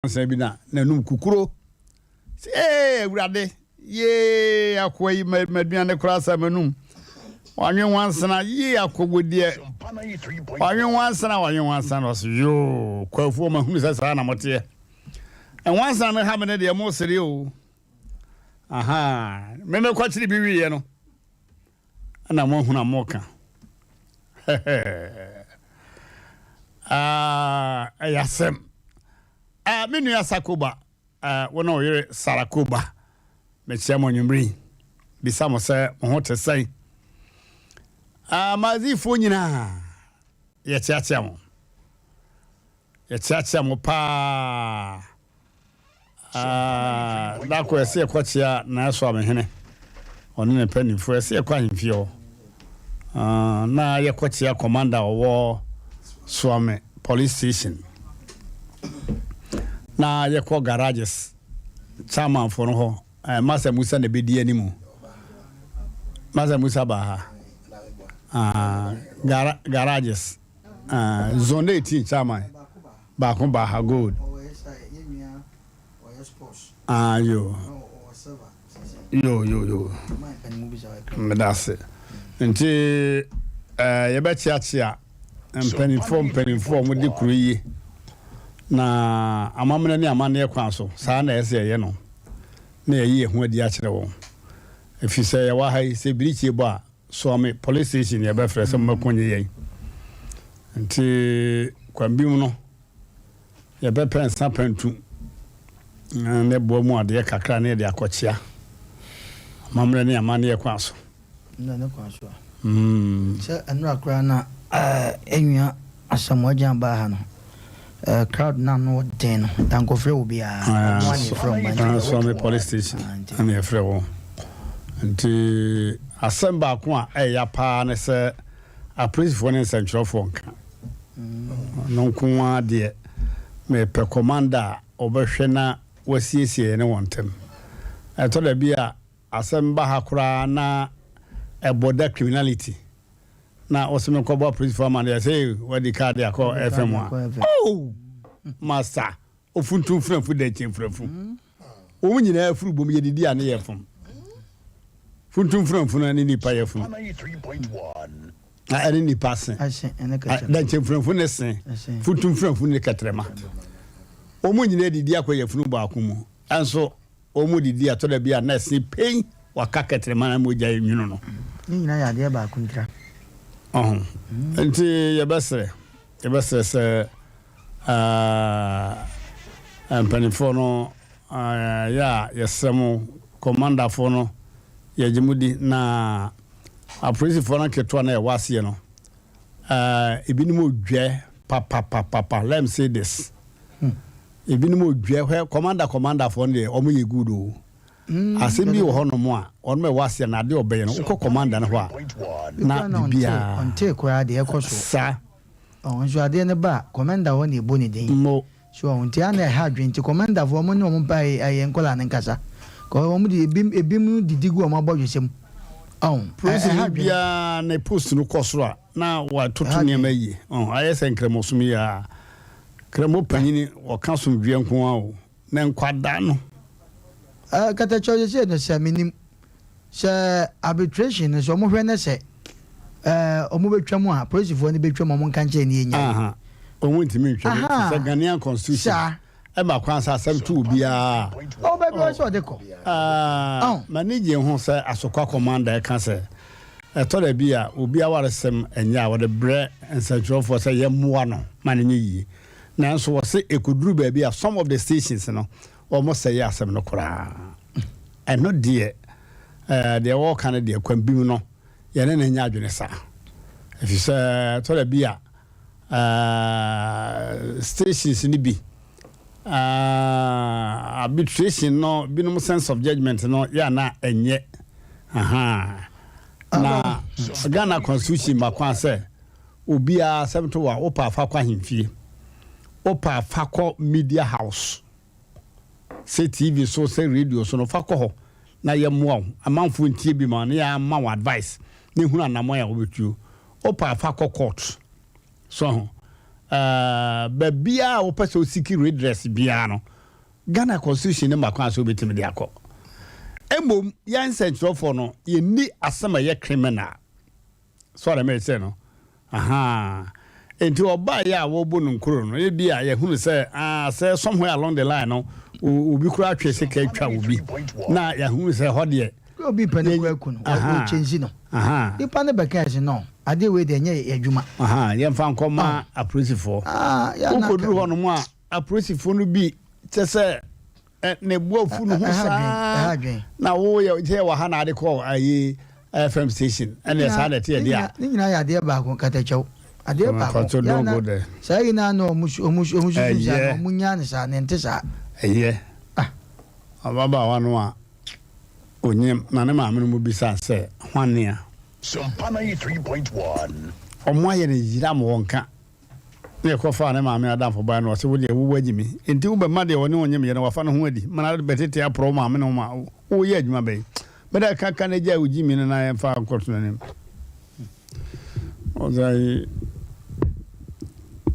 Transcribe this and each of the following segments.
Nwansena bi na n'anum kukuro. Sɛ, Ee, Awurade, yee, akoa yi m'aduane koraa sa m'anum. Wanwe nwansena, yee, akoa wɔ deɛ. Wanwe nwansena, wanwe nwansena. Na ɔsɛ, yoo, kwafuo mahunu sɛ saa na moteɛ. Nwansena no ha me no deɛ mo sere o. Aha, me mekɔkyere bi wieɛ no, ɛna moahunu a moka. Ah, ɛyɛ asɛm. Ah, me nua Sakoba, ah, wo ne wo yere Sarakoba, mekyia mo anwummere yi. Bisa mo sɛ mo ho te sɛn. Ah, Mazifoɔ nyinaa, yɛkyeakyea mo. Yɛkyeakyea mo paa. Ah, da koro ɛsɛ yɛkɔkyea Naasoamehene, ɔne ne mpanimfoɔ, ɛsɛ yɛkɔ ahemfie hɔ. Ah, na yɛkɔkyea commander ɔwɔ Suame police station. Na yɛkɔ garages chairmanfoɔ no hɔ. Eh, Masa Musa na ɛbɛdi animu. Masa Musa baa ha. Ah, gara, garages. Ah, zone 18 chairman. Baako baa ha gold. Ah yo. Yo yo yo. Meda ase. Nti eh, yɛbɛkyeakyea mpanimfoɔ mpanimfoɔ a wɔde kuro yi na amammerɛ ne amanneɛ kwan so saa na ɛsɛ yɛyɛ no na yɛyi yɛn ho adi akyerɛ wɔn ɛfiri sɛ yɛwɔ ha yi sɛ birikyie bɔ a Suame police station yɛbɛfrɛ sɛ mommɛko nye yɛn. Nti kwan bi mu no, yɛbɛpɛ nsa pantu ne boa mu adeɛ kakra ne yɛde akɔkyea amammerɛ ne amanneɛ kwan so. Nna ne kwan so a. Sɛ nnora koraa na ɛnwia Asamoah Gyan baa ha no, crowd no ano den no, yɛankɔfrɛ obiara. Ɔmo a na yɛfrɛ wɔn ba nti. Suame police station na yɛfrɛ wɔn. Nti asɛm baako a ɛya paa ne sɛ apolisifoɔ ne nsɛntwerɛfoɔ nka. No nko ara deɛ mepɛ commander a ɔbɛhwɛ na wasiesie yɛne wɔn ntam. Ɛtɔ da bi a asɛm ba ha koraa na ɛbɔ da criminality. Na ɔsɛ me kɔbɔ apolisifo amaneɛ sɛ wadi kaa de akɔ FM a. Oh! Masa, ofuntum funafu da nkyɛn funafu. Wɔn nyinaa furu bom yɛdidi a ne yɛ fam. Funtum funafu no ne nipa yɛ funu. Na ɛne nipa se. Da nkyɛn funafu ne se. Funtum funafu ne kɛtrɛma. Wɔn nyinaa didi akɔ yɛ funu baako mu. Ɛnso Wɔdidi a, ɛtɔ da bi a na ɛse pɛn, wɔaka kɛtrɛma na mogya renwunu no. Ne nyinaa yɛ adeɛ baako ntira. Ɔho. Nti yɛbɛsrɛ, yɛbɛsrɛ sɛ ɛɛ mpanimfoɔ no yɛ a yɛsrɛ mo, kɔmandafoɔ no yɛgye mo di na apolisifoɔ no nketewa no a ɛwɔ aseɛ no, ɛɛ ebinom odwɛ papapapapa, let me say this. Ebinom odua hwɛ commander commander foɔ no deɛ wɔn yɛ good o. Asɛm bi wɔ hɔ nom a wɔn ɛwɔ aseɛ no adeɛ ɔbɛyɛ no wokɔ commander no hɔ a na bibiaa. Ɔntee koraa deɛ ɛkɔ so. Saa. Ɔho nso adeɛ no ba a commander hɔ na ɛbɔ ne din. Mo. So ɔho nti a na ɛha adwene nti commander foɔ wɔn ne wɔn mpa ɛyɛ nkɔlaa no nkasa. Kɔ wɔn de ebi ebinom didi gu wɔn abɔdwesɛ mu. Ɔho ɛha Polisini adwene. biara ne post no kɔ soro a na watoto nneɛma yie. Ɔho ayɛ sɛ nkramosom yi ara. Kramo panyini ɔka asomdwoeɛ nko ara o, na nkwadaa no. Eh, katakyɛ sesei no sɛ menim sɛ arbitration no sɛ ɔmo hwɛ ne sɛ eh, ɔmo bɛtwa mu a polisifoɔ no bɛtwa mu ɔmo nka nkyɛn ne yɛnya. Aha, ɔmo ntumi ntwa mu te sɛ Ghanaian constitution Saa. ɛma kwan sɛ asɛm to obiara. Ɔwɔ baabi ɔwɔ sɛ ɔde kɔ. Ah, m'ani gye ho sɛ Asokwa commander ɛka sɛ ɛtɔ da bi a obi awaresɛm nyɛ a wɔde brɛ nsɛnkyerɛwfoɔ sɛ yɛmmoa no ma no nyɛ yie. Nanso wɔse ɛkɔduru baabi a some of the stations no wɔsɛe asɛm no koraa. Ɛno deɛ eh, deɛ wɔreka no deɛ kwan bi mu no yɛne no nyɛ adwene saa. Ɛfiri sɛ ɛtɔ da bi a eh, stations no bi Ah, arbitration no binom sense of judgment no yɛ ana ɛnyɛ. Aha. Na Ghana constitution ma kwan sɛ obiara asɛm to wa wopɛ afa kɔ ahemfie, wopɛ afa kɔ media house, sɛ TV so sɛ radio so no fa kɔ hɔ na yɛmmoa wo amanfoɔ ntie bi ma na yɛama wo advice na ehunu anammɔn a wobɛtuo. Wopɛ afa kɔ court. So ho. Uh, baabiara a wopɛ sɛ osiki redress biara no. Ghana constitution no ma kwan sɛ wobɛtumi de akɔ. Mmom yɛn nsɛnkyerɛwfoɔ no, yɛnni asɛm a ɛyɛ criminal. So ɔde mekyerɛ no? Ahaa. Enti ɔbaeɛ a wɔrebɔ no nkuro no, ebi a yɛhunu sɛ, ah, sɛ somewhere along the line no, obi koraa twe sika atwa obi, na yɛahunu sɛ ɛhɔ deɛ. Obi pɛ ne kɔ aku no, ɔkyɛnsi no. Nipa no bɛka ɛsɛ no, adeɛ wei deɛ ɛnyɛ yɛ adwuma. Yɛmfa nkɔma apolisifoɔ. Wokɔduru hɔ nom a, apolisifoɔ no bi kyɛ sɛ ne bo afu ne ho saa na woyɛ sɛ wɔ ha na ade kɔ ayi FM station ɛne saa na ɛte ɛde a. Ne nyinaa yɛ adeɛ baako katakyɛw adeɛ baako yana saa yi na na ɔmo ɔmo ɔmo susu saa na ɔmo nya ne saa ne nte saa. Ɛyɛ ababaawa no a onyim na ne maame no mu bisa sɛ hwanea. Sompa 93.1. Ɔmo ayɛ no yira ma wɔnka. Na yɛkɔfaa ne maame adamfo bae na ɔse, Wo deɛ, wo woagye me, enti wobɛma deɛ ɔne wo nyemyɛ no wafa ne ho adi ma no abɛtete aporɔ wo maame no ma woyɛ adwuma bɛn? Mede ka ka na gyae wo gyimi no na yɛmfa nkɔto n'anim. Ɔsɛ ayi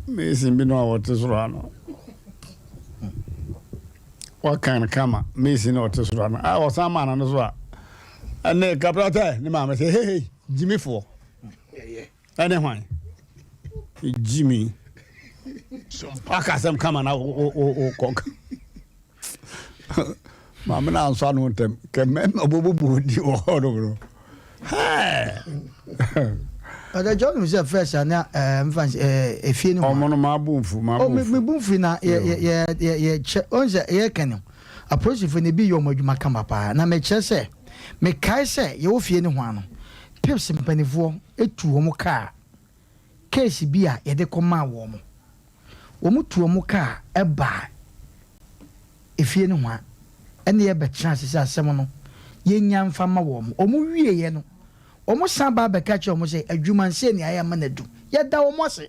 mason bi no a wɔte soro ha no wakan no kama mason na ɔte soro ha no a ɔsan maa no so a ɛne kapra ne maame sɛ hehe gyimifoɔ. Ɛne hwan? Jimmy. Waka asɛm kama na wokɔ. Maame no ansɔ ano ntɛm. Kɛ mmarima bɔbɔbɔ di wɔ hɔ nom no. Hɛɛ! But John nim sɛ first a na mfa efie no. Ɔmo no maa bu nfu, maa bu nfu. Me bu nfu na yɛ yɛ yɛ yɛ kyɛ ɔn sɛ yɛ kɛ no. Apolisifoɔ no ebi yɛ ɔmo adwuma kama paa na mekyerɛ sɛ mekae sɛ yɛwɔ fie no ho ano. Pips mpaninfoɔ tu wɔn kaa case bi a yɛde kɔ maa wɔn. Wɔn tu wɔn kaa baa efie nohoa ɛne yɛ bɛ tena ase sɛ asɛm no yɛ nya nfa ma wɔn. Wɔn wie yɛ no wɔn san baa bɛka kyerɛ wɔn sɛ adwuma nsɛ nea yɛ ama no adu. Yɛ da wɔn ase.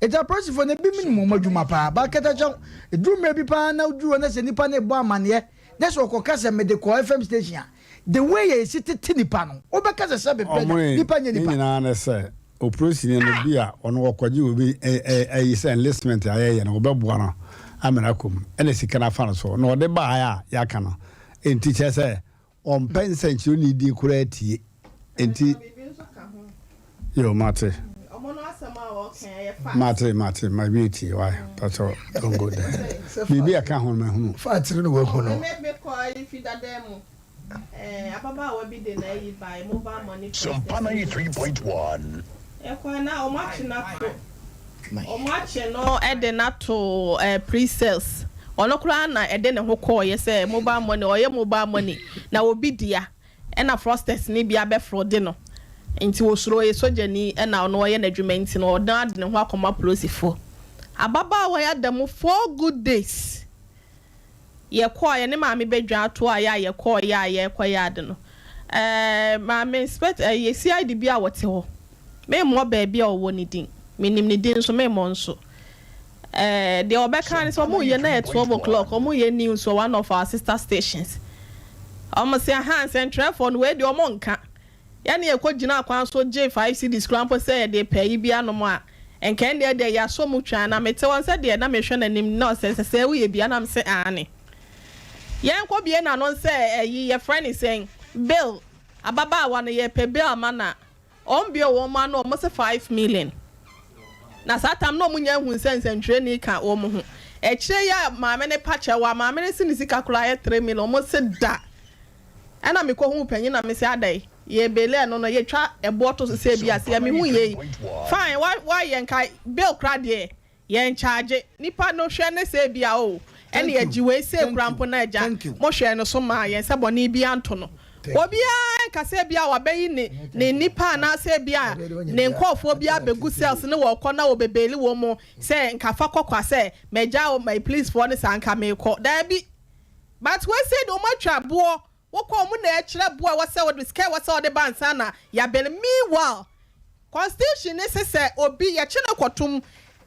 Eti apolisifoɔ no ebi nim wɔn adwuma paa. Ba kɛtɛkyɛw eduru mmerɛ bi paa na woduru hɔ na sɛ nipa no rebɔ amaneɛ na sɛ ɔkɔka sɛ mede kɔɔ FM station a, The way a yɛsi tete nipa no, wobɛka sɛ sɛbe pɛ da, nipa nyɛ nipa. Ne nyinaa ne sɛ, opolisini no bi a ɔno ɔkɔgye obi ayi sɛ enlistment a yɛyɛ no, wɔbɛboa no ama no akɔ mu, ɛna sika no afa no so, na ɔde baeɛ a yɛaka no. Enti kyerɛ sɛ, ɔmpɛ nsɛnkyerɛnni din koraa tie. Enti, yo, mate. Mate, mate, ma wie tie, why, patrɔ, don't go there. Biribi a ɛka ho no mahunu. Fact no na wahu no. Eh, ababaawa bi de n'ayi bae, mobile money Sompa processing unit. 93.1. Ɛkɔ na wɔn akye no ato, wɔn akye no de no ato eh, pre-sales. Ɔno koraa na ɛde ne ho kɔɔeɛ sɛ mobile money, ɔyɛ mobile money na obi dea ɛna fraudsters no bi abɛfrɔde no. Nti ɔsuro, ɔyɛ sogyani ɛna ɔno ɔyɛ n'adwuma nti no ɔno ara de ne ho akɔma polosifoɔ. Ababaawa yi ada mu four good days. Yɛkɔɔ, yɛne maame bɛdwaa toaeɛ a yɛkɔeɛ a yɛrekɔyɛ ade no, ɛɛ, maame inspect, ɛyɛ CID bi a wɔte hɔ. Memmɔ baabi a ɔwɔ no din. Menim ne din nso, memmɔ nso. Ɛɛ, deɛ ɔbɛka ne sɛ wɔreyɛ na ɛyɛ 12 o'clock, wɔreyɛ news wɔ one of our sister stations. Wɔse, ahaa, nsɛntwerɛfoɔ no, wei deɛ wɔnka. Yɛne yɛkɔ gyinaa kwan so gyee 5 cedis koraa mpo sɛ yɛde repɛ ayi bi anom a, nka ɛndeɛ deɛ yɛasɔ mu twaa. Na mete hɔ sɛ deɛ na mehwɛ n'anim na ɔsɛ sɛ sɛɛ woyɛ bi a na mese aane. Yɛnkɔ bue n'ano sɛ ayi yɛfrɛ no sɛn bill ababaawa no yɛrepɛ bill ama no a ɔmbue wɔn ano wɔn se 5 million. Na saa tam na wɔn nnya nhuu sɛ nsɛntwerɛni ka wɔn ho. Akyire yi a maame no pa kyɛw a maame no se ne sika koraa yɛ 3 million wɔn se da. Ɛna me kɔ huu panyin na me se adɛn yɛ bail ɛno no yɛ twa ɛboɔ to so sɛ bi aseɛ me hu yei fine wa wa yɛ nka bail kora deɛ yɛ nkyagye nipa no hwɛ ne sɛ bi a oh ɛne yɛ gye wei sɛ kora mpo na agya mo hwɛ no so maa yɛn sɛ bɔne bi anto no obiara nka sɛ bi a wabɛyi ne ne nipa anaasɛ bi a ne nkɔɔfoɔ bi abɛgu cells ne wɔkɔ na wɔbɛbɛli wɔn mo sɛ nka fa kɔkɔ sɛ magya my police foɔ ne saa nka mekɔ daabi. But wei sei deɛ wɔn atwa boɔ, wokɔ wɔn na ɛkyerɛ boɔ a ɛwɔ sɛ wode, sika a ɛwɔ sɛ wode ba ansa na yɛabɛn. Meanwhile, constitution no se sɛ obi yɛkye no kɔtom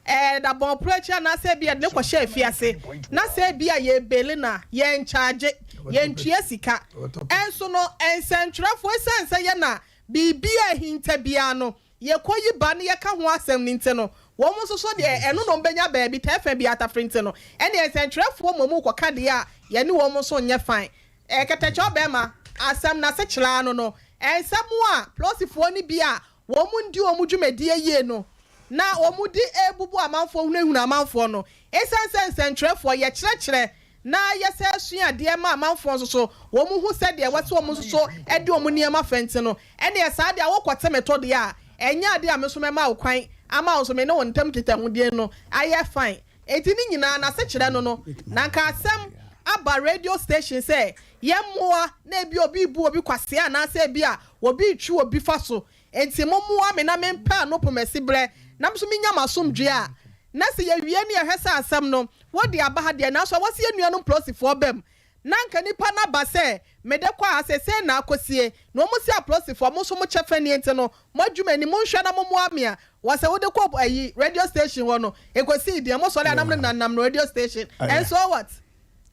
ɛɛ dabɔnporɔ akyi anaasɛ ebi yɛde no kɔhyɛ afiase na sɛ ebi a yɛrebeli no a, yɛnkyagye, yɛntua sika. Ɛnso no, nsɛntwerɛfoɔ ɛsiane sɛ yɛ na biribi a ahinta biara no yɛkɔyi ba na yɛka ho asɛm no nti no, Wɔn nso so deɛ, ɛno na wɔbɛnya baabi, tɛɛfɛ bi atafere nti no, ɛnneɛ nsɛntwerɛfoɔ mmom rekɔka deɛ a, yɛne wɔn nso nyɛ fine. Ɛɛ kɛtɛkyɛw bɛrima, asɛm no asekyerɛ ara no no, nsɛm a plɔsifoɔ no bi a wɔn ndi wɔn dwumadie yie no na wɔn de rebubu amanfoɔ hunahuna amanfoɔ no, esiane sɛ nsɛntwerɛfoɔ yɛkyerɛkyerɛ na yɛsan sua adeɛ ma amanfoɔ nso so wɔn hu sɛdeɛ ɛwɔ sɛ wɔn nso so de wɔn nneɛma fa nti no, ɛnneɛ saa deɛ a wokɔte me to deɛ a, ɛnyɛ adeɛ a me nso mɛma wo kwan ama wo nso me ne wo ntam nkitahodie no ayɛ fine. Enti ne nyinaa n'asekyerɛ no no, na anka asɛm aba radio station sɛ yɛmmoa na ebia obi rebu obi kwasea anaasɛ ebia obi retwi obi fa so, enti mommoa me na mempɛ ano pomasiberɛ na me nso menya m'asomdwoeɛ a, na sɛ yɛwie ne yɛhwɛ sɛ asɛm no wɔde aba ha deɛ, nanso ɛwɔ sɛ yɛn nuanom polosifoɔ ba mu Na anka nipa no aba sɛ, Mede kɔ ha, seesei na akosie. Na wɔn se apolisifoɔ, mo nso mo kyɛfa nie nti no, mo adwuma ni, monhwɛ na mommoa me a, wɔ sɛ wode kɔ ayi, radio station hɔ no, ekosii deɛn? Mo sɔre a na mo nenam nam radio station, and so what?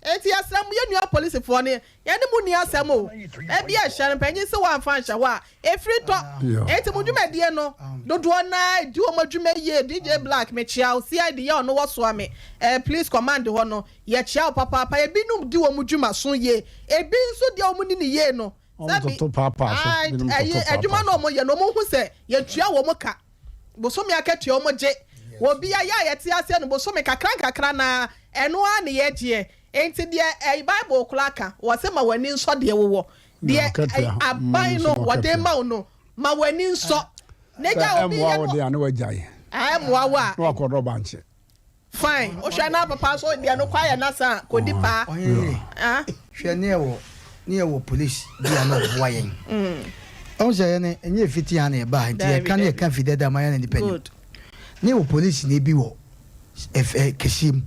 Enti yɛsrɛ mo, yɛn nua apolisifoɔ no, yɛne mo nni asɛm o. Ebia ɛhyɛ no, mpanyin se woamfa anhyɛ hɔ a, efiri tɔ. Enti mo dwumadie no, dodoɔ no ara di wɔn adwuma yie. DJ Black, mekyea wo. CID yɛ ɔno wɔsoa me, eh, police command hɔ no, Yɛkyea wo papaapa. Ebinom di wɔn dwuma so yie, ebi nso deɛ wɔn ni no yie no, sɛbi, ayi, adwuma no wɔn yɛ no, wɔn hu sɛ yɛtua wɔn ka, bosome akatua wɔn gye. Obi a yɛ a yɛte aseɛ no, bosome kakra nkakra na ɛno ara na yɛgyeɛ. Enti deɛ ɛyi Bible koraa ka, wɔse ma w'ani nsɔ deɛ wowɔ. Deɛ ɛyi aban no wɔde ma wo no, ma w'ani nsɔ. Ne gya obi yɛ no, ɛmmoa wo a, na wakɔdɔ bankye. Fine wohwɛ na papa nso deɛ no kɔ ayɛ nasa a kɔdi paa. Ɔhene ah. Hwɛ ne yɛwɔ ne yɛwɔ police bi a na ɔboa yɛn. Ɔhu sɛ yɛn ɛnyɛ fiti ha na yɛba ha nti yɛka ne yɛka fi dada ma yɛn na nipa nim. Ne yɛwɔ police ne bi wɔ ɛfɛ kɛseɛ mu.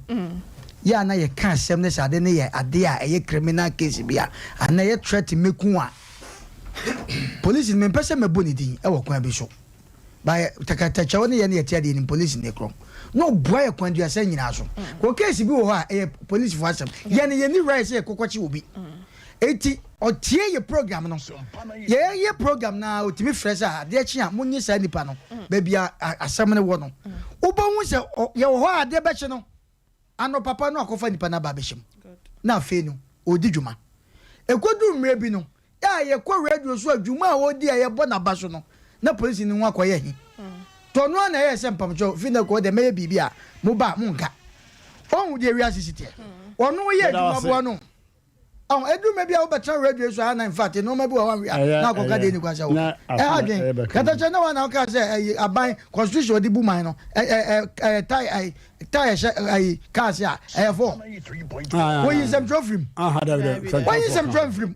Yɛ a na yɛka asɛm ne sɛ ade ne yɛ ade a ɛyɛ criminal case bi a anaa ɛyɛ threat mɛku a police no mempɛ sɛ mɛbɔ ne din ɛwɔ kwan bi so. By takatakyɛw ne yɛ ne yɛte adeɛ nim police ne korɔ na ɔboa yɛ kwan duasa nyinaa so kɔ case bi wɔ hɔ a ɛyɛ police fo asɛm yɛ ne yɛ ni right sɛ yɛ kɔkɔkye obi eti ɔtie yɛ program no yɛ yɛ program na otumi frɛ sɛ adeɛ kye a monye saa nipa no baabi a asɛm no wɔ no wobɛhu sɛ yɛ wɔ hɔ a adeɛ bɛkye no Anɔpa pa no akɔfa nipa no aba abɛhyɛ mu, na afei no ɔredi dwuma. Ɛkɔduru mmerɛ bi no, a yɛkɔ radio so a dwuma a ɔredi a yɛbɔ n'aba so no, na polisini no ho akɔyɛ he. Nti ɔno ara na ɛyɛɛ sɛ mpamokyɛw, firi nnɛ kɔ deɛ mɛyɛ biribi a moba a monka. Ɔhu deɛ wiase si teɛ. Ɔno yɛ adwuma boa no. Ɔho, ɛduru mmerɛ bi a wobɛtena radio so a na infact nnoɔma bi wɔ hɔ a wia na akɔka deɛ ɛnni kwan sɛ woka. Ɛha adwen. Katakyɛ na woa na wokaa sɛ ɛyi aban constitution wɔde bu man no ɛ ɛ ɛ tae ɛyi tae ɛhyɛ ɛyi cars a ɛyɛ fɔ. Woyi nsɛmtwerɛ firim. Woyi nsɛmtwerɛ mfirim.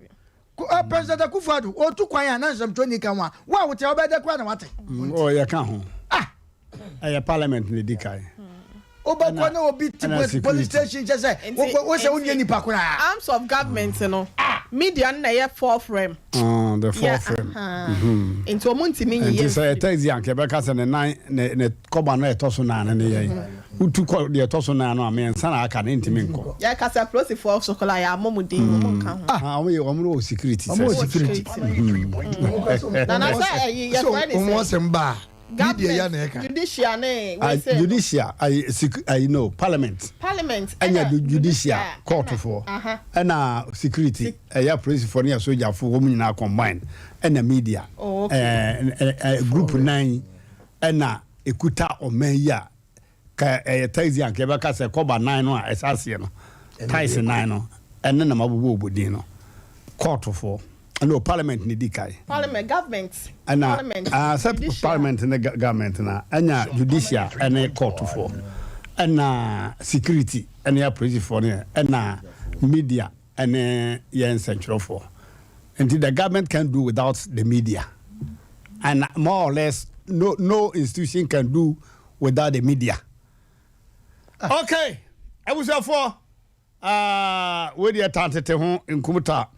President Akufo-Addo ɔtu kwan a na nsɛmtwerɛ ni ka ho a wo a wote a wobɛyɛ dɛ koraa na wate. Ɔyɛ ka ho. Ah! Ɛyɛ parliament na ɛdi kan. Wobɛkɔ na obi te police station kyɛ sɛ wo sɛ wonyɛ nipa koraa. Arms of government no media no na ɛyɛ fourth realm. Ah, the fourth realm. Nti wɔn ntumi nyiyi. Nti sɛ yɛ taxi anka yɛbɛka sɛ ne nan ne ne kɔba no ɛtɔ so nan no ne yɛn. Wotu kɔ deɛ ɛtɔ so nan no a mmiɛnsa na aka ne ntumi nkɔ. Yɛka sɛ polisifoɔ so koraa yɛ amɔ mu din wɔn nka ho. Ah, wɔn yɛ wɔn wɔ security. Wɔn wɔ security. Nana sɛ ɛyi yɛfrɛ ne sɛ. Wɔn asɛm baa. Government, judicial ne wei sɛ. Judicial ayi sik ayi no parliament. Parliament ɛna judicial court foɔ ɛna security ɛyɛ apolisifoɔ ne asogyafoɔ wɔn nyinaa combine ɛna media. Oh, okay. Ɛɛ ɛɛ group nan ɛna ekuta ɔman yi a. Ka ɛyɛ taxi anka yɛbɛka sɛ kɔba nan no a ɛhyɛ aseɛ no, taxi nan no, ɛne na mabobɔ ɔbɔ din no. Kɔɔtofoɔ, no parliament na ɛdi kan. Parliament, government, Ɛna, parliament, ah, sɛ judicial. parliament ne government na, ɛnya judicial ɛne kɔɔtofoɔ, ɛna security ɛne apolisifoɔ ne, ɛna media ɛne yɛn nsɛntwerɛfoɔ. Nti the government can't do without the media. And more or less, no, no institution can do without the media. Okay, abusuafoɔ, uh, wei deɛ tantete ho nkum ta.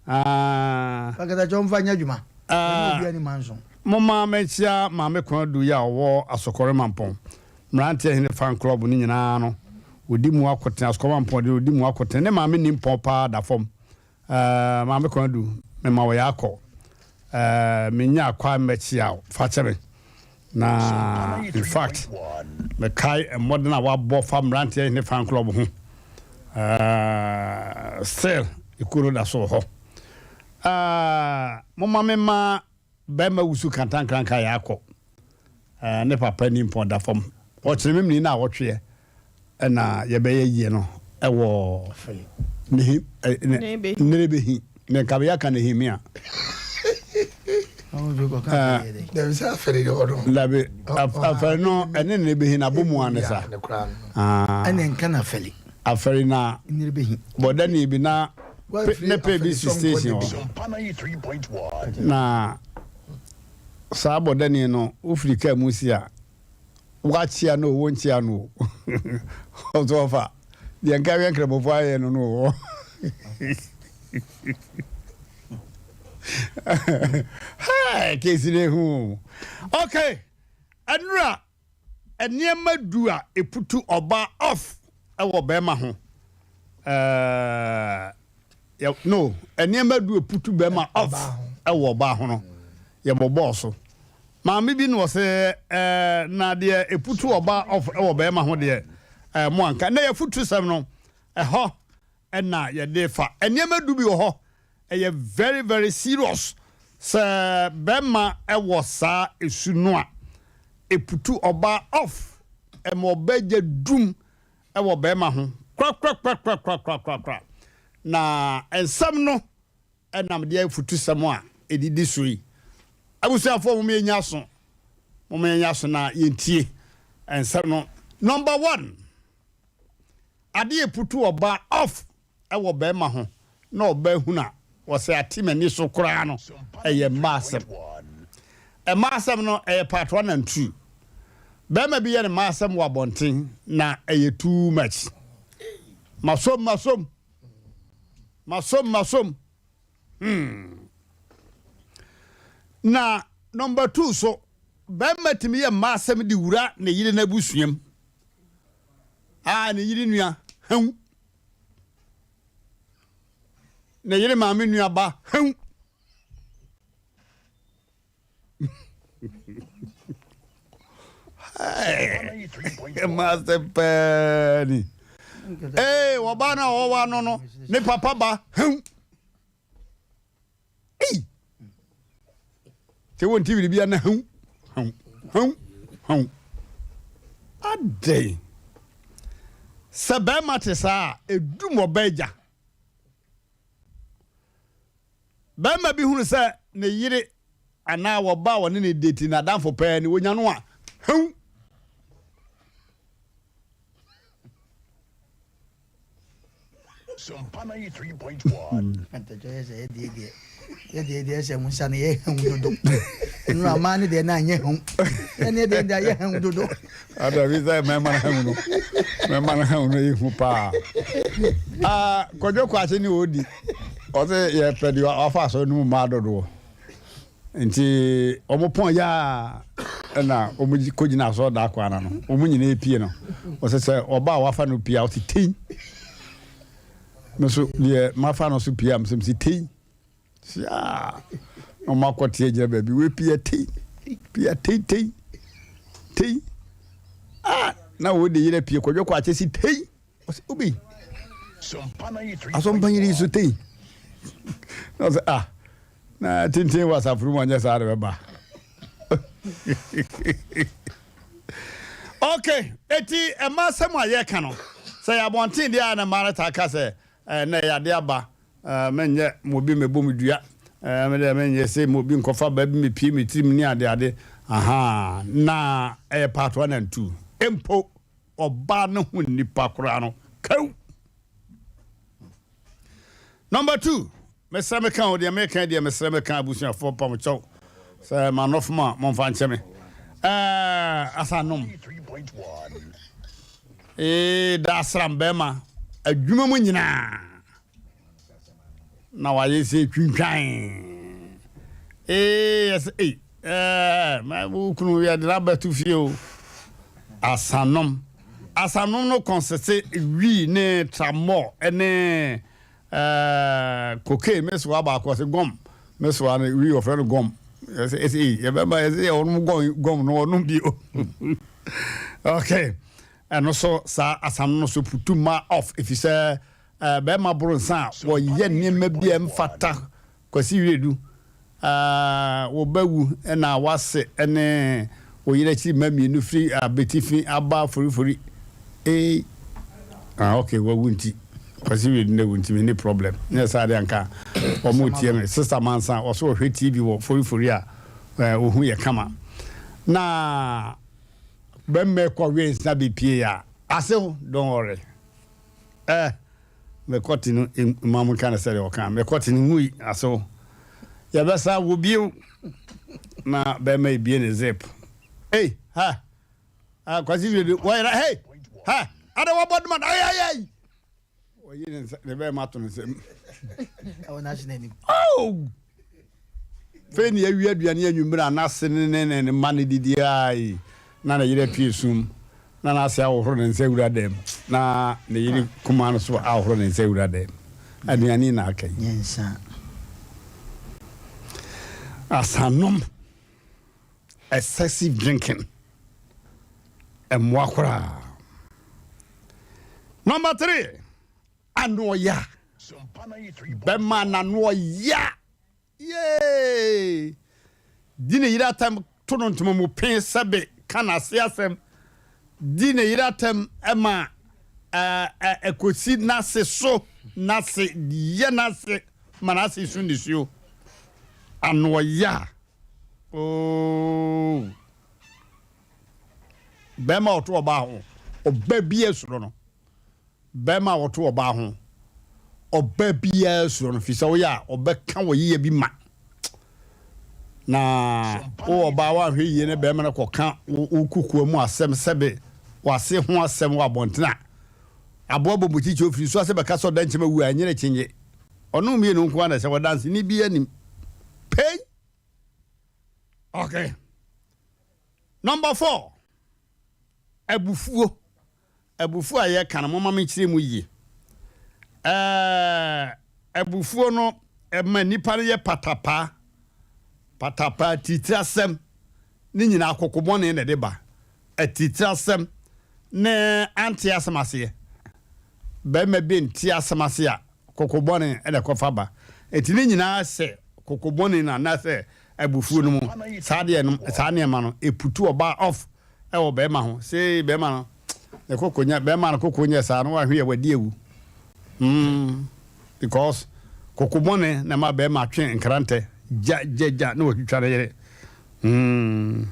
Uh, Fakatakyɛ ɔmfa nyɛ adwuma. Uh, obi anim anso. Moma mɛkyia Maame Kwan yi a ɔwɔ Asokɔre Mampɔn. Mmeranteɛ hene fan club no nyinaa no, ɔdi mu akotene, Asokɔre Mampɔn deɛ ɔdi mu akotene. Ne maame nim pɔn paa da fam. Eh, Maame Kwadu, mema wo yaakɔ. Eh, menya akwa mmɛkyia wo, fa kyɛ me. Na in fact mekae mmɔden a wabɔ fa mmeranteɛ ne fan club ho. Uh, still ekuo no da so wɔ hɔ. Uh, momma me ma bɛrima wusu kantankranka yɛ akɔ. Uh, ne papa ni mpɔn da fam. Ɔkyerɛ me mini na awɔtweɛ ɛna yɛbɛyɛ yie no ɛwɔ Nerebehi. Ne nka bɛyɛ aka Nehemia. Dabi afɛre no ɛne Nerebehi na abɔ mu ane sa. Ɛne nka na afɛre. Afɛre na bɔdani bi na ne pɛ bi si station hɔ. Na saa bɔdani no wofiri kaa mu si a Wakyea no o, wonkyea no o, ɔso ɔfa deɛ nka yɛ nkramofo ayɛ no no o. Hey, kesi ne hu. Okay, ɛnura nneɛma du a eputu ɔbaa off ɛwɔ bɛrima ho. Ɛɛ, no, nneɛma du eputu bɛrima off ɛwɔ ɔbaa ho no, yɛbɔbɔɔ so. Maame bi na ɔse eh, na deɛ ɛputu ɔba of wɔ bɛɛma ho deɛ eh, mo anka. Nnɛ yɛafutusɛm no, ɛhɔ na yɛde fa. Nneɛma du bi wɔ hɔ, ɛyɛ very very serious. Sɛ bɛɛma wɔ saa su no a, ɛputu ɔbaa off, ɛma ɔbaa gya dum wɔ bɛɛma ho korakorakorakorakorakorakora. Na nsɛm no Ɛnam deɛ afutusɛm a ɛdidi so yi. Abusuafoɔ mom yɛnya aso, mom yɛnya aso na yɛntie nsɛm no. Number one, adeɛ ɛputu ɔbaa off ɛwɔ bɛɛma ho na ɔbaa hunu a ɔsɛ ate m'ani so koraa no ɛyɛ mmaa asɛm. Mmaa asɛm no ɛyɛ part one and two. Bɛɛma bi yɛ ne mmaa asɛm wɔ abɔnten na ɛyɛ too much. Masom masom. Masom masom hmm. Na number two so bɛrima tumi yɛ mmaa asɛm de wura ne yere n'abusuam. A ne yere nua hew. Ne yere maame nua ba hew. Master pɛɛ ni. Ee, ɔbaa no a ɔwɔ ano no, ne papa ba hew. Ei! Sɛ wɔn ti biribi ana hew, hew, hew, hew. Adɛn? Sɛ bɛrima te saa a, edum ɔbaa agya. Barima bi hunu sɛ ne yere anaa ɔba a ɔne no deti n'adamfo pɛɛ ne onya no a, hew! Sompa 93.1. Yɛdeɛ deɛ sɛ mo nsa no yɛ hew dodo. Nnura mmaa no deɛ na anyɛ hew. Yɛne deɛ deɛ ayɛ hew dodo. Ada bi sɛ mmarima no hew no mmarima no hew no yɛ hu paa. Ah, Kwadwo Kwakye ne ɔdi. Ɔsɛ yɛpɛ deɛ wafa asɔre no mu mmaa dodoɔ. Nti wɔn pɔn yɛ a ɛna wɔn kɔgyina asɔre da akɔ ana no. Wɔn nyinaa pie no. Ɔsɛ sɛ ɔbaa wafa no pie a ɔte tei. Me nso deɛ mafa no so pie a mesɛ mesi tei. Siaa na wɔn akɔte agyina baabi wei pia tei pia tei tei tei ah na wɔde yerɛ pie kɔdwo kɔ akyɛ si tei ɔsɛ obi asɔmpanyini yi so tei na ɔsɛ ah na tenten wɔ asafo no mu anyɛ saa de bɛba okay eti ɛma asɛm a yɛka no sɛ yɛ abɔnten deɛ a na mmaa no taa ka sɛ ɛnna ɛyɛ adeɛ aba Eh, menyɛ ma obi mmɛbɔ me dua. Eh, me deɛ menyɛ sei ma obi nkɔfa baabi mmɛpie me tirim ne adeade. Ahaa, na ɛyɛ part one and two. Mpo ɔbaa no ho nnipa koraa no, kaw! Number two, mesrɛ meka o, deɛ meka deɛ mesrɛ meka abusuafoɔ pamokyɛw sɛ manɔfom a momfa nkyɛ me. Eh, asanom. Ee, da asram bɛrima adwuma mu nyinaa na wayɛ sɛ twintwan. Ee, yɛsɛ ei, ɛɛ, ma wo kunu yɛde no abɛto fie o. Asanom. Asanom no kɔnsese wii ne tramɔ ne ɛɛ cocaine mesoa baako ɔsɛ gɔm mesoa no wii ɔfrɛ no gɔm. Ɛsɛ ɛsɛ yɛbɛma ɛsɛ yɛ ɔnom gɔm gɔm no ɔnom bio. Okay, ɛno so saa asam no so putu ma off efisɛ ɛɛ bɛrima boro nsa a wɔyɛ nneɛma bi a ɛmfata. Kwasi Wiredu, Ah, wo ba wu na w'ase ne wo yere akyiri mma mmienu firi abetifi aba forifori ei. Ah, ok, wawu nti. Kwasi Wiredu na awu nti menni problem. Nyɛ saa deɛ anka wɔn retie me. Sister Mansa, ɔso ɔhwɛ TV wɔ forifori a, eh, ohu yɛ kama. Na bɛmma ɛkɔ we nsa bepie a, asew, don't worry. Eh, Me kɔte no mma mo nka no sɛdeɛ ɔka me kɔte no ngui asew yɛbɛsa wo bio na bɛrima ebie ne zip ei ha ah, kwasi wie bi wɔyera hei ha ada wɔbɔ doma da ay ay wɔyi ne nsa ne bɛrima ato ne nsam ɛwɔ n'ahyɛ anim oh Afei na yɛawie aduane anwummere a n'ase ne ne ne mma no didi ara yi, na ne yere apue sum, na n'ase ahohoro ne nsa awura dɛm, na ne yere kumaa no nso ahohoro ne nsa awura dɛm. Aduane na aka yi. Nyansa. Asanom, excessive drinking, mmoa koraa. Number three, anoɔya. Bɛma n'anoɔya. Yee! Di ne yere atɛm to no ntoma mu pee sɛbe ka n'ase asɛm. Di ne yere atɛm ma ɛkɔsi n'ase so, n'ase yɛ n'ase ma n'ase su nisuo. Anoɔya. Oo! Bɛrima a ɔto ɔbaa ho, ɔba bi asuro no. Barima a ɔto ɔbaa ho, ɔbaa biara suro no, firi sɛ woyɛ a ɔbɛka wɔ yiyɛ bi ma. Na wo ɔbaa woanhwɛ yie ne barima no kɔka wo kukuo mu asɛm sɛbe wase ho asɛm wɔ abɔntene a, aboa bɔ mukyikyɛ ofiri so ase bɛka sɛ ɔda nkyɛm awu a ɛnyɛ kyingye. Ɔno mmienu nko ara na ɛsɛ wɔdanseni bi anim. Pei! Okay. Number four, abufuo. Abufuo a yɛka no, momma menkyerɛ mu yie. Ɛɛ, abufuo no, ɛma nnipa no yɛ patapaa, patapaa, atiritirasɛm, ne nyinaa koko bɔne na ɛde ba. Atiritirasɛm ne ante asɛm aseɛ. Barima bi nte asɛm ase a, koko bɔne na ɛkɔfa ba. Enti ne nyinaa hyɛ koko bɔne no anaasɛ abufuo no mu. Saa deɛ no, saa nneɛma no, ɛputu ɔbaa off ɛwɔ bɛɛma ho sei bɛɛma no ne koko nyɛ bɛɛma no koko nyɛ saa no wahwe yɛ wadi awu mm because koko bɔne na ma bɛɛma twe nkrantɛ gya gya gya na watwitwa ne yere mm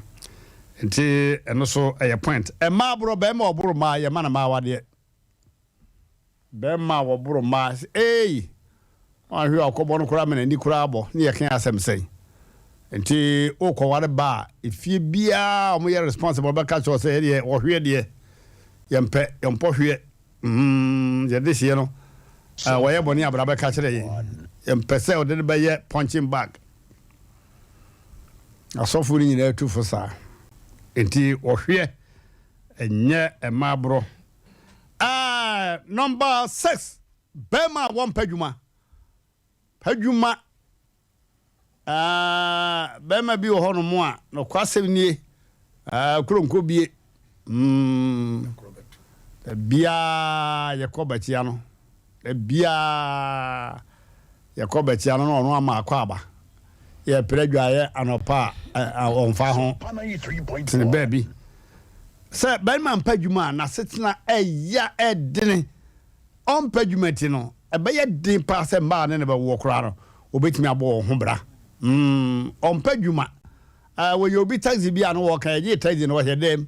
nti ɛno so ɛyɛ point ɛmaa borɔ bɛɛma ɔboro maa yɛ ma na maa wadeɛ Bɛmma a wɔboro mmaa sɛ, Eei! Woanhwɛ a ɔkɔbɔ no koraa ma n'ani koraa abɔ ne yɛka asɛm sɛn? Nti wokɔware ba a, efie biara a wɔyɛ responsible bɛka kyerɛ wo sɛ yɛdeɛ wɔhweɛ deɛ yɛmpɛ, yɛmpɔ hweɛ. Mm, yɛde hyeɛ no, eh, wɔyɛ bɔne a bra bɛka kyerɛ yɛn. Yɛmpɛ sɛ ɔde no bɛyɛ punching bag. Asɔfo no nyinaa tu fo saa. Nti wɔhweɛ ɛnyɛ mmaa borɔ. Ɛɛ number six, bɛrima a wɔmpɛ adwuma. Pɛ adwuma. Ɛɛ bɛrima bi wɔ hɔnom a nokwasɛm nie, ɛɛ kuro nkɔ bie. Mm, biara yɛkɔ bɛkyia no. Biara yɛkɔ bɛkyia no na ɔno ama akɔ aba. Yɛpere adwaeɛ anɔpa a ɔmfa ho tene baabi. Sɛ barima mpɛ adwuma a, n'asetena ɛya ɛdene. Ɔmpɛ adwuma nti no, ɛbɛyɛ den paa sɛ mmaa ne no bɛwoɔ koraa no, wɔbɛtumi abɔ wɔn ho bra. Mm, ɔmpɛ adwuma. Uh, wɔyɛ obi taxi bi a no wɔka yɛgye taxi no wɔhyɛ dɛm.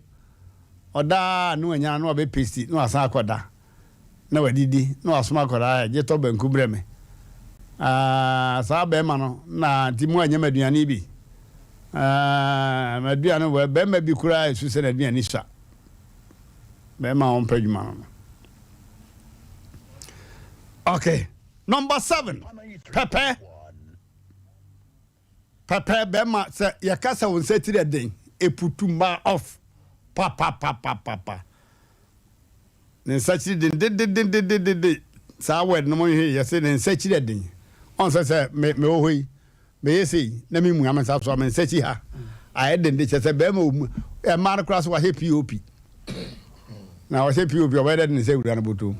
Ɔdaa no anyana no wabɛpesti na wasan akɔda. na wadidi na wasoma akwadaa ɛ gye tɔ banku brɛ me ah, saa bɛrima no na nti mu anyɛ m'aduane bi ah, m'aduane wɔ bɛrima bi koraa esu sɛ n'aduane sua bɛrima a ɔmpɛ adwuma no no okay number seven pɛpɛ pɛpɛ bɛrima sɛ yɛka sɛ wo nsa tiri ɛden eputu mmaa off papapapapa. Ne nsa kyiri den dededededede. Saa word no mo nhwɛ yɛse ne nsa kyiri ɛden. Ɔn sɛ sɛ me me wɔ hɔ yi. Meyɛ sei na memua me nsa so a, me nsa akyi ha ayɛ den de kyerɛ sɛ bɛrima wɔ mu. Mmaa no koraa so wɔahyɛ POP. Na wɔhyɛ POP a, wɔbɛyɛ dɛ de ne nsa awura no bɔtɔ mu.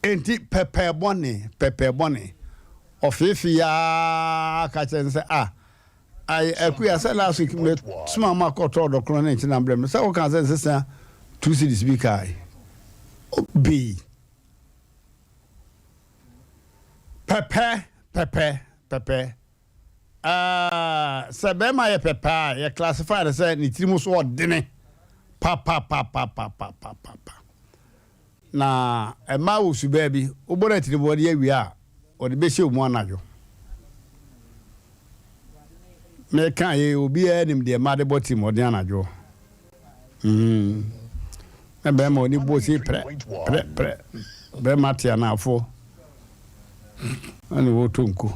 Enti pɛpɛɛ bɔne, pɛpɛɛ bɔne. Ɔfeefee ara ka kyerɛ no sɛ, ah, ayi, Akua, sɛ last week me soma ma kɔtɔɔ dɔkono ne nkyena brɛ me, sɛ wokaa sɛ nsesa 2 cedis bi kae. Obey. Pɛpɛ, pɛpɛ, pɛpɛ. Ah, sɛ bɛrima yɛ pɛpɛ a, yɛ classify no sɛ ne tirim so ɔdene papapapapapapapa. Na mmaa wɔ subaa bi, wobɔ no atirimuɔden awie a, wɔde bɛhyɛ wo mu anadwo. Meka yei, obiara nim deɛ mmaa de bɔ atirimuɔden anadwo. Na bɛrima ɔni bɔ si prɛ prɛ prɛ. Bɛrima te anaafoɔ ɛna wɔtɔ nko.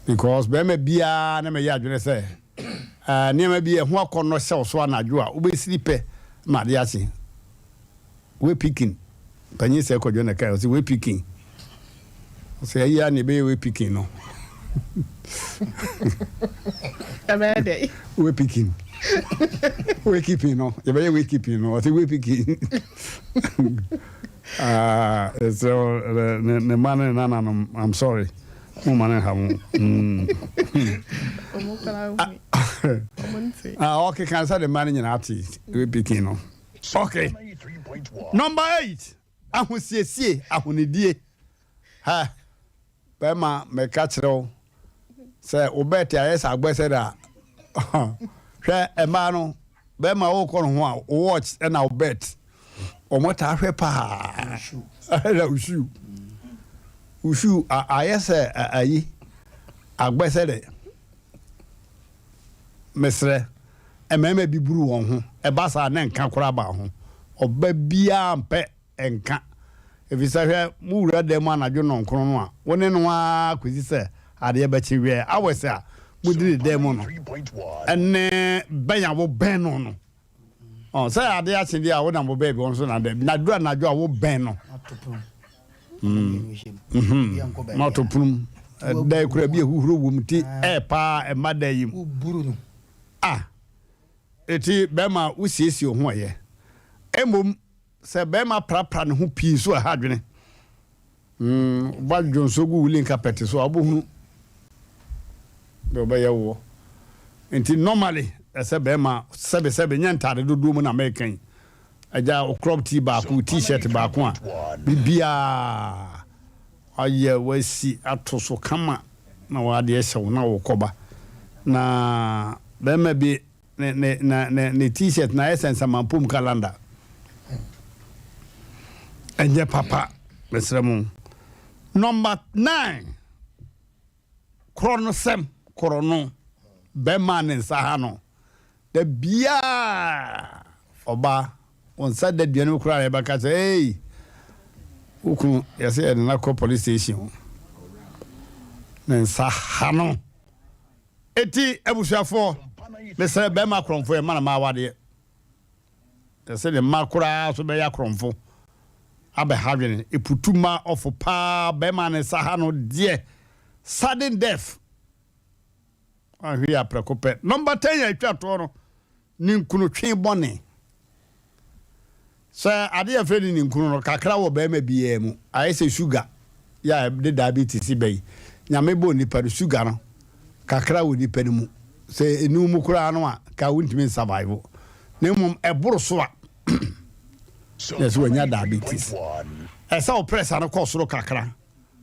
Because bɛrima biara na mɛyɛ adwene sɛ nneɛma bi ɛho akɔnnɔ hyɛ wo so anadwo a wobɛsiri pɛ ma adeɛ akye. We picking. Panyin sɛ kɔdwo na kae ɔsɛ we picking. Ɔsɛ ayi a na ɛbɛyɛ we picking no. Ɛbɛyɛ dɛ. We picking. We keeping no. Yɛbɛyɛ we keeping no. Ɔsɛ we picking. Ah, so ne ne ma ne nananom, I'm sorry. Mo ma ne ha mo. Ɔmo kora hu. Ɔmo nte. Ah, ɔkeka sɛ ne mma no nyinaa te we picking no. Okay. Number 8. Ahosiesie, ahonidie. Ha. Bɛrima mɛka kyerɛ wo sɛ wo bɛɛte ayɛ sɛ agbɛsɛ da. Hwɛ mmaa no, bɛrima wokɔ no ho a, wo watch ɛna wo bɛɛt. Wɔn taa hwɛ paa. Ɛna wo shoe. Wo shoe ayɛ sɛ ayi agbɛsɛ dɛ. Mesrɛ, mmarima bi buru wɔn ho, ɛba saa na nka koraa ba ho. Ɔba biara mpɛ nka. Efisɛ hwɛ, mo wura dan mu anadwo nnɔnkron no a, wo ne no ara kosi sɛ adeɛ bɛkye wɛɛ. Hours a modi ne dan mu no, ɛne bɛn a wobɛn no no. Ɔn, sɛ adeɛ akye deɛ a, wonam wo baabi, ɔno nso nam baabi. Na duru anadwo a, wobɛn no. Na ɔto pono mu. Da kura bi ahuhuro wom ti ɛɛ paa ɛma da yi mu. Ah, eti bɛrima wosiesie wo ho ɛyɛ. Mmom sɛ bɛrima prapra ne ho pii so ɛha adwene. Ba dwonso gu woolen carpet so a wobɛhunu deɛ ɔbɛyɛ woɔ. Nti normally ɛsɛ bɛrima sɛbesɛbe nyɛ ntaade dodoɔ mu na mɛka yi. Agya wo crop tee baako, wo t-shirt baako a, biribiara ayɛ wasi ato so kama na w'adeɛ hyɛ wo na wokɔba. Na bɛrima bi ne ne na ne ne t-shirt na ayɛ sɛ nsamampom calendar. Ɛnyɛ papa, mesrɛ mo. Number 9, korɔnosɛm, korɔno, bɛrima ne nsa ha no. Da biara ɔba wo nsa da dua no mu koraa na yɛbɛka sɛ ei wo kunu yɛsɛ yɛde no akɔ police station o. Ne nsa ha no. Eti abusuafoɔ mesrɛ bɛrima korɔmfo yɛ ma no ma awadeɛ. Yɛsɛ ne mma koraa so bɛyɛ akorɔmfo abɛha dwene. Eputu ma ɔfo paa bɛrima ne nsa ha no deɛ sudden death. Wanhwɛ yie a prɛko pɛ. Nɔmba 10 a ɛtwa toɔ no, ninkunu twe bɔne. Sɛ adeɛ a yɛfrɛ no ninkunu no, kakra wɔ barima biara mu. Ayɛ sɛ sugar yɛ a ɛde diabetes ba yi. Nyame bɔɔ nipa no, sugar no, kakra wɔ nipa no mu. Sɛ ɛni wo mu koraa no a, ka wontumi nsurvive. Na mmom ɛboro so a, na ɛsɛ wanya diabetes. Ɛsɛ wo pressure no kɔ soro kakra.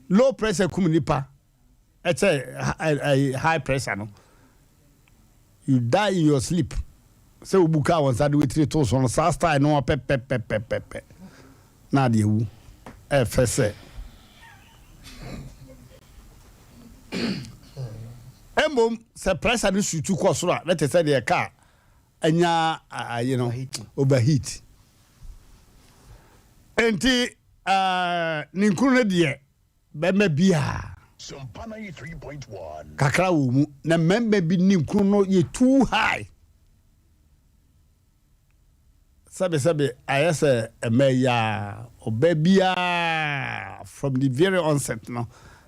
Low pressure kum nipa. Ɛkyɛ high pressure no, you die in your sleep. Sɛ wobu kaa wɔn nsa de wetiri to so no, saa style no pɛpɛpɛpɛpɛ na adeɛ wu. Ɛfɛ sɛ. Mmom sɛ pressure no sutu kɔ soro a, na kyerɛ sɛ deɛ kaa anya ayi no overheat. Enti ne nkunu no deɛ Bɛrima bi a kakra wɔ mu na mmarima bi ne nkunu no yɛ too high. Sɛbesɛbe ayɛ sɛ mmaa yi a ɔbaa biara from the very onset no.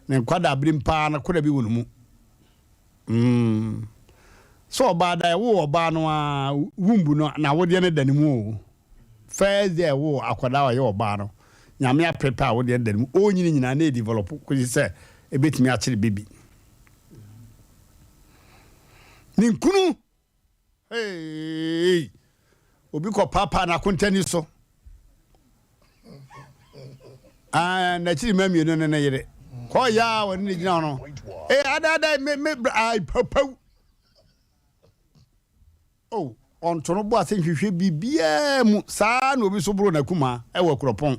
ne nkwadaaberem paa no kora bi wɔ ne mu. Mm. Sɛ ɔbaa da ɛwoo ɔbaa no a womb no na awodeɛ no da ne mu o. First day ɛwoo akwadaa a ɔyɛ ɔbaa no, Nyame aprepare awodeɛ no da ne mu. Ɔnyini nyinaa na ɛdevelop kɔsi sɛ ɛbɛtumi akyere baby. Ne nkunu Hey! Obi kɔ paapaa n'akontani so. Ah, n'akyiri mma mmienu ne ne yere. Kɔ ya a wɔne ne gyina hɔ no. Ee, ada ada me me ai papaw. Oh, ɔnto no bo ase nhwehwɛ biribiara mu. Saa na obi so boro n'akuma ɛwɔ kuropɔn.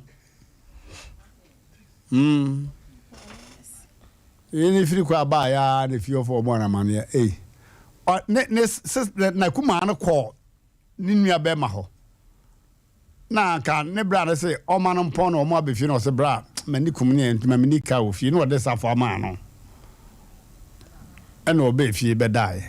Mm. Yei ne firi kɔ a baeɛ ara na fie hɔfoɔ bɔɔ no amaneɛ. Ei, ɔ, ne, ne, sis, ne, n'akumaa no kɔɔ ne nua bɛrima hɔ. Na anka ne bra no se ɔma no mpɔn na ɔmo aba fie na ɔse bra, m'ani kum ne nti ma menni ka wɔ fie na ɔde safoa maa no. Ɛna ɔbaa fie bɛdaeɛ.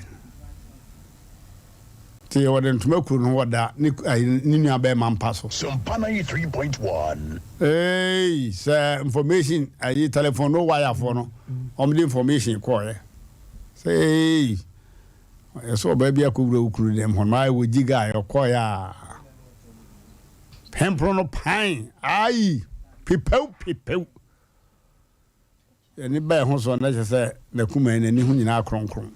Nti wɔde ntoma kuru no wɔda ne ayi ne nua bɛrima mpa so. Sompa 93.1. Eii sɛ information ayi telephone no wire foɔ no wɔn de information kɔɔɛ sɛ eii yɛsɛ ɔbaa bi akɔwura wo kunu dɛm hɔ no ayɛ wɔ gyi guy ɔkɔɔɛ a pɛmpono no pan ayi pepɛw pepɛw. N'ani ba ɛho so a, na kyerɛ sɛ n'akoma yi, n'ani ho nyinaa kronkron.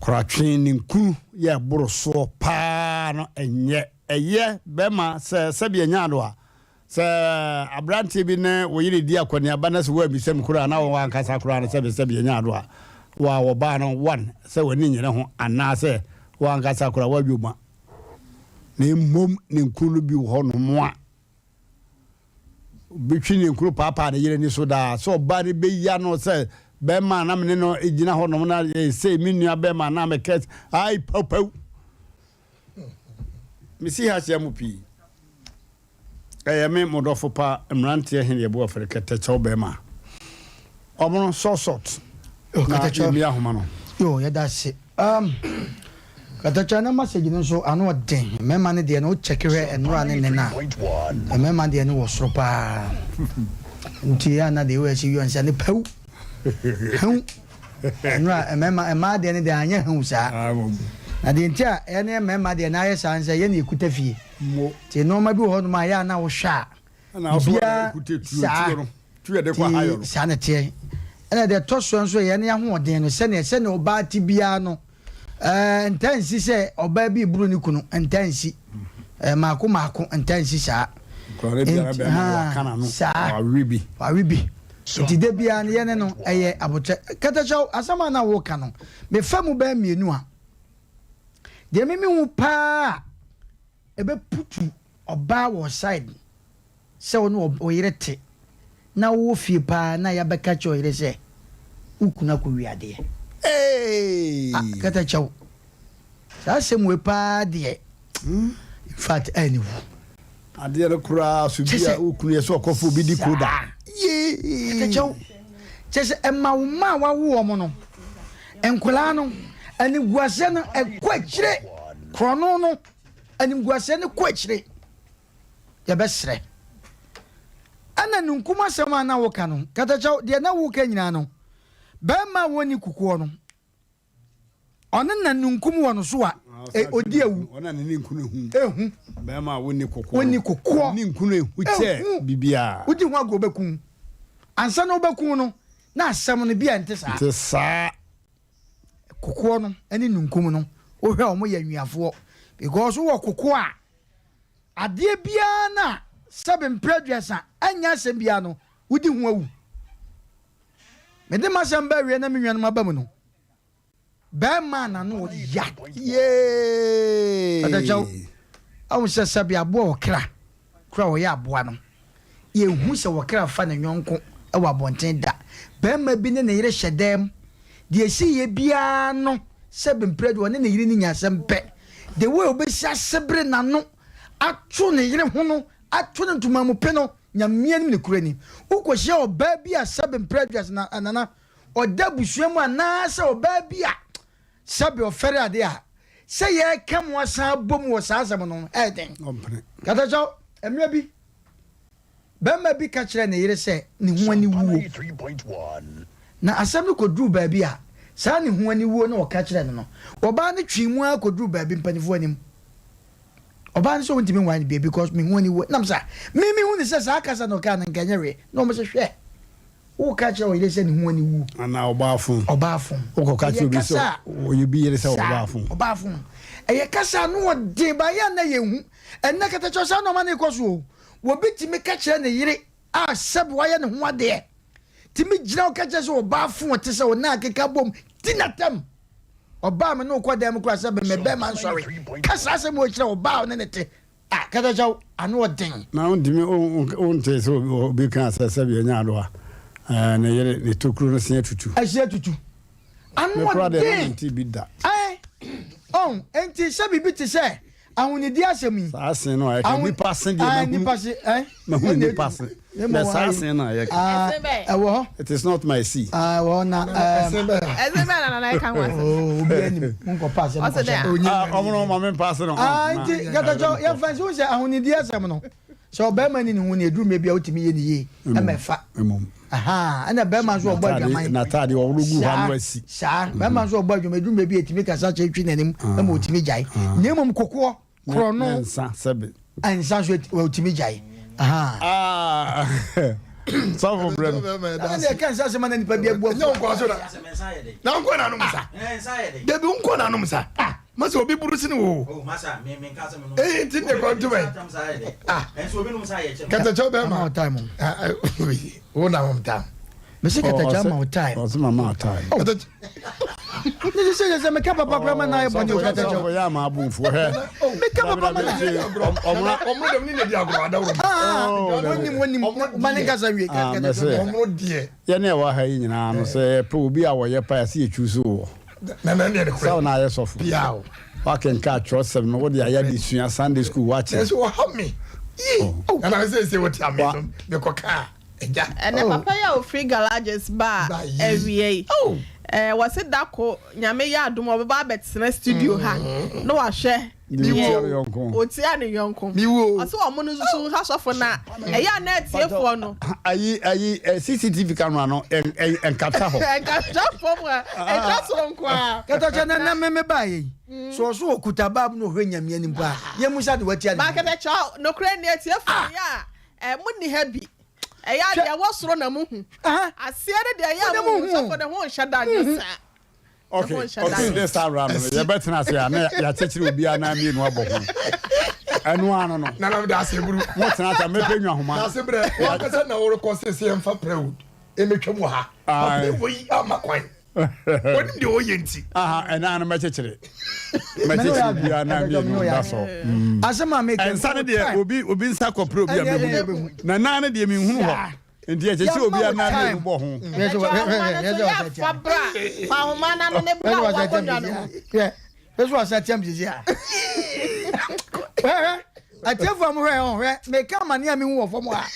Koratwe ne nkunu yɛ ɛboro soɔ paa no ɛnyɛ. Ɛyɛ bɛrima sɛ sɛbi ɛnya ado a, sɛ aberanteɛ bi ne wo yere di akɔneaba na sɛ woammisa mu koraa na wɔn ankasa koraa no sɛbi sɛbi ɛnya ado a, wa wɔbaa no one sɛ w'ani nyere ho anaasɛ wɔn ankasa koraa woadwoma. Na mmom ne nkunu no bi wɔ hɔ nom a, Obetwi ne nkuro paapaa ne yere ani so daa sɛ ɔbaa no bɛyi ano sɛ bɛrima a na me ne no gyina hɔ nom na sei me nua bɛrima na mekɛ ai pawpaw. Mesi ha kyerɛ mo pii. Ɛyɛ me mo dɔfo pa mmeranteɛ hene yɛbu afɛre kɛtɛkyɛw bɛrima. Ɔmono sɔsɔt na yɛmi ahoma no. Yo, yɛda ase. Um, Katakyɛ na message no nso ano ɔden. Mmarima no deɛ no wo check hwɛ nnora ne nnɛ no a, mmarima deɛ no wɔ soro paa. Nti yɛ ana deɛ wɔasi yɔ nsa ne pɛw. Hew. Nnora mmarima mmaa deɛ no deɛ anyɛ hew saa. Na deɛ nti a ɛne mmarima deɛ no ayɛ saa nsɛ yɛ na yɛkuta fie. Nti nneɛma bi wɔ hɔnom a yɛ ana wohwɛ a Biribiara saa nti saa na ɛteɛ. Ɛna deɛ ɛtɔ soɔ nso yɛn ahoɔden no sɛdeɛ sɛdeɛ ɔbaa te biara no ɛɛ ntaa nsi sɛ ɔbaa bi reboro ne kunu ntaa nsi ɛɛ maako maako ntaa nsi saa. Nti haa saa wawe bi wawe bi nti da biara no yɛne no ɛyɛ abotrɛ katakyɛw asɛm a na woka no mefa mu bɛyɛ mmienu a deɛ mimi hu paa Ɛbɛputu ɔbaa wɔ side sɛ wo ne wo yere te na wowɔ fie paa na yɛabɛka kyerɛ ɔyere sɛ wo kunu akɔwia adeɛ. Ah katakyɛw saa asɛm wei paa deɛ infact aniwu. Adeɛ no koraa so bi a wo kunu yɛ sɛ ɔkɔfo obi di koda. Yee. Katakyɛw kyerɛ sɛ ɛma wo mma a wawo wɔn no nkwadaa no animguaseɛ no ɛkɔ akyire korɔno no. Animguaseɛ no kɔ akyire. Yɛbɛsrɛ. Ɛna nunkum asɛm a na woka no, Katakyɛw, deɛ na woka nyinaa no, barima a wɔnni kukuo no, ɔno na nunkum wɔ no so a, ɔdi awu. Ɔno na ne nkunu ehu. Ehu. Barima a wɔnni kokoɔ. Wɔnni kokoɔ. Ne nkunu ehu kyɛ biribiara. Wodi ho agorɔ bɛku. Ansa na wobɛku no, na asɛm no bi a ɛnte saa. Nte saa. Kokoɔ no ne nunkum no wohwɛ a wɔn yɛ nwiafoɔ because wowɔ kokoɔ a adeɛ biara no a sɛbe mprɛ aduasa ɛnyɛ asɛm biara no wodi ho awu. Mede m'asɛm ba awie na me nuanom aba mu no bɛrima a n'ano ɔya Yay! Ɔdakyɛw ahu sɛ sɛbe aboa ɔkra koro a ɔyɛ aboa no, yenhu sɛ ɔkra fa ne yɔnko wɔ abɔnten da. Barima bi ne ne yere hyɛ dan mu. Deɛ ɛsi yɛ biara no, sɛ mprɛ de ɔne ne yere no nya asɛm pɛ, the way ɔbɛsi asebere n'ano ato ne yere ho no, ato no ntoma mu pe no, Nyame anim nokorɛ ni. Wokɔhyia ɔbaa bi a sɛbe mprɛ aduasa na nana ɔda abusua mu anaasɛ ɔbaa bi a Sɛbe ɔfɛre ade a, sɛ yɛreka mo asan abom wɔ saa asɛm no ho, ɛyɛ den. Katakyɛw, mmerɛ bi, Barima bi ka kyerɛɛ ne yere sɛ ne ho aniwuo. Na asɛm no kɔduruu baabi a, saa ne ho aniwuo no a ɔka kyerɛɛ no no, ɔbaa no twee mu ara kɔduruu baabi mpanimfoɔ anim. Ɔbaa no sɛ ɔntumi nware no bio because me ho aniwuo. Nam sa, me mehu no sɛ saa kasa na ɔkaa no nka ɛnyɛ hwee. Na wɔn sɛ hwɛ, woka kyerɛ wo yere sɛ ne ho aniwuo. Anaa ɔbaa fon. Ɔbaa fon. Wokɔka kyerɛ obi sɛ ɔyɛ bi yere sɛ ɔbaa fon. Ɔbaa fon. Ɛyɛ kasa no ɔden ba yɛ a na yɛnhu. Ɛnnɛ katakyɛ saa nneɛma no rekɔ so o. Obi tumi ka kyerɛ ne yere a sɛbe wayɛ ne ho adeɛ tumi gyina hɔ ka kyerɛ sɛ ɔbaa fo ɔte sɛ ɔne akeka bom di n'atam. Ɔbaa me ne wokɔ dan mu koraa sɛ me bɛrima nsɔre. Ka saa asɛm wei kyerɛ ɔbaa a ɔne ne te. A katakyɛw ano ɔden. Na wontumi wontee sɛ obi kaa sɛ sɛbe anya adoa ne yere ne tokuro no se atutu. Ɛse atutu. Ano Me koraa deɛ na ɔden. mente bi da. Ɛn, ɔn, enti sɛ biribi te sɛ Ahonidi asɛm yi. Saa se no a yɛka nipa se deɛ mahu. Nipa se eh. Mahu nipa se. Na saa se no a yɛka. Ɛse bɛn. Ɛwɔ hɔ. It is not my sea. Ɛwɔ hɔ na. Ɛse bɛn. Ɛse bɛn na nana ɛka ho asɛm. Oh obi anim mo nkɔ paase mo nkɔ hyɛ. Ɔmo no ma me paase no. Nti katakyɛ yɛn fɛn so sɛ ahonidi asɛm no sɛ ɔbɛrima ni ne ho ni eduru mɛ bi a otumi yɛ ne yie ɛmɛ fa. Ɛna bɛrima nso ɔbɔ adwaman. N'ataade ɔworo gu hɔ ano asi. Saa bɛrima nso ɔbɔ adwaman eduru mɛ bi etumi kasa kyerɛ twi n'anim ɛma otumi gyae. Na emom kokoɔ korɔ no. Nsa sɛbe. Nsa nso otumi gyae. Sɔfo brɛ no. Ɛna deɛ ɛka nsa asɛm na nipa bi abu afu. Nyɛ nkɔ so na. Na nkɔ na anom sa. Dabi nkɔ na anom sa. Masa obi buru sini wo. Oh masa me me nka sɛ me nom. Eyi nti ne kɔ ntoma yi. Ah. Katakyɛ bɛɛ ma. Time. Wo na wɔn time. Mesi katakyɛ ama wo time. Ɔsɛ mama time. Katakyɛ. Ne sɛ sɛ sɛ meka papa kora ma na ayɛ bɔne o katakyɛ. Ɔsɛ yɛ ama abomfo hɛ. Meka papa ma na. Ɔmro ɔmro dɛm ne na di agorɔ adaworo. Ah wɔnim wɔnim ma ne nkasa wie katakyɛ. Ɔmro deɛ. Yɛne ɛwɔ ha yi nyinaa no sɛ yɛpɛ obi a wɔyɛ pa yɛsɛ yɛtwi so wɔ. Sɛ wo na ayɛ sɔfo. Woakenkan kyerɛwsɛm no, wode ayɛ adesua, Sunday school, woakyerɛ. Nanso wɔha me. Yee! Oh. Nana sɛ sɛ wɔte ame no, mekɔ kaa agya. Ɛnɛ papa yi a ofiri garages baa awia yi, wɔse dako Nyame yɛ adom a ɔbɛba abɛtena studio ha na wahwɛ Deɛ ɔtia ne yɔnko. Ɔse wɔn no nso ha sɔfo na ɛyɛ a na atiefoɔ no. Ayi ayi CCTV camera no ɛnkapta hɔ. Ɛnkapta fam a ɛtwa soro nko ara. Kɛtɛkyɛ na na meme baa yɛ yi so ɔso ɔkuta baabu na ɔhwɛ nyame anim paa yɛ musa de watia ne. Ba kɛtɛkyɛ nokorɛ ni atiefoɔ yɛ a mo ni ha bi ɛyɛ a deɛ ɛwɔ soro na mo hu aseɛ ne deɛ ɛyɛ a mo hu sɔfo ne ho nhyɛ da nyɛ saa. Okay, okay, this time round, yɛbɛtena ase a na yɛakyekyere obiara na mmienu abɔ ho. Ɛno ano no. Nana da ase buru. Mo tena ase a mɛpɛ nwa homa. Da ase brɛ. Wɔn kasa na wɔrekɔ sese yɛn fa prɛwood emetwa mu ha. Papa wɔ yi ama kwan. Wɔnim deɛ ɔyɛ nti. Aha, ɛna ano mɛkyekyere. Mɛkyekyere obiara na mmienu da so. Asɛm a meka. Nsa no deɛ obi obi nsa kɔpere obi a mehu. Na nan no deɛ menhunu hɔ. Nti ɛkyɛ sɛ obi anan mmienu bɔ ho. Fa bra, fa ahoma no ano ne bra wɔ akonnwa no ho. Hwɛ so asa tiam sisi a. Hwɛ atiefo a mo hwɛ hɔ hwɛ meka amane a mehu wɔ fam a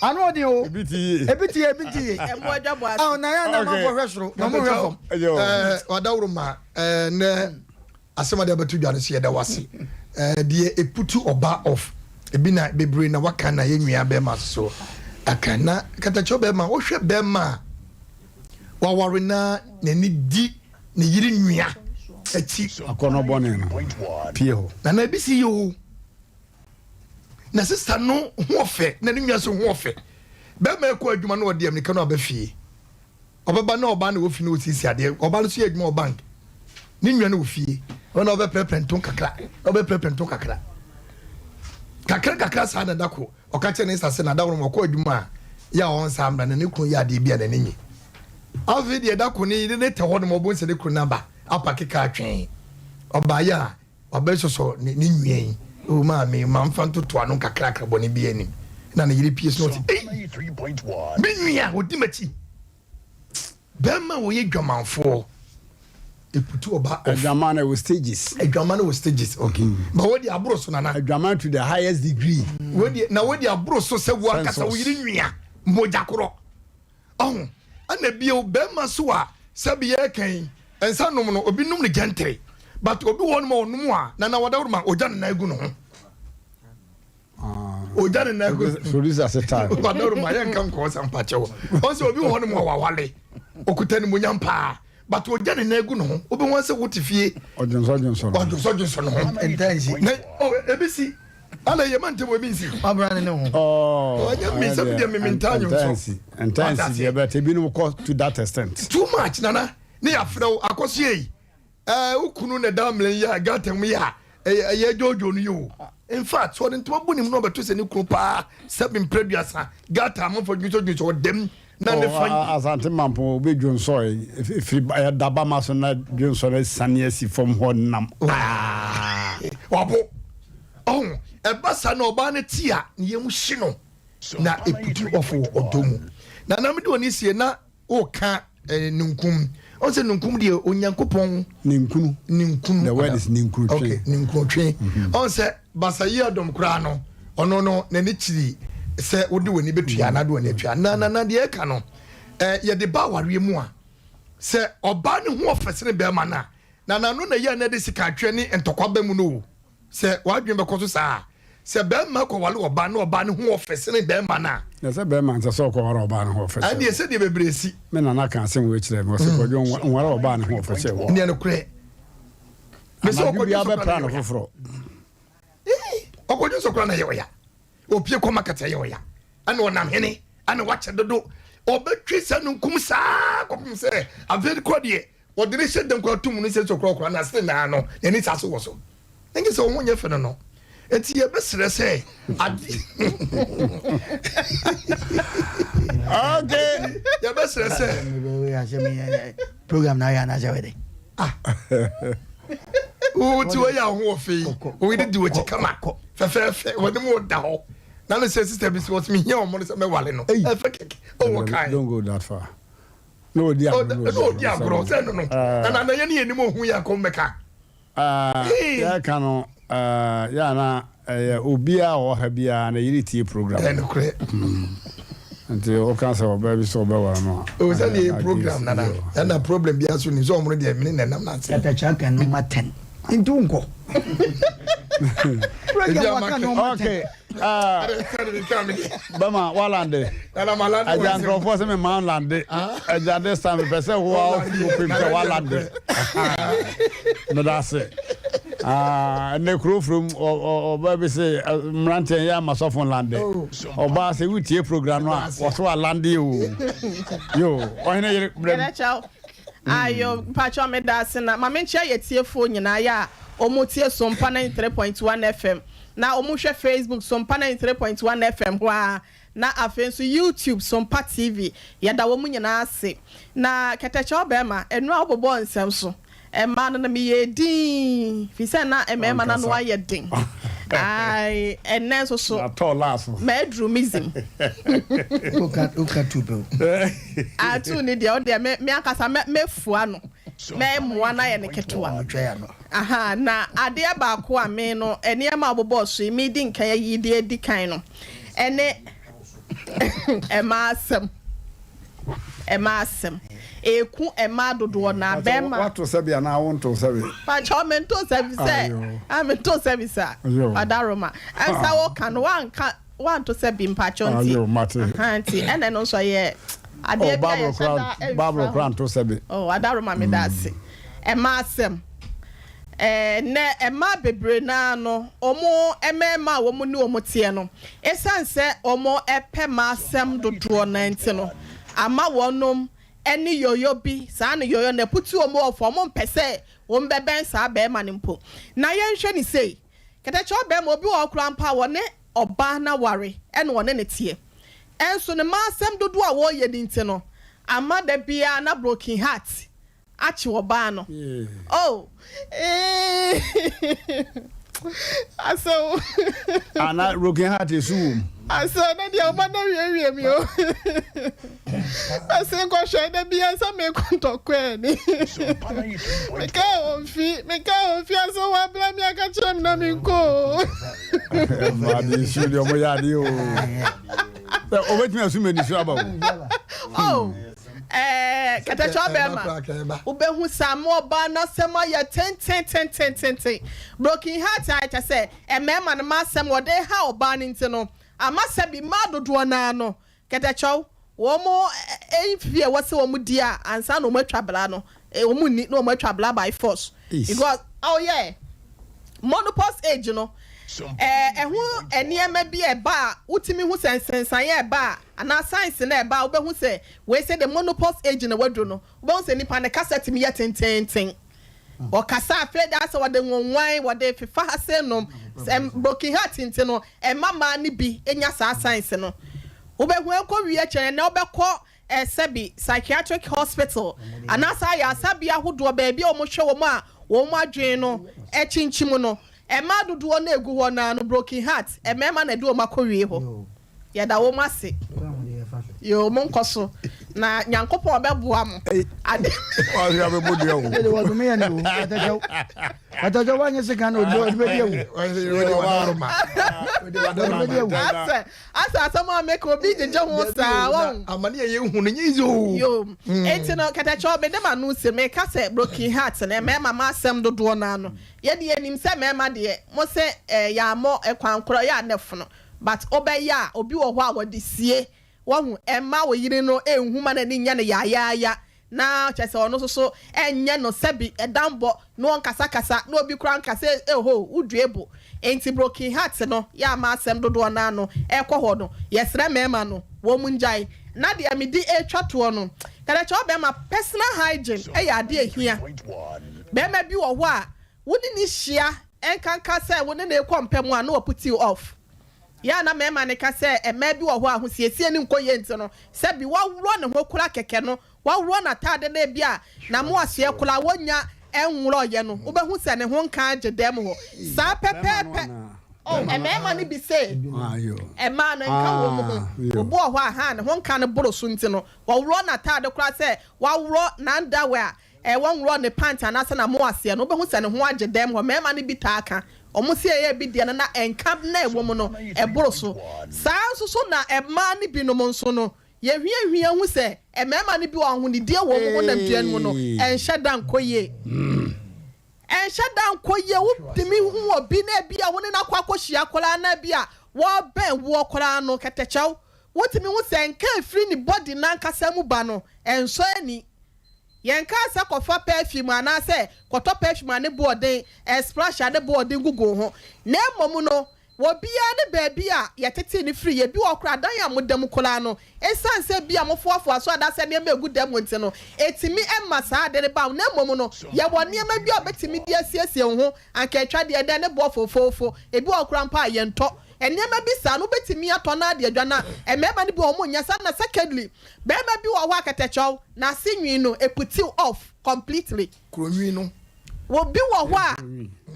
ano ɔden o. Ebi ti yie. Ebi ti yie ebi ti yie. Ɛmo adwa bɔ ase. Awo na yɛn anam afɔ hwɛ soro na ɔmo hwɛ fam. Ɛɛ wadaworo ma ɛɛ nɛ. Asɛm a de abɛto dwa no so yɛda wo ase. Deɛ ɛputu ɔba off ebi na bebree na waka na yɛn nua bɛrima so aka na katakyɛw bɛrima wohwɛ bɛrima a waware na n'ani di ne yere nua akyi. Akɔnɔ bɔne no pie hɔ. Na na ebi si yɛ o na sista no ho ɔfɛ na ne nua so ho ɔfɛ bɛrima ɛkɔ adwuma na ɔde amirika no aba fie. Ɔbɛba na ɔbaa na wɔ fie na ɔsiesie adeɛ. Ɔbaa no nso yɛ adwuma wɔ bank. Ne nua no wɔ fie. Ɔno na ɔbɛprɛprɛ nto kakra. Na ɔbɛprɛprɛ nto kakra. Kakra kakra saa na da ko ɔka kyerɛ ne nsa sɛ na da wɔn ɔkɔ adwuma a yɛ a ɔnsa mmra na ne kunu yɛ adeɛ bi a n'ani nye. Afei deɛ da ko ne yere ne te hɔ nom ɔbɔ nsɛ ne kunu naba apake kaa twɛn. Ɔbaa yɛ a Wabɛsosɔ ne ne nua yi. Oh maame, ma nfa ntoto ano nkakrakra bɔne biara nnim. Na ne yere pue so na ɔse, Ei! Me nua, ɔdi m'akyi. Bɛrima a ɔyɛ dwamanfoɔ, ɛputu ɔba off. Adwaman no wɔ stages. Adwaman no wɔ stages, okay. Mm. But wodi aboro so nana. Adwaman to the highest degree. Wodi na wodi aboro so sɛ wo ankasa wo yere nua mogya korɔ. Ɔho, ɛna bio bɛɛma so a sɛbi yɛɛka yi nsa nom no obi nom no gently but obi wɔ hɔ nom a ɔnom a nana wadaworo ma ogya ne nan gu ne ho. Ogya ne nan gu. Producer se time. Wadawuro ma yɛnka nkɔɔ sɛ mpakyɛw. Ɔn sɛ obi wɔ hɔ nom a wawale. Okuta animuonyam paa. But ogya ne nan gu ne ho. Wobɛhu sɛ wote fie. Ɔdwonsɔ dwonsɔ no. Ɔdwonsɔ dwonsɔ ne ho. Ntansi. Na oh, ebi si. Ala yɛ ma ntɛm ebi nsi. Wabra ne ne ho. Oh, Ɔnyɛ mi sɛ mi deɛ mi mi ntaa nwonsɔ. Ntansi. Ntansi deɛ but ebinom kɔ to that extent. Too much nana. Ne yafrɛ wo akɔsoɛ yi. Ɛɛ wo kunu na ɛda amena yi a gutter mu yi a ɛyɛ ɛyɛ dwoodwoo no yi o. In fact, sɛ ɔde ntoma bɔ ne mu na ɔbɛto sɛ ne kunu paa sɛbi mprɛduasa gutter amanfoɔ dwonsɔdwonsɔ ɔdam na ne fa. Oh, Asante Mampo obi dwonsɔe efiri ɛyɛ dabama so na dwonsɔ no asiane asi fam hɔ nam. Ah! Wabo. Ɔho ɛba saa na ɔbaa no te a ne yam hye no na eputu ɔfo wɔ ɔdɔ mu. Na na mede wɔn sie na Woka ninkum. Ɔn sɛ ninkum deɛ Onyankopɔn. Ninkunu. Ninkunu. The word is ninkunutwe. Okay, ninkunutwe. Mhm. Ɔn sɛ basayi adɔm koraa no, ɔno no n'ani kyiri sɛ wode w'ani bɛtua anaa de w'ani atua. Na na na deɛ ɛka no, eh, yɛde ba awareɛ mu a, sɛ ɔbaa ne ho ɔfɛ sene bɛrima no a, na n'ano na ɛyɛ a na ɛde sikatweɛ ne ntɔkwa ba mu no o. Sɛ w'adwene bɛkɔ so saa a, sɛ barima kɔware ɔbaa na ɔbaa no ho ɔfɛ sene barima no a. Na sɛ barima nsɛ sɛ ɔkɔware ɔbaa no ho ɔfɛ sɛ. Ɛndeɛ sɛdeɛ bebree si. Me nana ka asɛm wei kyerɛɛ me, ɔse Kwadwo nware ɔbaa no ho ɔfɛ sɛ wo. Ɛndeɛ nokorɛ. Mese Anadwo ɔkɔdwo biara sɔ koraa bɛpra na no ɛyɛ ɔya. foforɔ. Ee, ɔkɔdwo sɔ koraa na ɛyɛ ɔya. Opie kɔ market ɛyɛ ɔya. Ɛna ɔnam hene, ɛna wakyɛ dodo. Ɔbɛtwe saa nunkum saa kɔpem sɛ afei kɔ deɛ Wɔde no hyɛ dɛm koraa tom no sɛ sɛ ɔkorakora no ase naa no n'ani saa so wɔ so. Ɛnyɛ sɛ wo ho nyɛ fɛ no no. Enti yɛbɛsrɛ sɛ ade Okay. Yɛbɛsrɛ sɛ. Program na ayɛ anaasɛ wɛde. Ah. Wo ti wɔyɛ aho wɔ fɛ yi. Wo de di wɔ akyi kama. Fɛfɛɛfɛ wɔde mu da hɔ. Na no sɛ sister bi sɛ wɔsɛ mehia wɔn no sɛ mɛwale no. Ɛfɛ kɛkɛ. Ɔwɔ kan. Don't go that far. na ɔdi agorɔ na ɔdi agorɔ sɛ no no na na yɛne yɛnim ohu yɛ akɔm bɛka yɛka no yɛ ana ɛyɛ obiara a ɔwɔ ha biara na yere tie program ɛnokorɛ nti woka sɛ ɔbaa bi sɛ ɔbɛware no a sɛ deɛ yɛ program nana ɛna problem biara so nim sɛ ɔmono deɛ mene na ɛnam no ase katakya ka nɔma 10 nti wonkɔ okay Ah, bɛma walande agya nkurɔfoɔ sɛ mema lande agya this time mepɛ sɛ woa wopem sɛ walande meda ase ɛnɛ kuro furom ɔba bi sɛ mmeranteɛ yɛ ama sɔfo lande ɔbaa sɛ wotie program no a wɔso alande o yo ɔhene yere brɛm Ayo mpakyɛw meda ase na ma menkyia yɛ tiefoɔ nyinaa yɛ a ɔmo tie Sompa 93.1 FM na ɔmo hwɛ Facebook Sompa 93.1 FM hɔ ara na afei nso YouTube Sompa TV yɛda wɔn nyinaa ase na kɛtɛkyɛw bɛɛma ɛnora wo bobɔɔ nsɛm so mmaa no na meyɛɛ dinn firi sɛ na mmarima no ano ayɛ den ae ɛnɛ nso so maduru me zim Woka tu pɛ o. Atuu ne deɛ ɔdeɛ me me ankasa mɛ mɛfua no mɛmoa no ayɛ no ketewa aha na adeɛ baako a me no nneɛma a wɔbobɔɔ so yi medi nkan ayi de adi kan no ɛne ɛmaa asɛm ɛmaa asɛm eku ɛmaa dodoɔ na bɛrima wato sɛbi anaa wonto sɛbi pakyɛw mento sɛbi sɛ ah mento sɛbi sa adaroma ɛnsa wɔka no wanka Wanto sɛ bi mpakyɛw nti. Ayo mate. Ahaa nti ɛna ɛno nso ɛyɛ adeɛ bi a yɛhyɛ da ɛmfa ho. Bible koraa nto sɛ bi. Oh Adaroma meda ase. Ɛma asɛm. Ɛɛ nnɛ mmaa bebree no ara no wɔn mmarima a wɔn ne wɔn teɛ no ɛsiane sɛ wɔn pɛ mmaa asɛm dodoɔ no ara nti no ama wɔnom ɛne yoyo bi saa no yoyo no aputu wɔn wɔ fam wɔn mpɛ sɛ wɔn bɛbɛn saa barima no mpo. Na yɛnhwɛ no sei Kɛtɛkyɛ ɔbarima, obi wɔ hɔ koraa mpo a wɔne ɔbaa no aware na wɔne no teɛ. Nso ne mma asɛm dodoɔ a wɔreyɛ no nti no, ama da biara na broken heart akye ɔbaa no. Oh, eeii, asɛm. Ana broken heart esu wɔ mu? Asɛm na deɛ ɔba no awiewie mi o. Ɛsɛ nkɔhwɛ da bia sɛ mekɔ ntɔkwa ani. Meka omfi, meka omfi asɛ wabla mi aka kyerɛ me na menkɔ o. Mmaade nsuo deɛ ɔmo yɛ adeɛ o. Sɛ ɔbɛtumi asu mɛ nisuo aba o. Oh, ɛɛ kɛtɛkyɛ ɔbɛrima, wobɛhu sɛ ama ɔbaa n'asɛm ayɛ tentententententen. Broken heart a ɛkyɛ sɛ mmarima no ma asɛm wɔde ha ɔbaa no nti no. Ama sɛbi mmaa dodoɔ no ara no, kɛtɛkyɛw, wɔn mfie a ɛwɔ sɛ wɔn di a ansa na wɔn atwa bra no, wɔn nni na wɔn atwa bra by force. Because, oh yeah, monopause age no, ɛho nneɛma bi a ɛba a wotumi hu sɛ nsensaneɛ a ɛba a anaa signs no a ɛba a wobɛhu sɛ wei sɛ the monopause age na waduru no, wobɛhu sɛ nipa ne kasa tumi yɛ tenteenten. Ɔkasa afei de asɛ wɔde nwonwan, wɔde fefa ha se nom. Sɛ broken heart nti no, ɛma mmaa no bi nya saa signs no. Wobɛhu ɛnkɔ wie akyire no, ɛnɛ wobɛkɔ eh, sɛbi psychiatric hospital anaasɛ ayaresabea ahodoɔ baabi a wɔhwɛ wɔn a wɔn adwene no kyinkyim no, mmaa dodoɔ no a ɛgu hɔ no ara no broken heart, mmarima na ɛde wɔn akɔwie hɔ. Yɛda wɔn ase. Yoo mo nkɔ so na Nyankopɔn ɔbɛboa mo. Ade. Wahwɛ abɛbɔ dua o. Ɛde wɔdome yɛ ne o. Katakyɛw. Katakyɛw wanyɛ sika na ɔde ɔde bɛdi awu. Ɔde bɛdi awu. Asɛ asɛ asɛm a meka obi gyegye ho saa wɔn. Amane a yɛhu no nyɛ easy o. Yoo. Enti no katakyɛw mede m'ano si meka sɛ broken heart no mmarima mo asɛm dodoɔ no ano. Yɛde yɛnim sɛ mmarima deɛ mo se eh, yɛammɔ kwan korɔ yɛ a na ɛfono. But wobɛyɛ a obi wɔ hɔ a wɔde sie wahu ɛmma wo yere no nhu ma n'ani nyɛ no yaayaaya na kyerɛ sɛ ɔno nso so ɛnyɛ no sɛbi ɛdanbɔ na ɔnkasakasa na obi koraa nka sɛ ehoo wo due bo nti broken heart no yɛ ama asɛm dodoɔ no ano ɛkɔ hɔ no yɛsrɛ mmarima no wɔn ngyae na deɛ mede retwa toɔ no kɛdɛkyɛ ɔbɛrima personal hygiene ɛyɛ adeɛ ɛhia bɛrima bi wɔ hɔ a Wo ne no hyia ɛnkanka sɛ wo ne no rekɔ mpa mu a na waputi wo off. Yɛ a na mmarima no ka sɛ mmaa bi wɔ hɔ a ahosiesie no nkɔ yie nti no sɛbi waworɔ ne ho koraa kɛkɛ no, waworɔ n'ataade no ebi a n'amoasoɛ koraa wɔnnya nworɔeɛ no wobɛhu sɛ ne ho nka agye dɛm hɔ. Saa pɛpɛɛpɛ. Oh, mmarima no bi se mmaa no nka wɔn ho. Obi wɔ hɔ a haa ne ho nka no boro so nti no wɔworɔ n'ataade koraa sɛ waworɔ n'underwear Ɛ, wɔnworɔ ne pant anaasɛ n'amoaseɛ no, wobɛhu sɛ ne ho agye dɛm hɔ. Mmarima no bi taa ka, wɔn se ɛyɛ bi deɛ no na ɛnka na ɛwɔ mu no, ɛboro so. Saa ara nso so na mmaa no binom nso no, yɛhwiahwia hu sɛ mmarima no bi wɔ ahonidie wɔ wɔn honamdua no mu no, ɛnhyɛ da nkɔ yie. Ɛnhyɛ da nkɔ yie. Wotumi hu obi na ebia wo ne no akɔ akɔhyia koraa na ebia wɔrebɛn woɔ koraa no, kɛtɛkyɛw, wotumi hu sɛ nka a ɛfiri ne body no ankasa mu ba no, ɛnsɔ ani. Yɛnkaa sɛ kɔfa perfume anaasɛ kɔtɔ perfume a ne bo ɔden, splash a ne bo ɔden gugu wo ho. Na mmom no, wɔ biara ne baabi a yɛtetee no firi. Ebi wɔ hɔ koraa, dan a moda mu koraa no, esiane sɛ ebia mofoafoa so anaasɛ nneɛma a egu dan mu nti no, etumi ma saa ade no ba. Na mmom no, yɛwɔ nneɛma bi a wobetumi de asiesie wo ho. Anka atwa deɛ, ɛnnɛ ne boɔ fofoofo. Ebi wɔ hɔ koraa mpo a, yɛntɔ. Nneɛma bi saa no wobɛtumi atɔ na ade adwa na mmarima no bi wɔ hɔ wɔn nyɛ saa na secondly barima bi wɔ hɔ a kɛtɛkyɛw n'ase nwi no eputiw off completely. Kuro nwi no. Wɔ bi wɔ hɔ a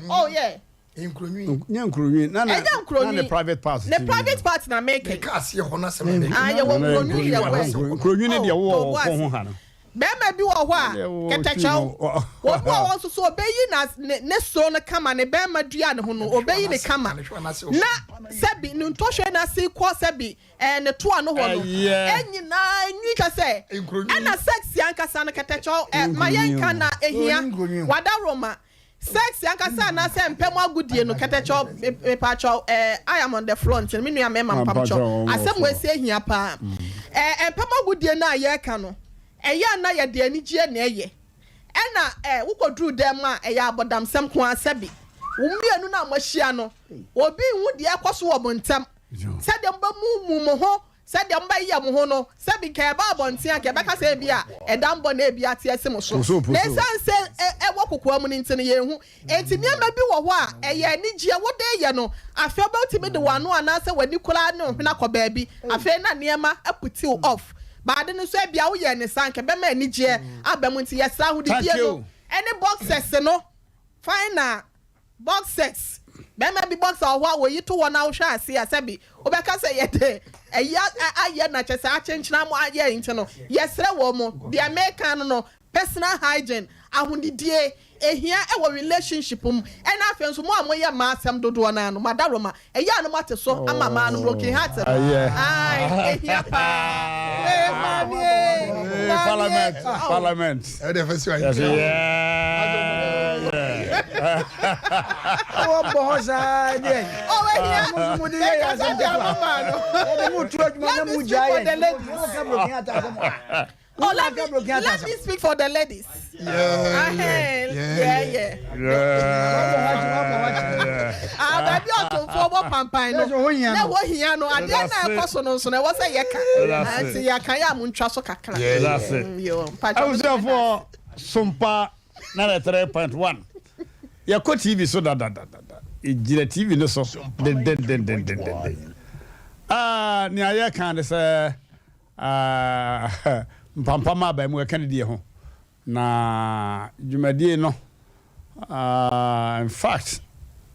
oh yeah. Ɛyɛ nkuro nwi. Nyɛ nkuro nwi na na Ɛnyɛ nkuro na ne nwi. private part Ne ti private part na meka yi. Meka aseɛ hɔ no asɛm na meka. Ah yɛwɔ nkuro nwi yɛ wɔ. Nkuro nwi ne deɛ Oh wowɔ to wɔ bo kɔn ho ase. ha no. Barima bi wɔ hɔ a, kɛtɛkyɛw, obi wɔ hɔ nso so obeyi na ne ne soro no kama, ne barima dua ne ho no, obeyi ne kama. Na sɛbi ne ntɔhwɛ no ase kɔ sɛbi ɛɛ ne toa no hɔ no, ɛnyinaa enwi kyɛ sɛ ɛna sex ankasa no kɛtɛkyɛw ɛ ma yɛnka na ehia wadaworoma. Sex ankasa anaasɛ mpɛ mu agodie no kɛtɛkyɛw mepakyɛw eh, I am on the floor nti no me nua mɛma mpakyɛw asɛm wei sɛ ehia paa eh, mpɛ mu agodie no a yɛreka no ɛyɛ a na yɛde anigyeɛ na ɛyɛ ɛna eh, wokɔduru dan mu a ɛyɛ abɔdamsɛm ko ara sɛbi wo mmienu no a moahyia no obi nhu deɛ ɛkɔ so wɔ mo ntam sɛdeɛ mobɛmumu mo ho Sɛdeɛ mobɛyeyɛ mo ho no, sɛ bi nka ɛba abɔnten a, anka yɛbɛka sɛ ebia ɛdammɔ na ebia ate asi mo so. Na esiane sɛ ɛwɔ kokoa mu no nti no, yɛnhu. Enti nneɛma bi wɔ hɔ a, ɛyɛ anigyeɛ, wode reyɛ no, afei wobɛtumi de w'ano anaasɛ w'ani koraa ne wo hwene akɔ baabi, afei na nneɛma aputiw off. But ade no nso, ebia woyɛɛ no saa, anka ɛbɛma anigyeɛ aba mu. Nti yɛsrɛ ahodidie no ne boxers no, final. Boxers, Bɛrima bi boxer wɔ hɔ a wɔyi to hɔ na wohwɛ ase a sɛbi wobɛka sɛ yɛde ɛyi ayɛ na kyɛ sɛ akyenkyena mo ayɛ nti no yɛsrɛ wɔ mo deɛ meka no no personal hygiene ahonidie ehia ɛwɔ relationship mu ɛna afei nso mo a moyɛ mmaa asɛm dodoɔ naa no madaroma ɛyɛ a no moate so ama mmaa no broken heart no ae ehia paa ee maame ee parliament maame parliament Ɛde fɛ si wa yɛsɛ yeah yeah. Wɔbɔ hɔ saa deɛ. Ɔwɔ hia. Mo nso mo de yɛ yɛ asɛm ketewa. Yɛde mo tu adwuma na mo gya yɛ. Mo ka broken heart asɛm. Oh, let me speak for the ladies. Yeah. Ah, baabi ɔtomfoɔ bɔ pampan no na ɛwɔ hia no, adeɛ na ɛkɔ so no nso na ɛwɔ sɛ yɛka, nti yɛka yɛ a mo ntwa so kakra. Abusuafoɔ, Sompa 93.1, yɛkɔ TV so dadadada, ɛgyina TV no so dendendendendenden. Ah, nea yɛka ne sɛ mpampam aba mu ɛka ne die ho na dwumadie no, in fact,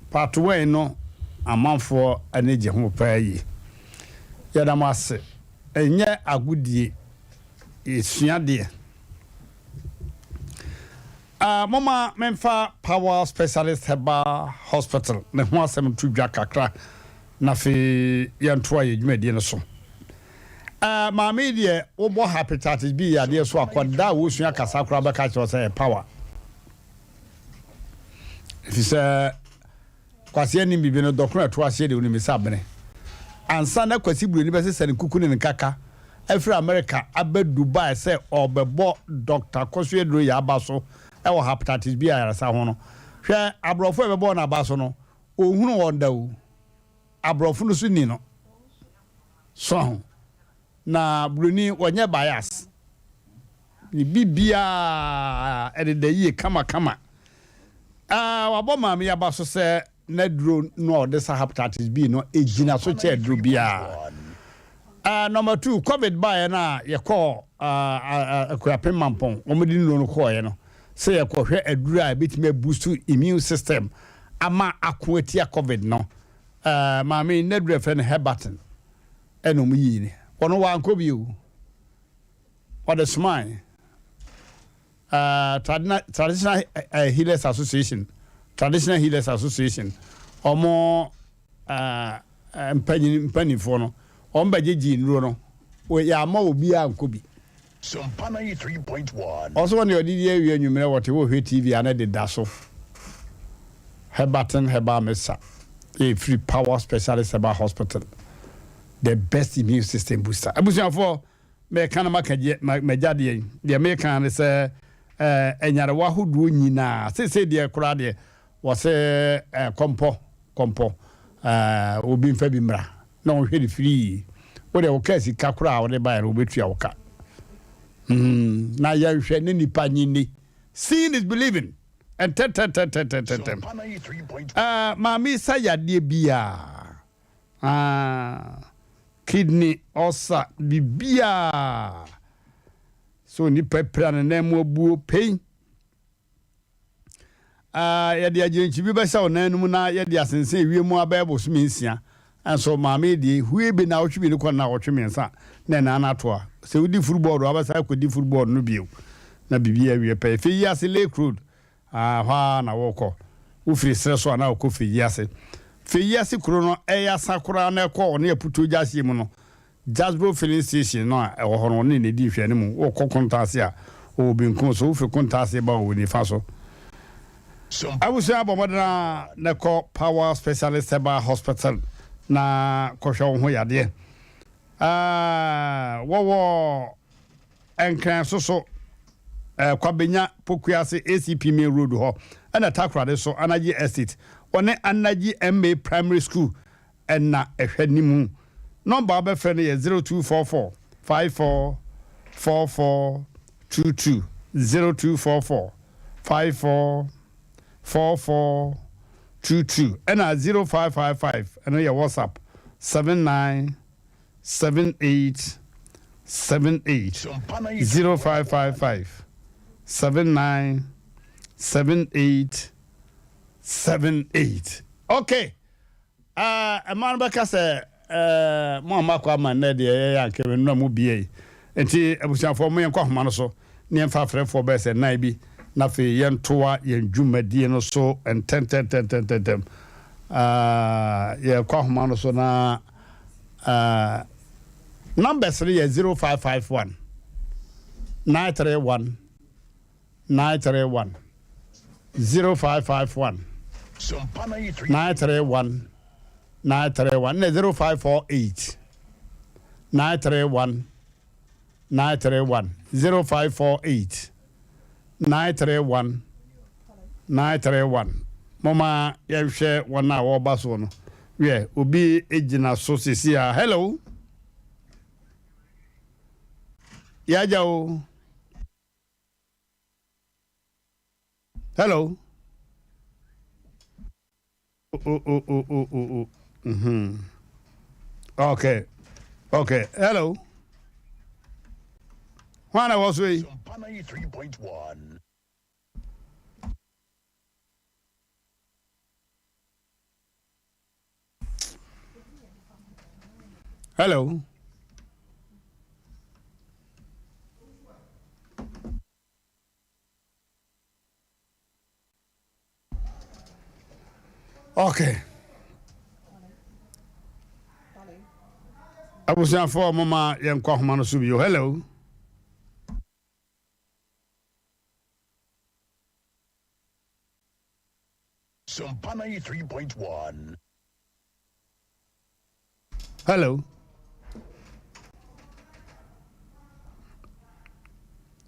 part one no, amanfoɔ ani gye ho paa yi. Yɛda mo ase. Ɛnyɛ agodie, yɛsua deɛ. Moma memfa Power Specialist Herbal Hospital ne ho asɛm to dwa kakra na afei yɛntoa yɛ dwumadie no so. Maame yi deɛ, wobɔ hepatitis B yadeɛ so, akwadaa a wɔsua kasa koraa bɛka kyerɛ sɛ ɛyɛ power, ɛfiri sɛ Kwasi anim bibi no dɔkono a ɛto aseɛ deɛ, onim sɛ abene ansa na Kwasi Buroni bɛsesa ne kuku ne ne nkaka afiri Amerika aba Dubai sɛ ɔrebɛbɔ Dɔkta Kɔso aduro yɛ aba so wɔ hepatitis B ayaresa ho no. Hwɛ, aborɔfo a ɛbɛbɔɔ no aba so no, ɔnhunu wɔn da o. Aborɔfo no so ni no so ho na buroni wɔnyɛ bias ne biribiara ɛdeda yie kamakama. Wabɔ maame yi aba so sɛ n'aduro no a ɔde sa hepatitis B no egyina so kyɛ aduro biara. Number two, COVID baeɛ no a yɛkɔɔ Akuapem Mampɔn, wɔn de nnuro no kɔɔeɛ no sɛ yɛkɔhwɛ aduro a ebetumi aboost immune system ama ako atia COVID no, maame yi n'aduro a yɛfrɛ no Herbatin ɛna wɔn yii ne wɔn wankɔ bio, ɔde somae Traditional Healers Association, Traditional Healers Association, wɔn mpanyin mpanimfoɔ no, wɔn bɛgyegye nnuro no, yɛama obiara nkɔ bi. Sompa 93.1. Ɔsɛ wɔn deɛ ɔde di awie anwummerɛ, wɔte hɔ hwɛ TV a na deda so. Herbatin Herbal Mixture ɛfiri Power Specialist Herbal Hospital, the best immune system booster. Abusuafoɔ, mɛka no maka gye magya deɛ deɛ meka ne sɛ ɛnyarewa ahodoɔ nyinaa seesei deɛ koraa deɛ wɔsɛ kɔmpɔ kɔmpɔ, obi mfa bi mmra na ɔhwɛ ne firii. Wode woka sika koraa a wode baeɛ no, wobɛtua wo ka na yɛnhwɛ ne nipa nyini. Seeing is believing. Ntɛntɛntɛntɛntɛntɛm Sompa 93.1. Maame sa yadeɛ biaa, kidney ulcer, biribiaa so nipa pira ne nan mu abuo pei, yɛde agyinankyi bi bɛhyɛ wo nan no mu na yɛde asensɛn ewiem mu abɛyɛ bosome 6 nso, maame yi deɛ hue bi na ɔtwe 2 kɔ na ɔtwe 3 na ɛnan no ato a sɛ wodi football do, abɛsa akɔdi football no bio na biribi awie pɛ. Feyiase Lake Road hɔ a na wɔkɔ, wofiri serɛ so a na wɔkɔ Feyiase. Feyiase kuro no ɛyɛ asa koraa na ɛkɔ ɔne Aputuo gya aseɛ mu no, Jasbro Filling Station no a ɛwɔ hɔ no, ɔne ne di nhwɛne mu. Wɔkɔ Kontaase a, ɔwɔ benkum so, wofiri Kontaase ba, ɔwɔ nifa so. Abusua, bɔ mmɔden a na kɔ Power Specialist Herbal Hospital na kɔhwɛ wo ho yadeɛ. Wɔwɔ Nkran so so Kwabenya Pokuase ACP Main Road hɔ, ɛna Takoradi so Anagye Estate, wɔne Anagye MA Primary School ɛna ɛhwɛ ne mu. Nɔmba a wobɛfrɛ no yɛ 0244 54 44 22, 0244 54 44 22, ɛna 0555, ɛno yɛ WhatsApp, 79 78 78, 0555 79 78 78. Okay, ɛma no bɛka sɛ mo a moakɔ ama nnɛ deɛ yɛyɛ anka nnura mu bie yi. Nti abusuafoɔ, mo yɛnkɔ ahoma no so ne yɛmfa afrɛfoɔ bɛyɛ sɛ nnan bi na afei yɛntoa yɛn dwumadie no so ntɛntɛntɛntɛntɛm. Yɛkɔ ahoma no so na numbers no yɛ 0551 931 931. 0551 931 931 na 0548 931 931 0548 931 931 Momma yɛnhwɛ wɔn a wɔreba soɔ no. Wiɛ, obi gyina so seesei a. Hello. Yɛagya o. Hello. Oh, oh, oh, oh, oh, oh. oh. Mm-hmm. Okay. Okay. Hello. Hwan na wɔ so yi? Hello. Okay. Abusuafoɔ moma yɛnkɔ ahoma no so bio. Hello. Sompa 93.1. Hello.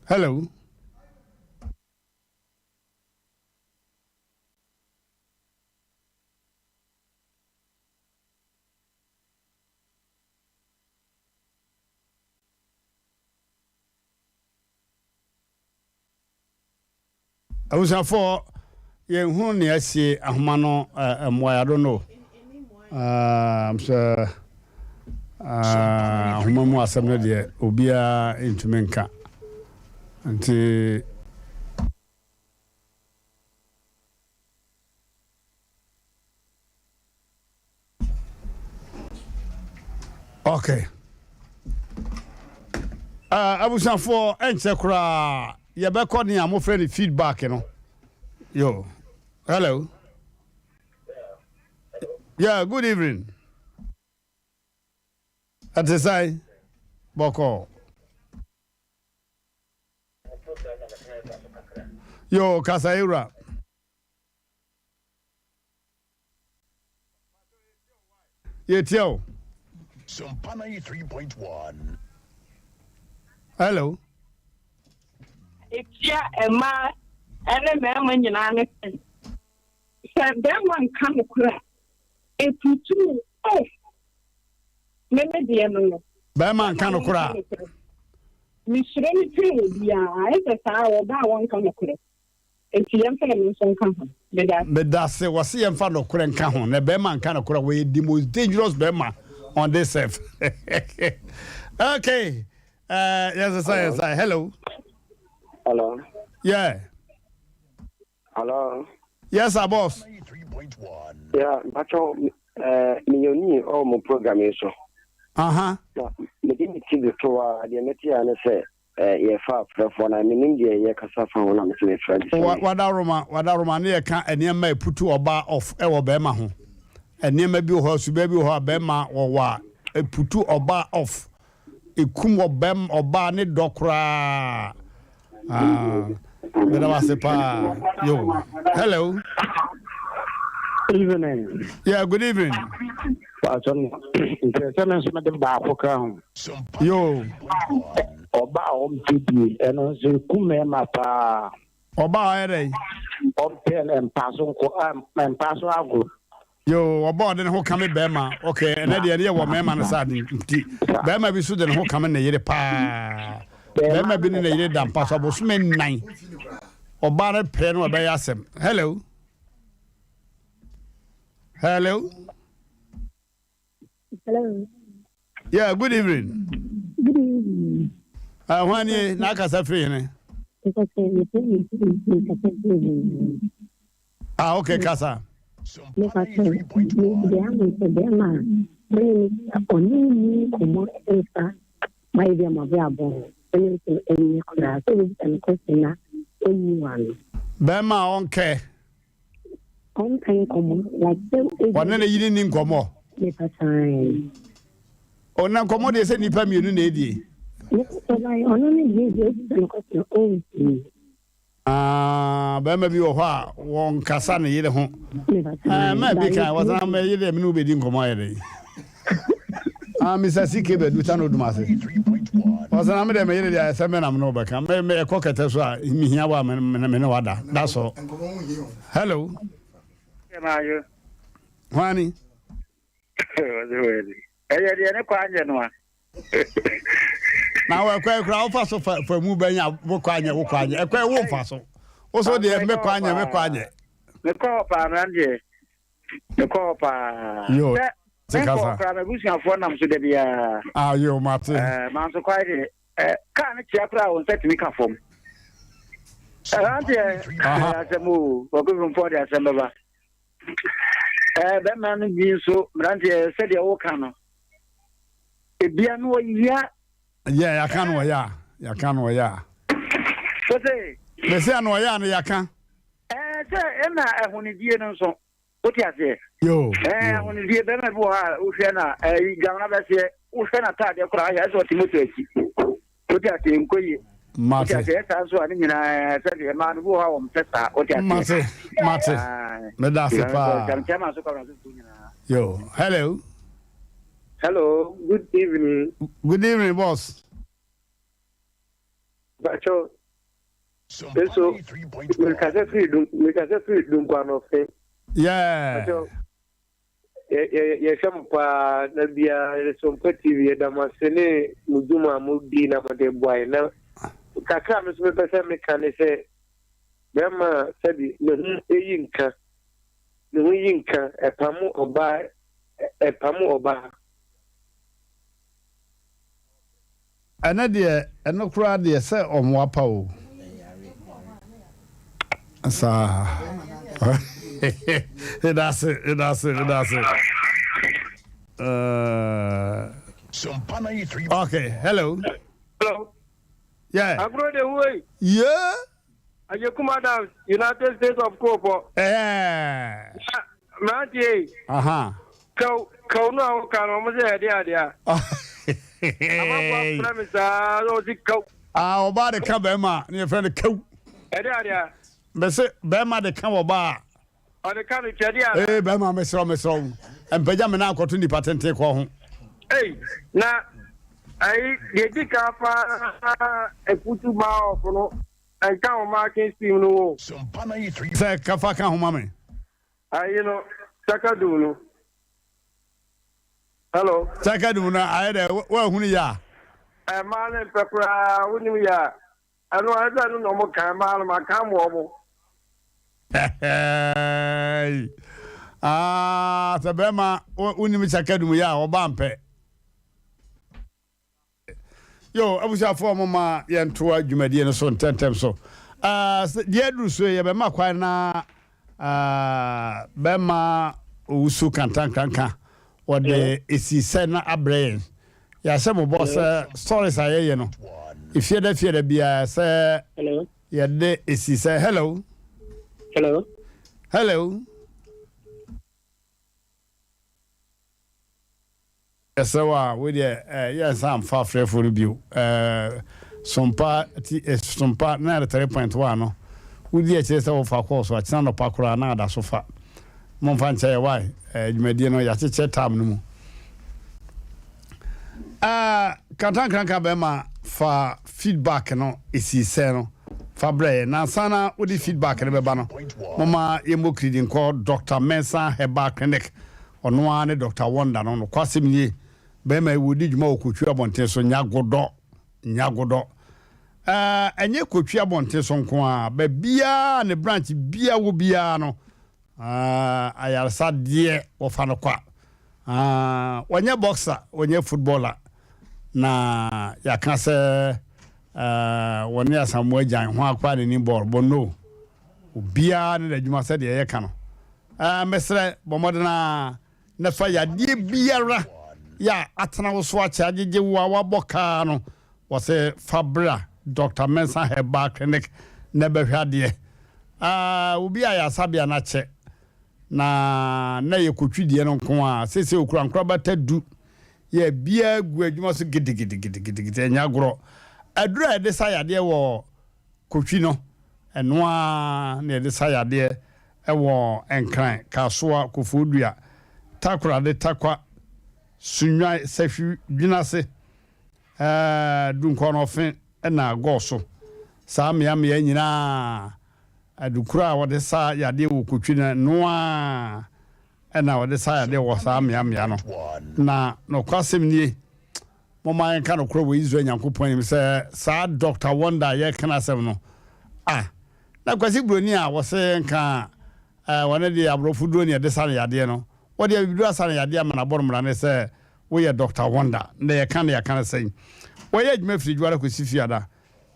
Hello. Abusuafoɔ yɛnhunu nea asie ahoma no mmoae, I don't know. Um, sɛ ahoma mu asɛm no deɛ obiara ntumi nka nti. Okay. Uh, abusuafoɔ ɛnkyɛ koraa yɛbɛkɔ nea mofrɛ no feedback no. Yo. Hello. Yeah, good evening. Ɛte sɛn? Bɔkɔɔ. Yo, kasa ewura. Yɛtia o. Sompa 93.1. Hello. Etia mmaa ne mmarima nyinaa ne sɛ, sɛ barima nka nokorɛ a, ɛtutu oh, me me deɛ no no. Barima nka nokorɛ a. Mesuro no kyɛn obiara, ɛsɛ saa ɔbaa a wɔnka nokorɛ. Enti yɛmfa ɛno nso nka ho. Meda ase. Medase, wɔse yɛmfa nɔkorɛ nka ho, na bɛɛma nka nɔkorɛ a wɔyɛ the most dangerous bɛɛma on this earth. Okay, uh, yɛnsesa yɛnsa. Hello. Hello. Yeah. Hello. Yes, sir, boss. Yeah, mpacho eh me yoni o mo program yi so. Aha. Na me di me TV to a deɛ mete a ne sɛ Eh, yɛfa afrɛfoɔ na menim deɛ yɛkasa fa ho na mese mefrɛ de sɛ Wadaroma, wadaroma ne yɛka nneɛma a ɛputu ɔbaa off ɛwɔ bɛrima ho. Nneɛma bi wɔ hɔ, suba bi wɔ hɔ a bɛrima wɔwɔ a ɛputu ɔbaa off. Ɛkum ɔbɛm ɔbaa ne dɔ koraa. Ah, meda wo ase paa. Yo. Hello. Evening. Yeah, good evening. Pastor, nti sɛ me nso mede baako ka ho. Yo. Ɔba a ɔmpɛ bie, ɛno nso ɛku mmarima paa. Ɔba a ɔyɛ dɛn? Ɔmpɛ no mpa so nko, mpa so agorɔ. Yo, ɔba ɔde ne ho kame bɛrima. Okay, ɛnɛ deɛ ɛne yɛ wɔ mmarima no saa nti. Bɛrima bi so de ne ho kame ne yere paa. Bɛrima bi ne ne yere da mpa so abosome nnan. Ɔbaa no pɛ no ɔbɛyɛ asɛm. Hello. Hello. Hello. Yeah, good evening. Good evening. Uh, hwan nie na akasa firi hene? Ah, okay, kasa. Bɛrima a ɔnkɛ. Ɔmpɛ nkɔmmɔ like sɛ ebi. Ɔne ne yere nni nkɔmmɔ. Mepa kyɛw. Ɔna nkɔmmɔ deɛ sɛ nnipa mmienu na ɛdie. Mepa kyɛw like ɔno ne deɛ deɛ obisa no question ɔntie. Ah, bɛrima bi wɔ hɔ a wɔnkasa ne yere ho. Ah, ma bi kan wɔsan mɛ yere mene wobɛdi nkɔmmɔ ayɛ dɛ. Ah, Mr. CK bɛdu ta no odum ase. Wɔsan me dɛ me yere deɛ sɛ me na me ne wobɛka. Me me ɛkɔ kɛtɛ so a mehia wo a me me ne wada. That's all. Hello. Hwani? Ɛyɛ deɛ ne kwan nyɛ no a. Na wɔ ɛkwan kura wofa so fa fa mu bɛnya wo kwan nyɛ wo kwan nyɛ ɛkwan wo nfa so wo so deɛ me kwan nyɛ me kwan nyɛ. Mekɔ hɔ paa mmeranteɛ mekɔ hɔ paa. Yo sɛ menkɔ hɔ koraa m'abusuafoɔ nam so da biara. Ah yo mate. Ɛɛ manso kwae deɛ ɛɛ kaa no kyea koraa wo nsa tumi ka fam. Mmeranteɛ ɛyɛ asɛm o wɔkɔ de asɛm bɛba. Ɛɛ bɛrima no bi nso mmeranteɛ sɛdeɛ woka no ebia no ɔya. Yɛ yɛaka no ɔyɛ a yɛaka no ɔyɛ a. Sose. Mese ano ɔyɛ a no yɛaka. Ɛɛ sɛ ɛna ɛhonidie no nso wote aseɛ. Yoo. Ɛɛ ahonidie bɛrima bi wɔ hɔ a wohwɛ na ɛyi dwamena bɛseɛ wohwɛ n'ataadeɛ koraa ayɛ sɛ ɔte moto akyi. Wote aseɛ nkɔ yie. Mate. Wote aseɛ ɛsaa nso a ne nyinaa sɛ deɛ mmaa no bi wɔ hɔ a wɔn pɛ saa. Wote aseɛ. Mate mate. Meda ase paa. Yo hello. Hello good evening. Good evening boss. Bacho. Nso mekasa firi dum mekasa firi Dunkwanɔfe. Yeah. Bacho. Yɛhwɛ mo paa da biara Sompa TV yɛda mo ase ne mo dwuma a modi na mode boa yɛn. Na kakra a me nso mepɛ sɛ meka ne sɛ bɛrima a sɛbi ne ho yi nka ne ho yi nka ɛpamo ɔbaa ɛpamo ɔbaa. Ɛnɛ deɛ ɛno koraa deɛ sɛ ɔmoa pa o saa edase edase edase uh, okay hello hello yeah agro de woi yeah Agyekum Adams, United States of Kuropɔ. Ɛɛ. Na mmeranteɛ yi. Aha. Kaw kaw no a woka no wɔn sɛ ɛde adeɛ a. Amanfoɔ afrɛ me saa na wɔsi kaw. Ah, ɔbaa de ka bɛrima ne yɛfrɛ no kaw. Ɛde adeɛ a. Bɛsɛ bɛrima de ka ɔbaa. Ɔde ka no twɛdeɛ anaa? Ee bɛrima mesrɛ wo mesrɛ wo mpagya me nan nkɔto nipa tenten kɔn ho. Ei na ayi deɛ di kan paa efutu maa ɔfo no nka ho marking scheme no wo. Sɛ kafa ka ho ma me. Ayi no sakadum no. Hello. Sakadum no ayɛ dɛ woahunu yɛ a. Ɛmaa ne mpɛ koraa wonim yɛ a. Ɛno ayɛ sɛ ɛno na ɔmo kan maa no ma kan mo ɔmo. Ah, sɛ bɛrima wonim sakadum yɛ a ɔba mpɛ. Yo, abusuafoɔ mo ma yɛntoa dwumadie no so ntɛntɛm so. Uh, deɛ aduru so yɛbɛma kwan na uh, bɛma owusu kantankranka wɔde esi sɛ na abrɛ yɛn. Yɛahyɛ mo bɔ sɛ stories a yɛyɛ no, efiada fiada biara sɛ yɛde esi sɛ hello. Hello. Hello. Yɛsrɛ wo a, wei deɛ eh, yɛnsa mfa afrɛfoɔ no bio. Eh, Sompa ti eh, Sompa 93.1 no, wodi akyire sɛ wofa kɔɔ so akyena nɔpa koraa na ada so fa. Momfa nkyɛ yɛ wae, eh, dwumadie no yɛakyekyɛ tam no mu. Eh, Kantankranka bɛma fa feedback no ɛsii sɛn no fa brɛ yɛ. Nansa na wode feedback no bɛba no, momma yɛmmɔ kiridi nkɔ Dr. Mensah Herbal Clinic. Ɔno ara ne Doctor Wonder no. Nokwasɛm nie, barima yi wɔdi dwuma wɔ Kotwi abɔnten so, Nyagodɔ, Nyagodɔ. Ɛɛ, ɛnyɛ Kotwi abɔnten so nko ara, baabiara a ne branch biara wɔ biara no, ɛɛ, ayaresa deɛ wɔfa no kwa. Ɛɛ, wɔnyɛ boxer, wɔnyɛ footballer, na yɛaka sɛ ɛɛ, wɔne Asamoah Gyan ho akora n'anim bɔɔl bɔ, no. Obiara ne n'adwuma sɛdeɛ yɛka no. Ɛɛ, mesrɛ, bɔ mmɔden ara na fa yadeɛ biara yɛ a atena wo so akyɛ agyegye wo a woabɔ kaa no, wɔse fa bra Doctor Mensah Herbal Clinic na bɛhwɛ adeɛ. Ɛɛ, obi a ayaresabea no akyɛ na na ɛyɛ kotwi deɛ no nko ara, seesei okura nkorabata du yɛ biara gu adwuma so gidigidigidigidi, ɛnyɛ agorɔ. Aduro a yɛde sa yadeɛ wɔ Kotwi no. Ɛno ara na yɛde sa yadeɛ wɔ Nkran, Kasoa, Kofoɔdua, Takorade, Tarkwa, Sunnwan, Sahwi, Dwenase, Dunkɔnɔfe na Gɔɔso. Saa mmeammea nyinaa, adukuro a wɔde sa yadeɛ wɔ Kotwi no, ɛno ara na wɔde sa yadeɛ wɔ saa mmeammea no. Na nokwasɛm nie, Momma yɛnka nokorɛ wɔ Israel Nyankopɔn anim sɛ saa Doctor Wonder a yɛreka n'asɛm no, ah, na Kwasi Broni a wɔse nka eh, wɔne deɛ aborɔfo duro ne ɛde sa no yadeɛ no, wɔde abibiduro asa no yadeɛ ama no abɔ no mmara ne sɛ woyɛ Doctor Wonder. Na yɛka no yɛka no sɛn? Wɔyɛ adwuma firi Dwoada kɔsi Fiada.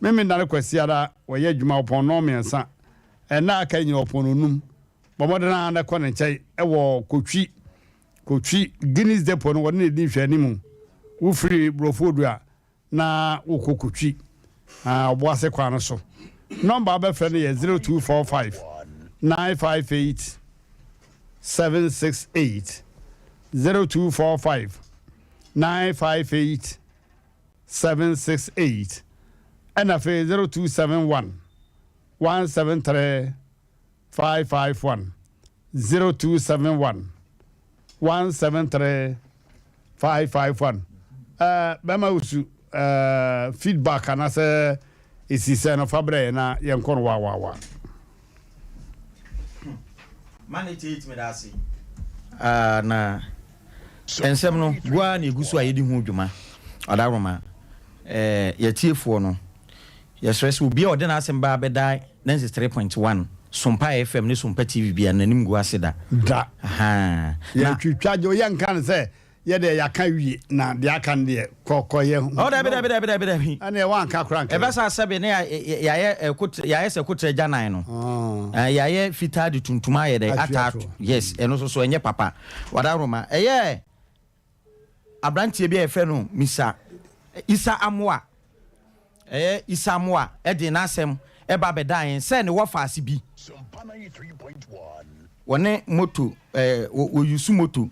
Memenda ne Kwasiada wɔyɛ adwuma wɔpɔn nnɔn mmiɛnsa. Ɛnna a aka nyina wɔpɔn nnɔnum. Bɔ mmɔden ara na kɔ ne nkyɛn wɔ Kotwi Kotwi Guinness Depot no wɔne no di nhwɛanimu. Wofiri Borɔfo a na wokɔ Kotwi Ɔboase kwan no so. Nɔmba a wobɛfrɛ no yɛ 0245 958 768, 0245 958 768, ɛna afei 0271 173 551 0271 173 551 ɛɛ bɛma wusu ɛɛ feedback anaasɛ esi sɛ no fa brɛ yɛ na yɛn kɔ no wawawa. Mane Tate meda ase. Ah, na nsɛm no gu ara na egu so a yɛdi ho dwuma. Ɔdaworoma, eh, yɛtiefoɔ no, Yɛsrɛ sɛ obi a ɔde n'asɛm baa bɛda 93.1 Sompa FM ne Sompa TV biara no n'anim ngu ase da. Da. Ahaa. Na. Yɛtwitwa gye, yɛnka no sɛ yɛ deɛ yɛaka awie na deɛ aka no deɛ kɔ kɔ yɛ ho. Oh, dabi, dabi, dabi, dabi, dabi. Ɛneɛ woanka koraa nka. Ɛbɛsa sɛbe ne yɛayɛ ɛkotre, yɛayɛ sɛ kotrɛ gyanan no. Ah. Yɛayɛ fitaa de tuntum ayɛ dɛ, ataa ato. Yes, ɛno nso so ɛnyɛ papa. Wadaworoma, ɛyɛ. Aberanteɛ bi a yɛfrɛ no Misa Isa Amoah, ɛyɛ Isa Amoah de n'asɛm ba bɛdaa yɛn sɛ ne wɔfaase bi, wɔne moto ɛɛ wɔyusu moto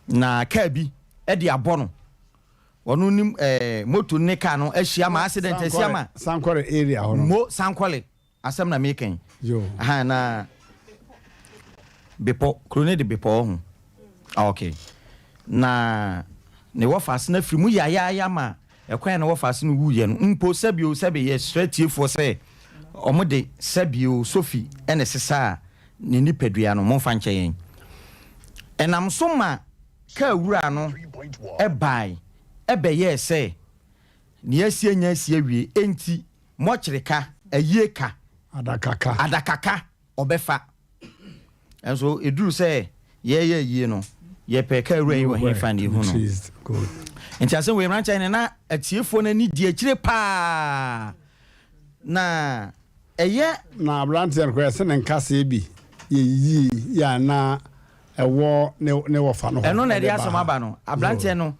na kaa bi de abɔ no. Ɔno ne ɛɛ moto ne kaa no ahyia ma accident asi ama. Sankore area hɔ no. Mo Sankore. Asɛm na meka yi. Aha na bepɔ kuro no de bepɔ ɔho. Ah, okay. Na ne wɔfa ase no afiri mu yayaaya ma ɛkwan a ne wɔfa ase no wuiɛ no mpo sɛbio sɛbe yɛsrɛ tiefoɔ sɛ wɔn de sɛbio sofi ɛna ɛsesaa ne nipadua no momfa nkyɛ yɛn. Ɛnam so ma kaa wura no ɛbae ɛbɛyɛɛ sɛ nea asi anya asi awie enti Mɔkyere ka, ayie ka. Adaka ka. Adaka ka, ɔbɛfa. Nso ɛduru sɛ yɛreyɛ ayie no, yɛpɛ kaa wura yi wɔ he fa na yɛhu no. Nti asɛm wei mmeranteɛ ne na atiefoɔ no ani di akyire paa na ɛyɛ. Na aberanteɛ no koraa yɛse ne nkasɛɛ bi yɛyiyii yɛ a na ɛwɔ ne wɔfa no hɔ. Ɛno na ɛde asɛm aba no. Aberanteɛ no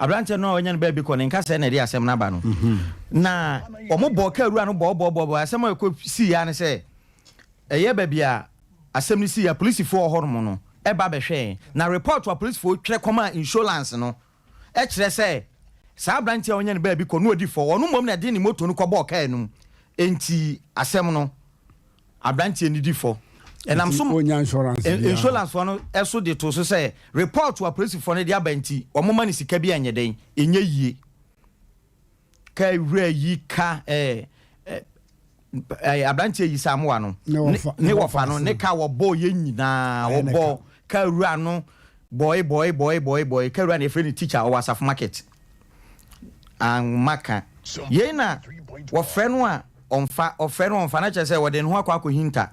Aberanteɛ no a wanya no baabi kɔ ne nkasɛɛ na ɛde asɛm no aba no. Na wɔbɔɔ kaa wura no bɔɔbɔɔbɔɔ. Asɛm a ɛkɔ sii ara ne sɛ, ɛyɛ baabi a asɛm no sii a polisifoɔ wɔ hɔnom no ba bɛhwɛɛ. Na report a polisifoɔ twerɛ kɔmaa insurance no kyerɛ sɛ saa aberanteɛ a wanya no baabi kɔ no ɔdi fɔ. Ɔno mmom na ɛde ne moto no kɔbɔɔ kaa no mu. Enti asɛm no. Abranteɛ no di fɔ. Ɛnam so insurance foɔ no so de too so sɛ report a polisifoɔ no de aba nti wɔn ma no sika bi a ɛnyɛ dɛn ɛnyɛ yie. Ka wura yi ka ɛɛ ɛɛ abranteɛ yi sɛ amoa no ne wɔfa no ne ka wɔbɔ yɛ nyinaa wɔbɔ ka wura no bɔe bɔe bɔe bɔe bɔe ka wura no yɛfrɛ no teacher ɔwɔ asafo market anwoma ka yei na wɔfrɛ no a Ɔmfa, ɔfrɛ no ɔmfa, na kyerɛ sɛ ɔde ne ho akɔ akɔhinta.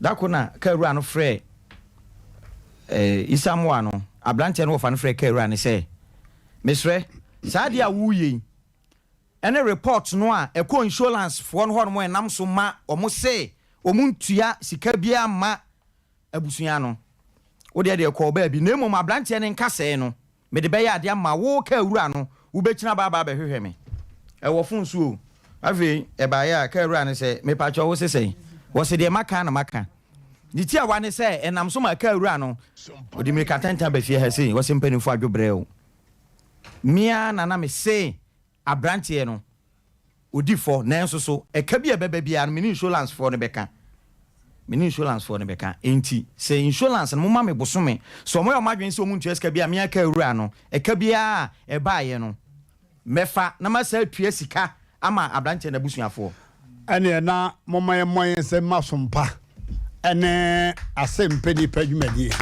Da koro na kaa wura no frɛɛ eh, Isamoa no, aberanteɛ no wɔfa no frɛɛ kaa wura no sɛ, mesrɛ, saa adeɛ a woreyɛ yi, ɛne report no a ɛkɔ insurance foɔ no hɔnom a ɛnam so ma wɔn se wɔn ntua sika biara mma abusua no, wo deɛ deɛ kɔɔ baabi, na mmom aberanteɛ no nkasɛɛ no, Mede bɛyɛ ade ama wo kaa wura no, wobɛkyini aba aba abɛhwehwɛ me. Ɛwɔ fon so o. Afei ɛbaeɛ a, kaa wura no sɛ, Mepakyɛw wo se sɛn? Wɔse deɛ maka ara na maka. Ne tiawa ne sɛ, ɛnam so ma kaa wura no, ɔde mmirika tɛntɛn ba fie ha sei, ɔse mpanimfoɔ adwo brɛ o. Me ara na na mese aberanteɛ no. Ɔdi fɔ, nanso so ɛka bi a ɛbɛba biara no, me ne insurance foɔ no bɛka. Me ne insurance foɔ no bɛka. Enti sɛ insurance no, momma me bosome. Sɛ wɔyɛ wɔn adwene sɛ wɔntua sika bi a, me ara kaa wura no, ɛka biara a ɛbaeɛ no, mɛfa na masan atua sika ama aberanteɛ no abusuafoɔ. Ɛneɛ na momma yɛmmɔ yɛn nsam mma som pa ne asɛmpɛ nipa dwumadie.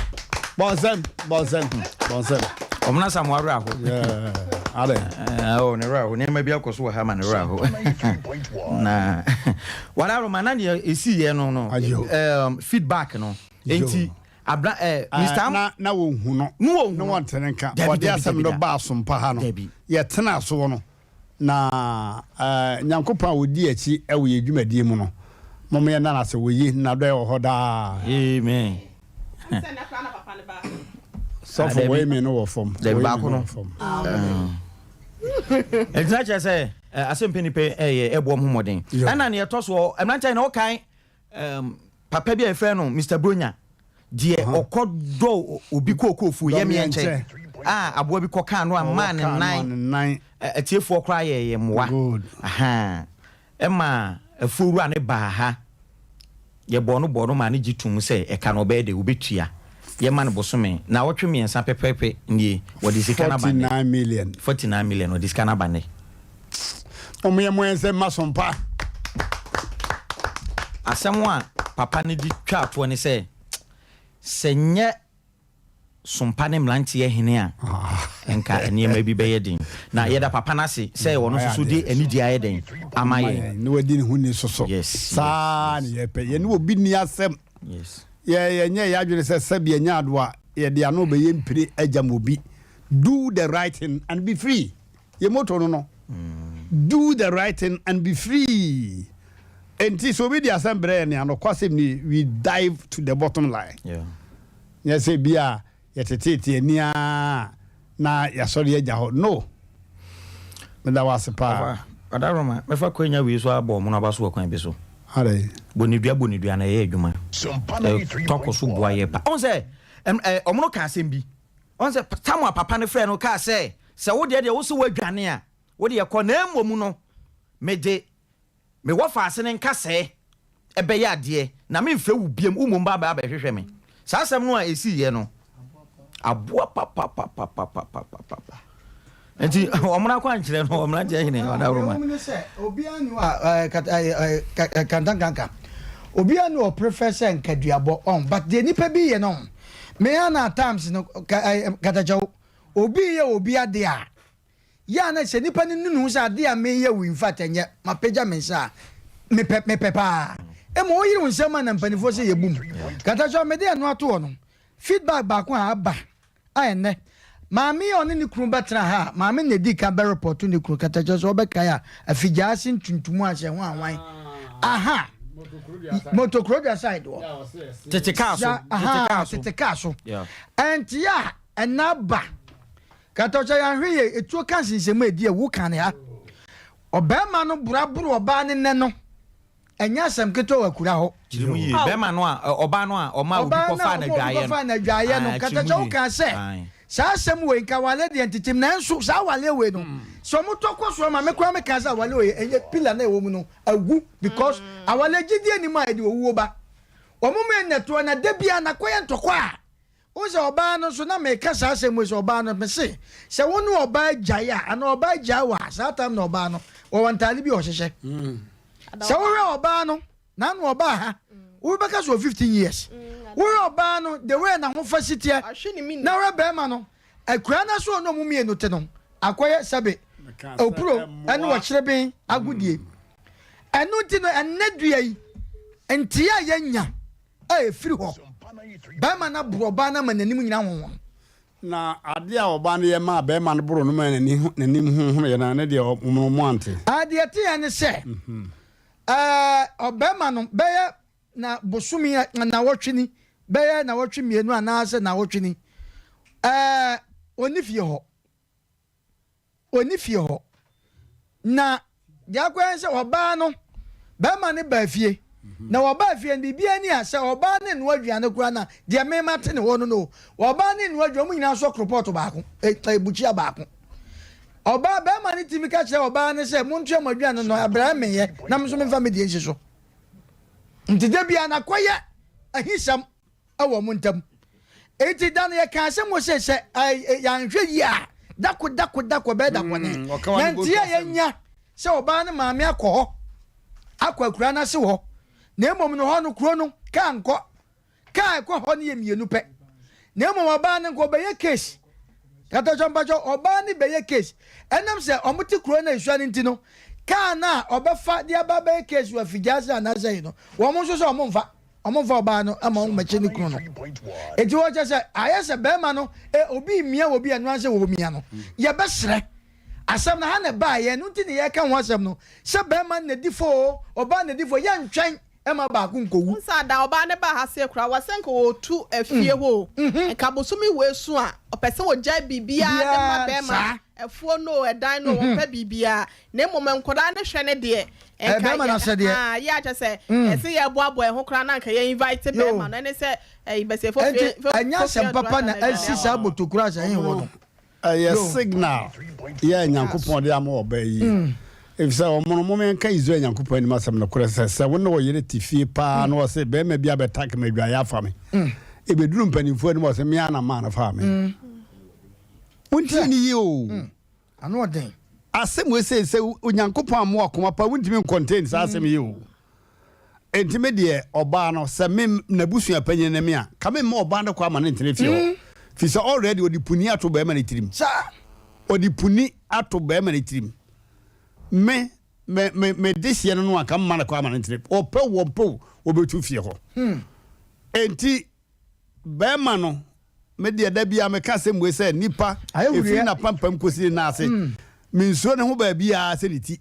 Bɔ nsam, bɔ nsam, bɔ nsam. Ɔmo na Samoa werɛ aho. Yeah, adɛ. Eh, oh, ne werɛ aho. Nneɛma bi akɔ so wɔ ha ma ne werɛ aho. Na wada Roma na deɛ esi yɛ no no. Um, feedback no. Enti abra eh, Mr. Am na na wɔn hu no. No wɔn hu no. Na wɔn tene nka. Wɔde asɛm no ba asompa ha no. Yɛtena soɔ no. Na Nyankopɔn a ɔdi akyi wɔ yɛn dwumadie mu no, mom yɛnna no ase, Oye, N'adɔeɛ wɔ hɔ daa. Amen. Sɔfo, wɔ amen no wɔ fam. Dabi baako no. Ɛnti na kyerɛ sɛ asɛmpɛ nipa ɛyɛ ɛboɔ ho mmɔden. Ɛna neɛ ɛtɔ soɔ, mmeranteɛ na wokae papa bi a yɛfrɛ no Mister Bronya, deɛ ɔkɔ dɔ obi kookoofuo yɛmeɛ nkyɛn a aboa bi kɔkaa no a maa ne nan atiefoɔ koraa yɛyɛ mmoa ɛma afuowura no baa ha yɛbɔɔ no bɔɔ no maa no gye tom sɛ ɛka no ɔbɛyɛ dɛ wɔbɛtua yɛma no bosome na wɔtwe mmiɛnsa pɛpɛpɛ nie wɔde sika no aba nnɛ 49 million 49 million wɔde sika no aba nnɛ. Wɔn yɛ mo nsɛm ma so mpa. Asɛm a papa no de twaa toɔ ne sɛ, sɛ nyɛ Sompa ne mmeranteɛ hene a, nka nneɛma bi bɛyɛ den. Na yɛda papa no ase sɛ ɔno nso so de anigyeɛ ayɛ dɛn ama yɛn. Na wadi ne ho ni soso. Yes. Saa na yɛpɛ. Yɛne obi nni asɛm. Yes. Yɛ yɛnyɛ yɛn adwene sɛ sɛbi ɛnyɛ adoa yɛde ano bɛyɛ mpire agyam obi. Do the right thing and be free. Yɛ motto no no, Do the right thing and be free. Enti sɛ obi de asɛm brɛ yɛn a, nokwasɛm ni, we dive to the bottom line. Nyɛ sɛ bi a yɛteteete ani ara na yɛasɔre agya hɔ. No. Meda wo ase paa. Ɔda Roma, mɛfa kwanya wei so abɔ ɔmono aba so wɔ kwan bi so. Adɛn? Bɔ ne dua, bɔ ne dua na ɛyɛ adwuma. Ɛtɔ kɔ so boa yɛ pa. Ɔhu sɛ, ɔmono ka asɛm bi. Ɔhu sɛ tam a papa no frɛɛ no kaa sɛ, Sɛ wo deɛ deɛ wo se woadwane a, wo deɛ kɔ, na mmom no, mede me wɔfaase no nkasɛɛ bɛyɛ adeɛ, na memfrɛ wo biom, wo mmom ba abɛhwehwɛ me. Saa asɛm no a ɛsiiɛ no, aboa papapapapapapapa. Nti wɔn akwankyerɛ no, wɔn mmeranteɛ hene ɔdawuroma. Deɛ ɛwɔ mu ne sɛ, obiara nni hɔ a ɛɛ kantankanka, obiara nni hɔ ɔprefer sɛ nkaduabɔ ɔn, but deɛ nipa bi yɛ no ɔn, me ara na at times no ka ɛɛ katakyɛw, obi reyɛ obi adeɛ a, yɛ a na sɛ nipa no nu ne ho sɛ adeɛ a mereyɛ wo infact ɛnyɛ, mapagya me nsa a, mepɛ mepɛ paa. Mmom woyere wo nsam a na mpanimfoɔ sɛ yɛbu mu. Katakyɛw, mede ɛno ato hɔ no, feedback baako a aba a ɛnnɛ maame yi a ɔne ne kunu bɛtena ha a maame na edi kan bɛrepɔto ne kunu katakyɛ sɛ ɔbɛkae a afigya ase ntuntum a hyɛ ho ahwan aha motokurodua side wɔ tete kaa so aha tete kaa so ɛnti a ɛna ba katakyɛ yɛahwɛ yɛ etuo ka nsensɛm a edi ewu kan ha ɔbɛrima no boraboro ɔbaa ne nɛ no. Ɛnyɛ asɛm ketewa wɔ akura hɔ. Kyerɛ mu yie. Bɛrima no a, ɔbaa no a ɔmaa obi kɔfaa no adwaeɛ no. Ɔbaa no a ɔmaa obi kɔfaa no adwaeɛ no. Katakyɛ wo kaa sɛ, saa asɛm wei nka awaleɛ deɛ ntetem nanso saa awaleɛ wei no sɛ ɔmo tɔ kɔ so ama me koraa me kaa sɛ awaleɛ wei ɛnyɛ pillar na ɛwɔ mu no awu because awaleɛ gyidie nni mu a ɛde owuo ba. Ɔmo mmienu na ɛtoɔ na da biara na kɔyɛ ntɔkwa a Wohu sɛ ɔbaa no nso, na meka saa asɛm wei sɛ ɔbaa no, mese, sɛ wo ne ɔbaa gyae a, anaa ɔbaa gyae wo a, saa tam na ɔbaa no, wɔwɔ ntaade bi a ɔhyehyɛ. Sɛ wohwɛ ɔbaa no, na ano ɔbaa ha, wobɛka sɛ wɔ 15 years. Wohwɛ ɔbaa no, the way n'ahofa si teɛ, na wohwɛ bɛrima no, akuraa no so ɔne ɔmo mmienu te no, akɔyɛ sɛbe, opuro ne ɔkyereben agodie. Ɛno nti no, ɛnnɛ dua yi, nteɛ a yɛnya, a ɛfiri hɔ. Barima no aboro ɔbaa no ama n'anim nyinaa honhono. Na adeɛ a ɔbaa no yɛ maa barima no boroo no maa n'anim honhonoeɛ no, ne deɛ ɔmono mo ante. Adeɛ ɛteɛ ne sɛ, ɛɛ, ɔbarima no bɛyɛ na bosome nnawɔtwe ni, bɛyɛ nnawɔtwe mmienu anaasɛ nnawɔtwe ni, ɛɛ, ɔnni fie hɔ. Ɔnni fie hɔ. Na deɛ akɔyɛ ne sɛ ɔbaa no, barima no baa fie. Na wɔbaa fie no, biribiara ni a sɛ ɔbaa no nnoa aduane koraa na deɛ me mate ne hɔ no no, ɔbaa no nnoa aduane, wɔn nyinaa sɔ koropɔɔto baako, eh, eh, bukyia baako. Ɔbaa, barima no tumi ka kyerɛ ɔbaa no sɛ, Montoa mo aduane no, abrɛ menyɛ, na me nso memfa me deɛ nsi so. Nti da biara na akɔyɛ ahisɛm wɔ wɔn ntam. Enti da no yɛkaa asɛm wɔ sɛ, sɛ yɛanhwɛ yie a, dako dako dako ɛbɛyɛ da bɔne. Na nti a yɛnya sɛ ɔbaa no maame akɔ hɔ, akɔ akuraa no ase hɔ, na mmom no hɔ no kuro no kaa nkɔ. Kaa a ɛkɔ hɔ no yɛ mienu pɛ. Na mmom ɔbaa no nka ɔbɛyɛ case. Katakyɔ mpakyɛ ɔbaa no bɛyɛ case. Ɛnam sɛ ɔmo te kuro no a esua no nti no, kaa no a ɔbɛfa de aba abɛyɛ case wɔ Afigya-ase anaasɛ yi no, wɔn nso sɛ ɔmo nfa. Ɔmo nfa ɔbaa no ma ɔmo mmɛkye ne kunu no. Enti wɔ kyerɛ sɛ ayɛ sɛ bɛɛma no eh, obi remia wɔ bi a ɛno ara sɛ wɔremia no. Yɛbɛsrɛ. Asɛm no ha na ɛbaeɛ, ɛno nti na yɛreka ho asɛm no. Sɛ bɛɛma no na ɛdi fɔ oo, ɔbaa no na ɛdi fɔ, yɛntwɛn. Ɛmma baako nkɔwu. Wohu sɛ ada ɔbaa no baa ha sei koraa wɔ sɛ nka ɔretu afie hɔ o, nka bosome wei so a ɔpɛ sɛ ɔgyae biribiara de ma bɛrima, afuo no o, ɛdan no o, ɔmpɛ biribiara, na mmom nkwadaa no hwɛ no deɛ, nka yɛ, haa, yɛ a kyerɛ sɛ ɛsɛ yɛboaboa yɛn ho koraa na anka yɛ invite bɛrima no, ɛne sɛ ɛyi bɛsɛ fofie, fofie Ɛnyɛ asɛm papa na asi saa botokuro a sɛ he wɔ no. Ɛyɛ signal yɛ Nyankopɔn de ama ɔbaa yi. Efisɛ ɔmo no, mom yɛnka Israel Nyankopɔn anim asɛm nokorɛ sɛ, sɛ wo ne wo yere te fie paa na ɔse, barima bi abɛtake me adwaeɛ afa me. Ebeduru mpanimfoɔ anim a ɔse, me ara na maa no faa me. Montie no yie oo. Ano ɔden. Asɛm wei sei, sɛ Onyankopɔn ammoa akoma pa, wontumi ncontain saa asɛm yi oo. Enti me deɛ ɔbaa no sɛ me n'abusua panyin ne me a, ka me mma ɔbaa no kɔ ama no ntena fie hɔ. Fi sɛ already ɔde puni ato bɛrima no tirim. Ɔde puni ato bɛrima no tirim. Me me me me dehyeɛ no no a ka mma no kɔ ama no ntena. Ɔpɛ o ɔmpɛ o ɔbɛtu fie hɔ. Enti bɛrima no me deɛ da biara meka asɛm wei sɛ nipa ɛfiri n'apampam kɔsi ne nan ase mensuro ne ho baabiara sɛ ne ti.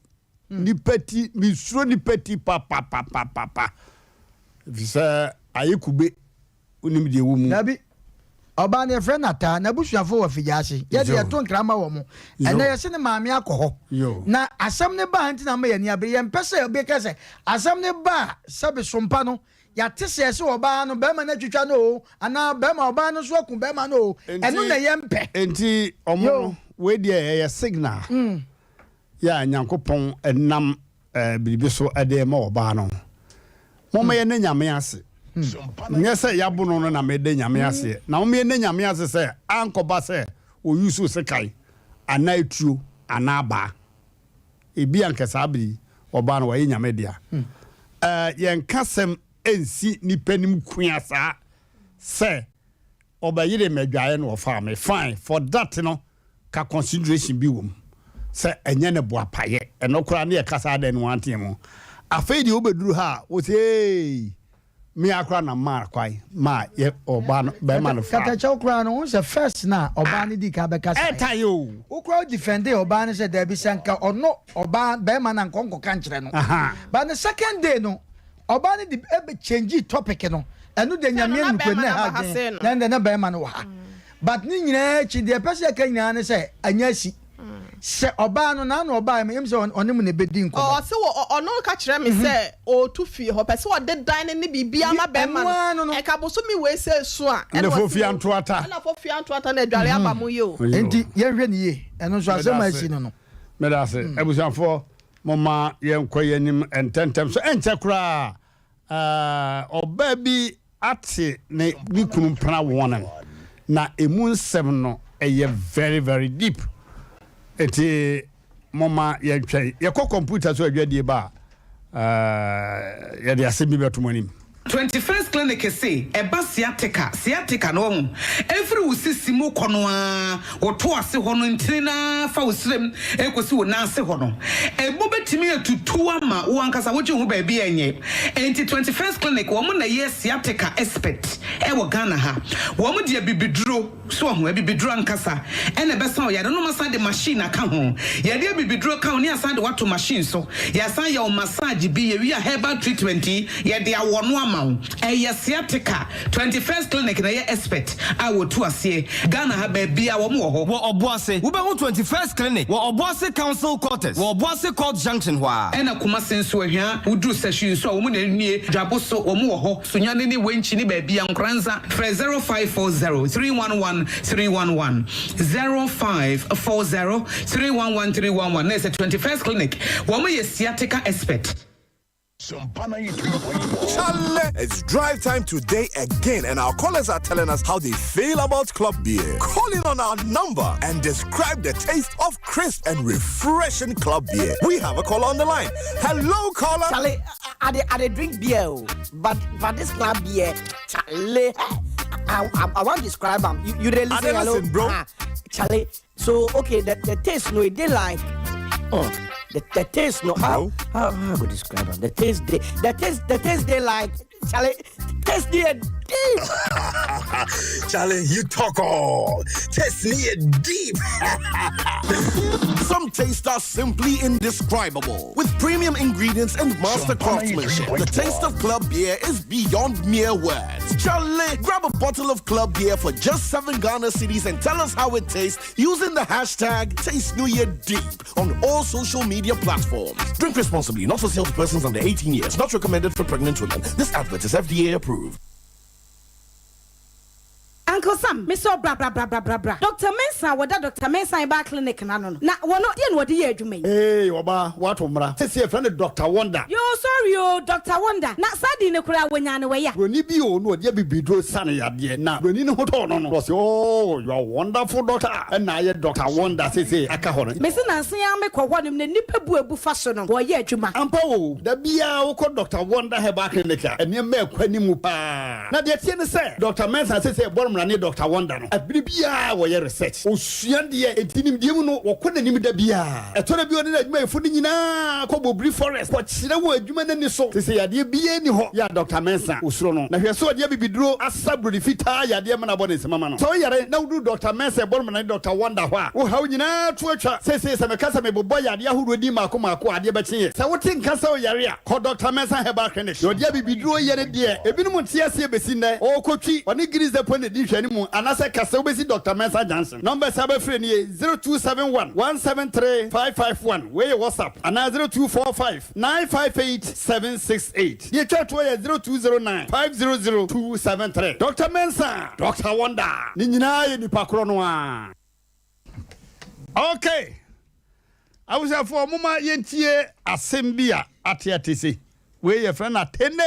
Nipa ti, mesuro nipa ti papapapapa. Efisɛ ayɛ kube, wonim deɛ ɛwɔ mu. Dabi, ɔbaa no yɛfrɛ no Ataa, n'abusuafoɔ wɔ Afigyaase. Yɛde yɛto nkra ma wɔn. Ɛnnɛ yɛse ne maame akɔ hɔ. Na asɛm no baa nti na ama yɛn ani abere. Yɛmpɛ sɛ obi ka sɛ asɛm no baa sɛbe sompa no, yɛate sɛ yɛse ɔbaa no, bɛrima no atwitwa no oo, anaa bɛrima, ɔbaa no nso aku bɛrima no oo. Ɛno na yɛmpɛ. Enti wɔn no, wei deɛ ɛyɛ signal. Yɛ a Nyankopɔn nam biribi so de rema ɔbaa no. Momma yɛnna Nyame ase. Nyɛ sɛ yɛabo no no na meda Nyame aseɛ, na momma yɛnna Nyame ase sɛ ankɔba sɛ ɔyusu sekan anaa etuo anaa abaa. Ebia anka saa bere yi ɔbaa no wayɛ Nyame dea. Yɛnka asɛm nsi nnipa anim kua saa sɛ ɔbɛyere m'adwaeɛ na ɔfaa me. Fine, for that no, ka consideration bi wom sɛ ɛnyɛ ne boapayɛ ɛno koraa ne yɛkasa adɛn no wanteɛ mu afei deɛ wobɛduru ha a wo sɛ ee me akora na maa kwan maa yɛ ɔbaa no bɛrima no fa katakyɛw koraa no wo sɛ first na ɔbaa no di ka bɛka saa ɛta yɛ o wo koraa wo defende ɔbaa no sɛ daabi sɛ nka ɔno ɔbaa bɛrima no anka ɔnkɔka nkyerɛ no but the second day no Ɔbaa no de ɛbɛ change topic no ɛno deɛ Nyame anim kura na ɛha adwene na ɛnde na bɛrima no wɔ ha but ne nyinaa akyi deɛ ɛpɛ sɛ yɛka nyinaa ne sɛ anyɛ asi sɛ ɔbaa no n'ano ɔbaa mu ɛmu sɛ ɔne mu na ɛbɛdi nkɔmmɔ. Ɔse wɔ ɔno ka kyerɛ me sɛ ɔɔtu fie hɔ ɔpɛ sɛ ɔde dan no ne biribiara ma bɛrima no ɛka bosome wei sɛ ɛsu a ɛna fofia ntoata ɛna fofia ntoata na adware aba mo yie o. Nti yɛnhwɛ ne yie ɛno nso asɛm a asi no no. Meda ase abusuafoɔ. Momma yɛnkɔ yɛn anim ntɛmntɛm so. Ɛnkyɛ koraa, ɔbaa bi ate ne ne kunu mpena warning, na emu nsɛm no ɛyɛ very very deep. Enti momma yɛntwɛn. Yɛkɔ kɔmputa so adwadie ba a, yɛde asɛm bi bɛto mo anim. 21st Clinic se ɛba sciatica, sciatica no wahu, ɛfiri wo sisi mu kɔ no ara, wo to ase hɔ no ntini no ara fa wo srem ɛkɔsi wo nan ase hɔ no, ɛmu bɛtumi atutu ama wo ankasa wogye wo ho baabi a ɛnyɛ. Enti 21st Clinic wɔn na ɛyɛ sciatica expert ɛwɔ Ghana ha. Wɔn de abibiduro. So wahu? Abibiduro ankasa na ɛbɛsa wo yare no. Wɔasan de machine aka ho. Yɛde abibiduro ka ho ne yɛasan de wo ato machine so. Yɛasan yɛ wo massage bi. Yɛwie a herbal treatment yi, yɛde awɔ no ama wo. Ɛyɛ sciatica. 21st Clinic na ɛyɛ expert a wɔtu aseɛ. Ghana ha baabiara wɔn wɔ hɔ. Wɔ Ɔboase, wobɛhu 21st Clinic wɔ Ɔboase Council Quarters wɔ Ɔboase Court Junction hɔ ara. Ɛna Kumasi nso, Ahwia, woduru Sahwi nso a, wɔn na nie. Dwaboso, wɔn wɔ hɔ. Sunyani ne Wenchi ne baabiara, Nkoranza. Nkoranza frɛ 0540 311 311 0540 311 311 na ɛsɛ 21st Clinic wɔn yɛ sciatica expert. Chale, it's drive time today again, and our callers are telling us how they feel about club beer. Calling on our number and describe the taste of crisp and refreshing club beer. We have a caller on the line. Hello, caller. Charlie, I, I, I, I drink beer, oh, but but this club beer, Charlie, I, I, I want to describe them. You, you really say hello, listen, bro. Ah, Charlie. So okay, the, the taste no, it dey like, oh, the, the taste no. How how how I go describe them? The taste they, the taste the taste they like, Charlie, taste they deep. Charlie, you talk all. Taste me deep. Some tastes are simply indescribable. With premium ingredients and master craftsmanship, the taste of club beer is beyond mere words. Charlie, grab a bottle of club beer for just 7 Ghana cedis and tell us how it tastes using the hashtag TasteNewYearDeep on all social media platforms. Drink responsibly, not for sale to persons under 18 years, not recommended for pregnant women. This advert is FDA approved. Uncle Sam, me sɛ wo bra bra bra bra bra bra. Doctor Mensah a wɔda Doctor Mensah Herbal Clinic no ano no, na wɔno deɛ na wɔde yɛ adwuma yi? Eei ɔbaa, woato mmara. Seesei yɛfrɛ no Doctor Wonder. Yoo sorry oo, Doctor Wonder, na saa din no koraa wɔnyaa no wɔ ya? Buroni bi oo na ɔde abibiduro sa no yadeɛ, na buroni no ho tɔɔ no no, na ɔse oo you are wonderful doctor, ɛna ayɛ Doctor Wonder seesei aka hɔ no. Mese nansa yi ara mekɔ hɔnom na nnipa bu abu fa so no, wɔyɛ adwuma. Ampa oo, da biara wokɔ Doctor Wonder Herbal Clinic a, nneɛma ɛkɔ anim paa. Na deɛ ɛteɛ ne sɛ Doctor Mensah seesei ɛbɔ no mmara ne Doctor Wonder no, bere biara wɔyɛ research, wɔsua deɛ, enti nimdeɛ mu no wɔkɔ n'anim da biara. Ɛtɔ da bi a ɔne n'adwumayɛfo no nyinaa kɔ Bobiri Forest kɔkyerɛ wɔn adwuma no ani so. Seesei yadeɛ biara nni hɔ yɛ a Doctor Mensah ɔsuro no. Na hwɛ sɛ ɔde abibiduro asa buroni fitaa yadeɛ ma no abɔ ne nsam ama no. Sɛ woyare na woduru Doctor Mensah ɛbɔ no mmara ne Doctor Wonder hɔ a, wo haw nyinaa to atwa. Seesei sɛ meka sɛ mebobɔ yadeɛ ahodoɔ din mmaako mmaako a, adeɛ bɛkye yɛ. Sɛ wote nka sɛ woyare a, Kɔ Dɔkta Mensah Herbal Clinic. Deɛ ɔde abibiduro yɛ no deɛ, ebinom nte aseɛ bɛsi nnɛ. Ɔrekɔtwi, ɔne Guinness Depot na ɛdi nhwɛanimu, anaasɛ ka sɛ wobɛsi Dɔkta Mensah Junction. Numbers a wobɛfrɛ nie, 0271 173 551, wei yɛ WhatsApp, anaa 0245 958 768. Deɛ ɛtwa toɔ yɛ 0209 500 273. Dɔkta Mensah, Dɔkta Wonder, ne nyinaa yɛ nipa korɔ no ara. Okay. Abusuafoɔ momma yɛntie asɛm bi a ate ate sei. Wei yɛfrɛ no atene.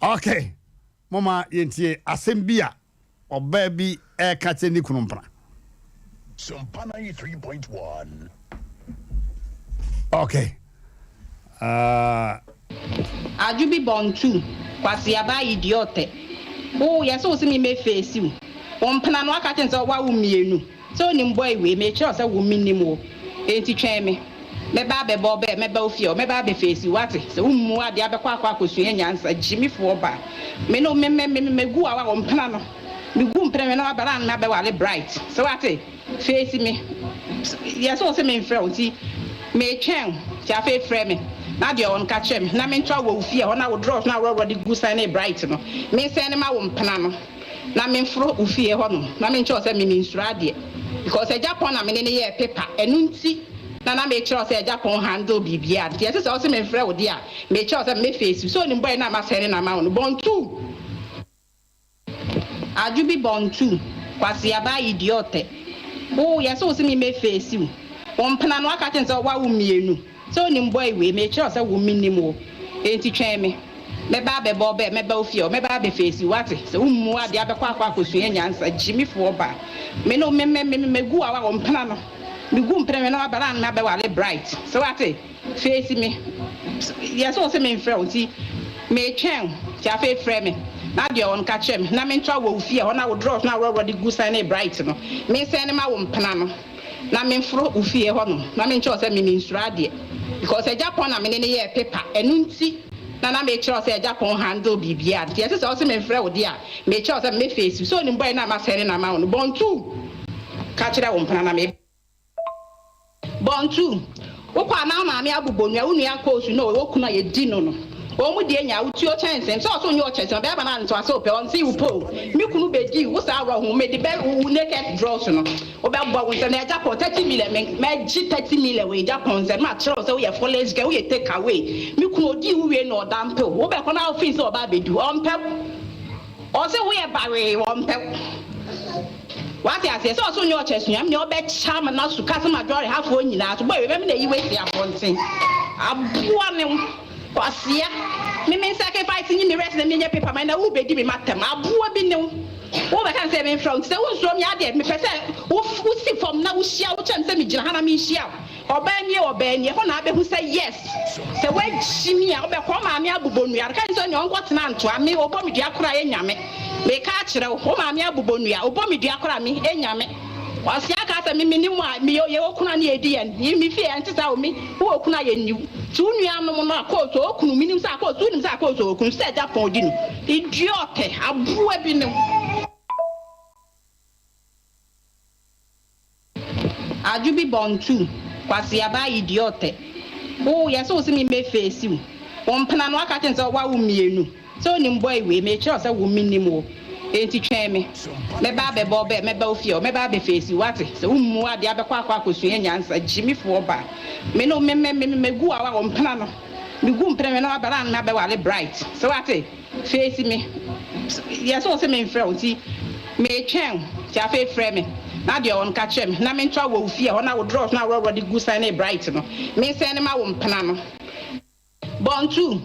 Okay. Momma yɛntie asɛm bi a ɔbaa bi ɛreka kyerɛ ne kunu mpena. Sompa 93.1. Okay. Uh, Adwo bi bɔntu, Kwasiaba idiɔtɛ. Wo yɛ sɛ wo se me mɛ face wo. Wo mpena no aka kyerɛ no sɛ wawo mienu. Sɛ onim boy wei, mekyerɛ wo sɛ wo menim wo. Enti twɛn me. Mɛba abɛbɔ wo bɛɛ, mɛba wo fie hɔ, mɛba abɛ face wo, wate? Sɛ wo mmu adeɛ abɛkɔ akɔ akɔsua nyansa, gyimifoɔ ba. Me no me me me mɛgu wo awa, wo mpena no. Me gu mpena me na waba na me abɛware Bright. Sɛ wate? Face me. Yɛ sɛ wo se memfrɛ wo nti metwɛn wo. Nti afei frɛ me na deɛ ɔwɔ no ka kyerɛ me na mentoa wɔ wo fie hɔ na wo drawers no a worɔworɔ de gu sɛne Bright no mensɛne ma wo mpena no. Na memforo wo fie hɔ nom na menkyerɛ wo sɛ me mensuro adeɛ because agya pɔn na mene no yɛɛ paper ɛno nti na na mekyerɛ wo sɛ agya pɔn handle biribiara nti ɛse sɛ wose memfrɛ wo deɛ a mekyerɛ wo sɛ me face wo sɛ onim boy no a masɛne no ama wo no bɔntuu adwo bi bɔntuu kwasiaba idiɔtɛ wo yɛse wo se me mɛ face wo wo mpena no aka kyerɛ no sɛ wawo mienu Sɛ onim boy wei, mekyerɛ wo sɛ wo menim wo, enti twɛn me. Mɛba abɛbɔ wo bɛɛ, mɛba wo fie hɔ, mɛba abɛ face wo, wate? Sɛ wo mmu adeɛ abɛkɔ akɔ akɔsua nyansa, gyimifoɔ ba. Me no, me me me mɛgu wo awa, wo mpena no, megu mpena me na waba na me abɛware Bright, sɛ wate? Face me. Yɛ sɛ wo se memfrɛ wo nti, metwɛn wo, nti afei frɛ me, na deɛ ɔwɔ no ka kyerɛ me, na mentoa wɔ wo fie hɔ na wo drawers no a worɔworɔ de gu sɛne Bright no, mensɛne ma wo mpena no. Na memforo wo fie hɔ nom na menkyerɛ wo sɛ me mensuro adeɛ because agya pɔn na mene no yɛɛ paper ɛno nti na na mekyerɛ wo sɛ agya pɔn handle biribiara nti ɛse sɛ wose memfrɛ wo deɛ a mekyerɛ wo sɛ me face wo sɛ onim boy no a masɛne no ama wo no bɔntuu ka kyerɛ wo mpena na me bɔntuu wokɔ a na wo maame abobɔ nua wo nua kɔɔsu na ɔwɔ kunu a yɛdi no no. Wɔn mu deɛ nya wo tuo kyɛnse sɛ ɔso nyɛ ɔkyɛnse ɔbɛɛma no antoa sɛ ɔpɛ ɔnse wo po me kunu bɛdi wo saa worɔ ho mede bɛ wo naked drawers no wobɛbɔ wo nsam na agya pɔn 30 million me mɛgye 30 million wɔ agya pɔn nsam makyerɛ wo sɛ woyɛ foolish girl woyɛ take away me kunu ɔdii wo wie na ɔdampe wo wobɛkɔ na wofii sɛ ɔba abɛdi wo ɔmpɛ wo ɔse woyɛ bawee ɔmpɛ wo Wate aseɛ? Sɛ ɔso nyɛ ɔkyɛsua, me nea ɔbɛkyɛ ama no aso ka sɛ madwɔre hafoɔ nyinaa so. Boy, wei me na ayi wo asi abɔnten. Aboa ne wo. Kwasea. Me me sacrifice nyi me rest na menyɛ paper man na wo bɛdi me matam. Aboa bi ne wo. Wo bɛka ne sɛ memfrɛ wo nti sɛ wo nsuro me adeɛ mepɛ sɛ wo wo si fam na wo hyia wo kyerɛ me sɛ me gyina ha na menhyia wo. Ɔbaa nie ɔbaa nie ɛhɔ na abɛhu sɛ yes sɛ woagyi me a wobɛkɔ wo maame abobɔ nnua no ka kyerɛ sɛ nea ɔnkɔtena ntoa me ɔbɔ me dua koraa ɛnya me meka akyerɛ wo wo maame abobɔ nnua ɔbɔ me dua koraa me ɛnya me ɔsea ka sɛ me me nim a me yɛ okunu a ne yɛdi yɛn yi me fie ɛnte saa o me wo okunu a yɛnni wo nti wo nuanom no akɔɔso okunu menim sɛ akɔɔso wonim sɛ akɔɔso okunu sɛ agya pɔn ɔdi no idiot aboa bi ne wo. Adwo bi bɔ ntu, Kwasiaba idiote. Wo yɛ sɛ wo se me mɛ face wo. Wo mpena no aka kyerɛ no sɛ wawo mienu. Sɛ onim boy wei, me kyerɛ wo sɛ wo me nim wo. Enti twɛn me. Mɛba abɛbɔ bɛ, mɛba wo fie hɔ, mɛba abɛ face wo, wate? Sɛ wo mmu adeɛ abɛkɔ akɔ akɔsua nyansa, gyimifoɔ ba. Me ne wo me me me mɛgu wo awa, wo mpena no. Me gu mpena me ne wo aba na me abɛware Bright. Sɛ wate? Face me yɛ sɛ ɔse menfrɛ wo nti metwɛn wo nti afei frɛ me na deɛ ɔwɔ no ka kyerɛ me na mentoa wɔ wo fie hɔ na wo drawers no a worɔworɔ de gu sɛn ne bright no mensɛn ne ma wo mpena no. Bɔntu,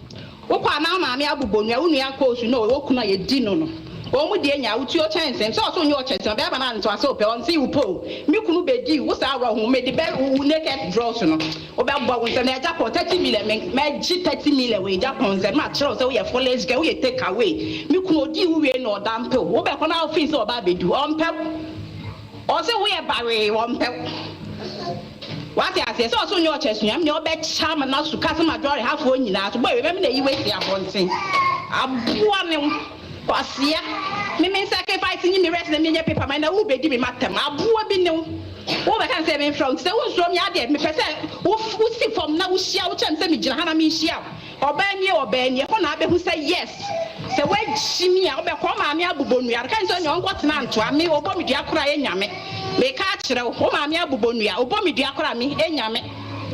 wokɔ a na wo maame abobɔ nua wo nua koosu na ɔwɔ kunu a yɛdi no no wɔn mu deɛ nya wo tuo kyɛnse sɛ ɔse wonyɛ ɔkyɛnse ɔbɛɛma no antoa sɛ ɔpɛ ɔnse wo po me kunu bɛdi wo saa worɔ ho mede bɛ wo naked drawers no. Wobɛbɔ wo nsam na agya pɔn 30 million me mɛgye 30 million wɔ agya pɔn nsam makyerɛ wo sɛ woyɛ foolish girl woyɛ take away me kunu odii wo wie na ɔdampe wo wobɛkɔ na wofii sɛ ɔba abɛdi wo ɔmpɛ wo ɔse woyɛ bawee ɔmpɛ wo wate aseɛ sɛ ɔse wonyɛ ɔkyɛsua me nea ɔbɛkyɛ ama no aso ka sɛ madwɔre hafoɔ nyinaa so boy wei mɛme na ayi wo asi abɔnten aboa ne wo Kwasea, me me sacrifice nyi me rest na menyɛ paper man na wo bedi me matam. Aboa bi ne wo. Wo bɛka ne sɛ memfrɛ wo nti sɛ wo nsuro me adeɛ mepɛ sɛ wo wo si fam na wo hyia wo kyerɛ me sɛ me gyina ha na menhyia wo. Ɔbaa nie ɔbaa nie ɛhɔ na abɛhu sɛ yes sɛ woagyi me a wobɛkɔ wo maame abobɔ nnua no ka ne sɛ nea ɔnkɔtena ntoa me ɔbɔ me dua koraa ɛnya me. Meka akyerɛ wo wo maame abobɔ nnua ɔbɔ me dua koraa me ɛnya me.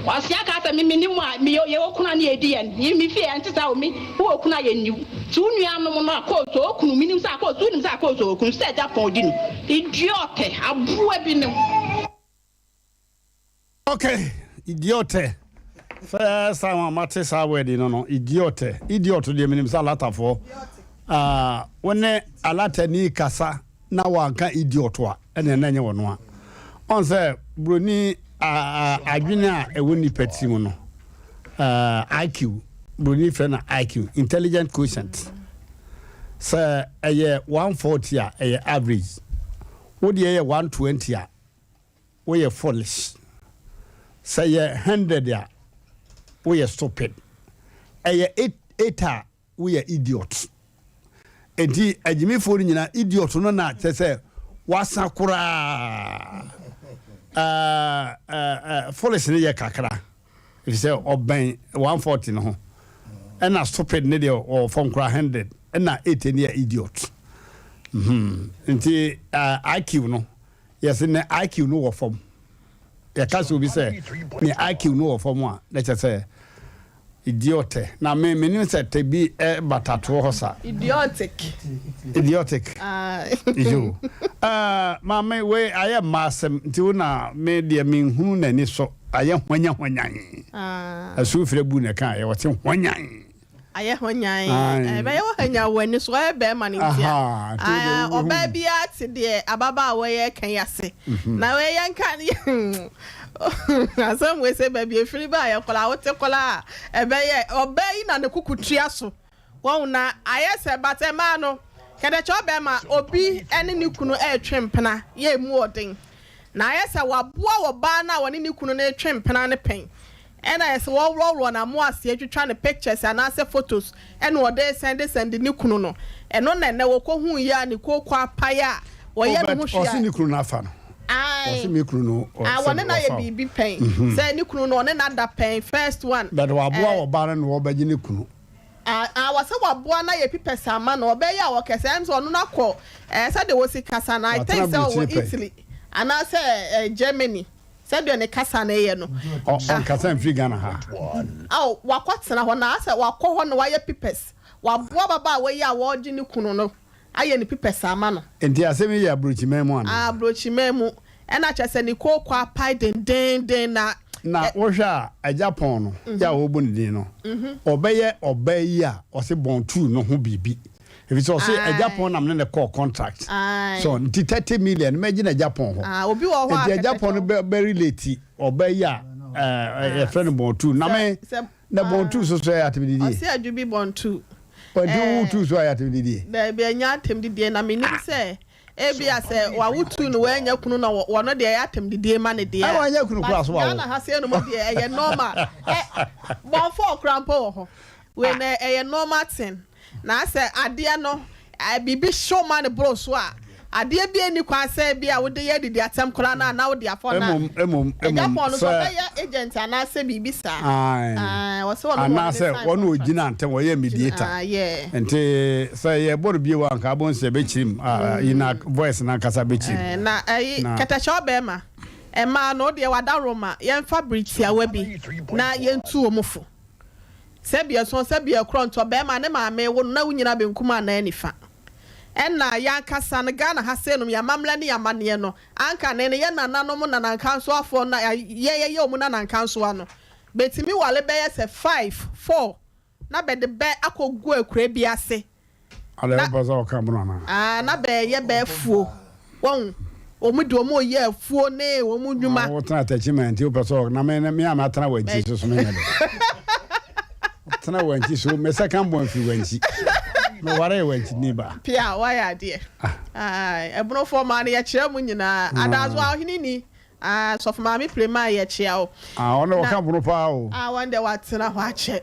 Ɔsea kaa sɛ, Me menni mo a meyɛ yɛ okunu a ne yɛdi yɛn yi me fie ɛnte saa o me wo okunu a yɛnni wo nti wo nuanom no akooso okunu menim sɛ akooso wonim sɛ akooso okunu sɛ agya pɔn odi no idiote aboa bi ne wo. Ok idiote first time a mate saa word no no idiote idiot deɛ menim sɛ alatafoɔ ah, wo ne alatani kasa na wanka idiot a ɛneɛ na ɛnyɛ wɔno a. Ɔn sɛ broni adwene a ɛwɔ nipa tiri mu no IQ, broni frɛ no IQ, intelligent quotient. Sɛ ɛyɛ 140 a ɛyɛ average, wo deɛ yɛ 120 a woyɛ foolish. Sɛ ɛyɛ 100 a woyɛ stupid. Ɛyɛ 8 a woyɛ idiot enti agyimifoɔ no nyinaa idiot no na kyerɛ sɛ wasa koraa ɛɛ ɛɛ foolish no yɛ kakra efisɛ ɔbɛn 140 no ho ɛna stupid ne deɛ ɔwɔ fam koraa 100 ɛna 80 no yɛ idiot mhm nti ɛɛ IQ no yɛsɛ ne IQ no wɔ fam yɛka sɛ obi sɛ ne IQ no wɔ fam a na kyerɛ sɛ Idiote. Na me menim sɛ te bi bata toɔ hɔ sa. Idiotic. Idiotic. Yo. Uh, maame wei ayɛ mma asɛm nti wo na me deɛ menhunu n'ani so ayɛ hwanya hwanyan. Asuo fira bu na ɛka ayɛ wɔte hwanyan. Ayɛ hwanyan. Ɛbɛyɛ wɔ hwanyan wɔ ani so ɔyɛ bɛrima no nti a. Ɔbaa biara te deɛ ababaawa yi reka yi ase. Na wei yɛnka Asɛm wei sɛ baabi efiri ba yɛ koraa wote koraa a ɛbɛyɛ ɔbaa yi na ne kuku tua so wɔn na ayɛ sɛ but ɛmaa no kɛdɛkyɛ ɔbɛrima obi ɛne ne kunu ɛretwe mpena yɛ emu ɔden na ayɛ sɛ waboa ɔbaa no a wɔne ne kunu no retwe mpena no pɛn Ɛna ayɛ sɛ wɔworɔworɔ n'amo ase atwitwa no pictures anaasɛ photos ɛna ɔde resɛnde sɛnde ne kunu no. Ɛno na ɛnɛ wɔkɔhuu yi a ne kooko apae a wɔyɛ ne ho hwee a. Ɔse ne kunu no afa no. Ae. Ɔse me kunu no Ah, wɔne no ayɛ biribi pɛn. Sɛ ne kunu no ɔne no ada pɛn first one. But waboa ɔbaa no na ɔbɛgye ne kunu. Ah ah wɔsɛ waboa na yɛ pipɛs ama no ɔbɛyɛ a ɔkɛsɛ ɛm sɛ ɔno no akɔ ɛɛ sɛdeɛ wɔsi kasa no I think Watena sɛ ɔwɔ aburokyire pɛn. Italy anaasɛ ɛɛ Germany sɛdeɛ ne kasa no yɛ no. Ɔ ɔnkasa mfiri Ghana ha. Ao wakɔ tena hɔ na asɛ wakɔ hɔ na wayɛ pipɛs waboa ababaawa yi a wɔregye ne kunu no ayɛ ne pipɛs ama no. Nti asɛm yi yɛ aburokyiman mu anaa? Ah aburokyiman mu ɛna kyerɛ sɛ ne kooko apae dendeenden na. Na wohwɛ a Agya Pɔn no yɛ a wɔbɔ ne din no, ɔbɛyɛ ɔbaa yi a ɔse bɔn tuu no ho biribi. Efisɛ ɔse Agya Pɔn nam ne ne kɔɔ contract. So nti 30 million mɛgye no Agya Pɔn hɔ. Obi wɔ hɔ a Nti Agya Pɔn no bɛ bɛ relate ɔbaa yi a yɛfrɛ no bɔn tuu. Na me na bɔn tuu so so ɛyɛ atɛmdidie. Ɔse adwo bi bɔn tuu. Nti wo tuu so ayɛ atɛmdidie? Daabi ɛnyɛ atɛmdidie na menim sɛ Ebia sɛ wawo tu no wanya kunu na wɔno deɛ ɛyɛ atɛmdidie ma no deɛ a, wanya kunu koraa so but Ghana ha sei nom deɛ ɛyɛ normal ɛ bɔnfɔɔ koraa mpo wɔ hɔ wei no ɛyɛ normal thing na asɛ adeɛ no biribi hyew ma no boro so a adeɛ bi nni kwan sɛ bi a wode yɛ adidi atɛm koraa no a na wode afɔ no Mmom, mmom, a mmom, Japan no so sɛ ɔbɛyɛ agent anaasɛ biribi saa Ae. Ae, wɔsɛ ɔno na ɔne ne Anaasɛ sign wɔn na contract. ɔgyina ntɛm, ɔyɛ mediator. Ah, yeah. Nti sɛ yɛbɔ no bio a, anka abom sɛ ɛbɛkyirim, ah, yi na voice no ankasa bɛkyirim. Eh, na ɛyi, Na. kɛtɛkyɛ ɔbɛɛma, mmaa no, wodeɛ w'adaworoma, yɛmfa bere tiawa bi na yɛntu wɔn fo. Sɛbi ɛso, sɛbi ɛkorɔ, nti ɔbɛɛma ne maame wo no na wonyina benkum anaa nifa. Ɛna yɛn ankasa no, Ghana ha sei nom, yɛn amammerɛ ne yɛn amanneɛ no, anka ne no, yɛn nananom nanankansoafoɔ no, yɛn yɛyɛ wɔn nanankansoa no, bɛtumi ware bɛyɛ sɛ five, four, na bɛde bɛ akɔgu akuraa bi ase. Adɛn, Na, wopɛ sɛ ɔka mono anaa? aa, na bɛɛyɛ bɛ afuo. Wahu? Wɔn de wɔn reyɛ afuo ne wɔn nnwuma. Ah, wotena Techiman nti wopɛ sɛ na me me a matena Wankyi so so menyɛ dɛ. Tena Wankyi so, me second born firi Wankyi. Mewaree Wankyi ni ba. Pia, wayɛ adeɛ. Ae, ɛbonofoɔ maa no yɛkyerɛ mo nyinaa. Adazoa ɔhene ni. Ah, Sɔfo Maame Prema yɛkyea wo. Ah, ɔno Na, ɔka bono paa o. ah, wɔn deɛ watena hɔ akyɛ.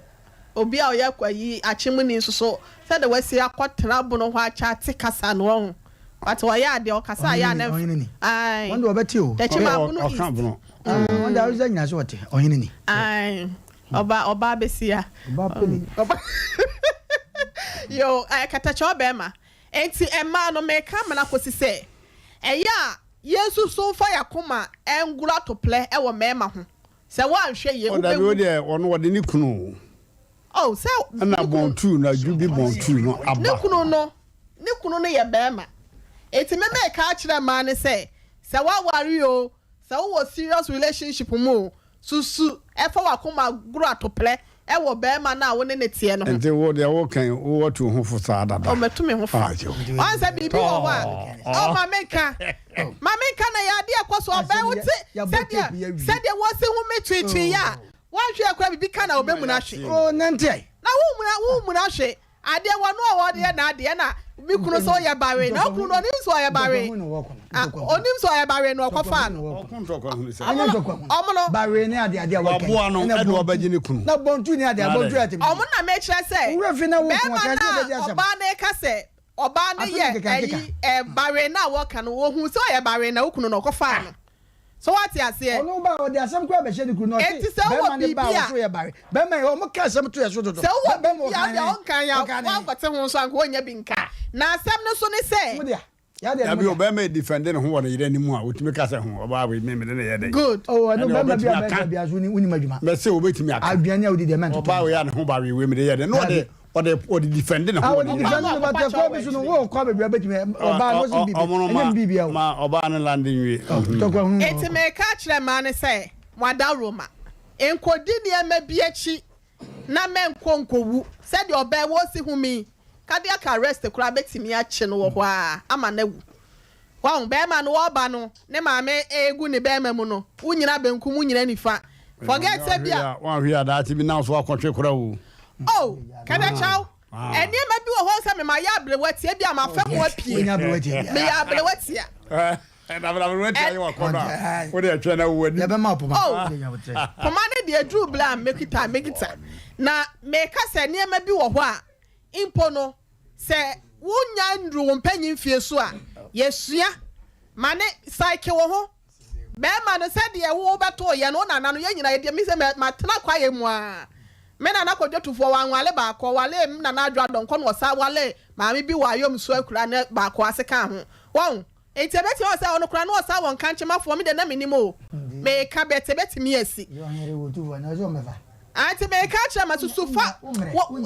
Obi a ɔyɛ ayi akyemuni nso so, sɛdeɛ wasi akɔtena bono hɔ akyɛ ate kasa no, wahu. But ɔyɛ adeɛ, ɔkasa a ɛyɛ a na Ɔhene ni. Ae. Wɔn deɛ ɔbɛte o. Tɛkyima Abono Ɔka East. bono. Ah, wɔn deɛ awusa nyina so ɔte. Ɔhene ni. Ae. Ɔba, ɔbaa bɛsia. Ɔbaa pɛ ni. Ɔba. Yo, eh, katakyɛ ɔbɛrima. Enti mmaa no, meka amena kɔsi sɛ, ɛyɛ a yɛnsusu mfa yɛn akoma ngoro atoplɛ wɔ mmarima ho. Sɛ woanhwɛ yie, Oh dabi wobɛwu. wo deɛ ɔno wɔde ne kunu o. Oh, sɛ Ɛna ne kunu. bɔn tuu no adwu bi bɔn tuu no Ne aba. kunu no, ne kunu no yɛ barima. Enti me meka akyerɛ mmaa no sɛ, sɛ woaware o, sɛ wowɔ serious relationship mu o, Susu fa w'akoma goro atoplɛ wɔ barima no a wo ne no teɛ no ho. Nti wo deɛ wo kan wo watu wo ho fo saa dada. Oh matu me ho fo. Ah yo. Ɔn sɛ biribi wɔ hɔ a oh ma me nka ma me nka na yɛ adeɛ ɛkɔ so ɔbɛn wo te sɛdeɛ sɛdeɛ wɔsi ho me tweetwee yɛ a wɔnhwɛ kora biribi ka na ɔbɛmuna hwe. Oh nante ai. Na wo muna wo muna hwe. Adeɛ wɔ no a ɔde yɛ n'adeɛ na me kunu sɛ ɔyɛ bare na okunu no onim sɛ ɔyɛ bare onim sɛ ɔyɛ bare na ɔkɔfaa no ɔmo no bare ne adeɛ adeɛ wɔkɛ waboa no ɛna ɔbɛgye ne kunu na bɔntu ne adeɛ bɔntu yɛ tɛmɛ ɔmo na mekyerɛ sɛ bɛrima na ɔbaa no ka sɛ ɔbaa no yɛ ɛyi ɛ bare na wɔka no ohun sɛ ɔyɛ bare na okunu no ɔkɔfaa no. So woate aseɛ? Ɔno ba a, ɔde asɛm koraa bɛhyɛ ne kunu na ɔse, Enti sɛ wowɔ Bɛrima no ba a, biribi a. ɔso yɛ bare. Bɛrima yi, wɔn ka asɛm to yɛ so dodo. Sɛ wowɔ Bɛrima biribi a, ɔka wodeɛ ne, wonka yɛ a, ɔka ne. woankɔte ho nso anka wonnya bi nka. Na asɛm no nso ne sɛ. Mo dea, yɛ adeɛ no Dabi mo o, dea. bɛrima defend ne ho wɔ ne yere anim a, otumi ka sɛ, Ho, ɔbaa wei, me mede no yɛ dɛn? Good. Oh, ɛno Ɛnna bɛrima bi a ɔbɛtumi bɛrima aka. bi a so wonim adwuma. Mɛse obetumi aka. Aduane a wodi deɛ mɛntoto Ɔbaa wei a ne ho ba wei, wei mede yɛ dɛn? Na ɔde Dabi. ɔde ɔde defend ne ho Ah, wɔ ɔde ne yere defend anim. ne ho, but ɛkwan bi so no, wokɔ baabi a wobɛtumi, ɔbaa no ɔse biribi, Ɔmo no ɛnyɛ ma me biribi a o. ma ɔbaa no lande nwie. Tɔkwa hunu no. Enti mereka akyerɛ mmaa no sɛ, Mo adaworoma, nkɔdi nneɛma bi akyi na mɛnkɔ nkɔwu. Sɛdeɛ ɔbaa yi wɔresi home yi, cardiac arrest koraa bɛtumi akye no wɔ hɔ ara ama no awu. Wahu, barima no ɔreba no, ne maame regu ne barima mu no, wonyina benkum, wonyina nifa. Forget sɛ bi a. Wanhwɛ a daakye bi na so akɔtwe koraa o. Oh, kɛdɛkyɛw, nneɛma bi wɔ hɔ sɛ me mayɛ aberewa tia bi a mafa mu apue. Wonya aberewa tia bi. Meyɛ aberewa tia. Aberewa tia yɛ wakɔnɔ a, wode ɛtwɛn na wo anim. Yɛbɛma wo poma. Oh, poma no deɛ ɛduru berɛ a mɛkita a mɛkita. Na meka sɛ nneɛma bi wɔ hɔ a, mpo no, Sɛ wonnya nnuru wo mpanyin mfie so a, yɛsua ma ne psyche wo ho. Bɛrima no, sɛdeɛ wo wobɛtoo yɛn no, wo nana no, yɛn nyinaa yɛdeɛ, me sɛ matena kwaeɛ mu ara. Me nana Kwadwo Tufoɔ wanwale baako, ɔwalee me nana Adwo Adɔnkɔ na ɔsan walee maame bi wɔ Ayomsuo akuraa ne baako ase kaa ho. Wahu? Enti ɛbɛtumi aba sɛ ɔno koraa na ɔsan wɔ nkankyemafoɔ, me deɛ na mennim o. Meka but ɛbɛtumi asi. Ah, nti meka akyerɛ ma susu fa, wo,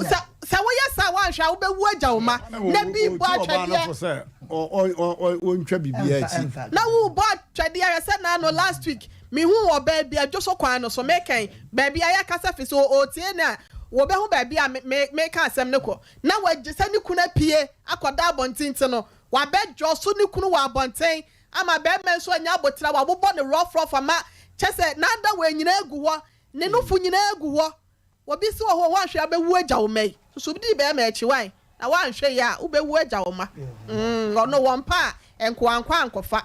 sɛ, sɛ woyɛ saa a woanhwɛ a wobɛwu agya wo mma, na bi rebɔ atwɛdeɛ. Na worebɔ atwɛdeɛ, hwɛ sɛ naano last week, Mehuu ɔbaa bi adwo so kwan no so, mekɛn baabi a yɛkasa fi, sɛ ɔretie no a, wɔbɛhu baabi a meka asɛm no kɔ. Na wagye sɛ ne kunu apue akɔda abɔnten nti no, wabɛdwo so ne kunu wɔ abɔnten ama barima nso anya aboterɛ, wabobɔ no rɔfrɔf ama kyɛ sɛ n'adawa nyinaa gu hɔ, ne nofo nyinaa gu hɔ. Obi si wɔ hɔ a woanhwɛ a wobɛwu agya wo mma yi. Susu dii bɛɛma akyi wai na woanhwɛ yie a wobɛwu agya wo mma. Mm ɔno wɔn pa a nkoa nkɔ ankɔfa.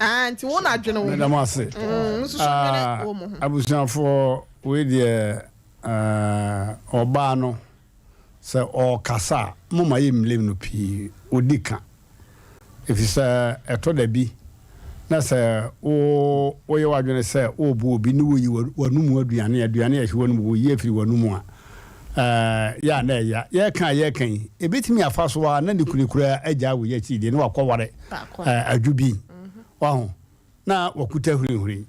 Ah nti wo na dwene wo ho. Meda mo ase. Mm nsusu dwene wo mo ho. Abusuafoɔ wei deɛ eh ɔbaa no sɛ ɔɔkasa a moma yɛ mblame no pii ɔdi ka. Efisɛ ɛtɔ da bi na sɛ wo woyɛ w'adwene sɛ woreboa obi ne woyi w'anomu aduane, aduane a ɛhyɛ w'anomu, woyi afiri w'anomu a, ɛɛ, yɛ a na ɛya. Yɛreka a yɛreka yi, ebetumi afa so ara na ne kunu koraa agyaa wo yi akyiri deɛ na wakɔware ɛɛ adwo bi. Waho? Na wakuta hurihuri.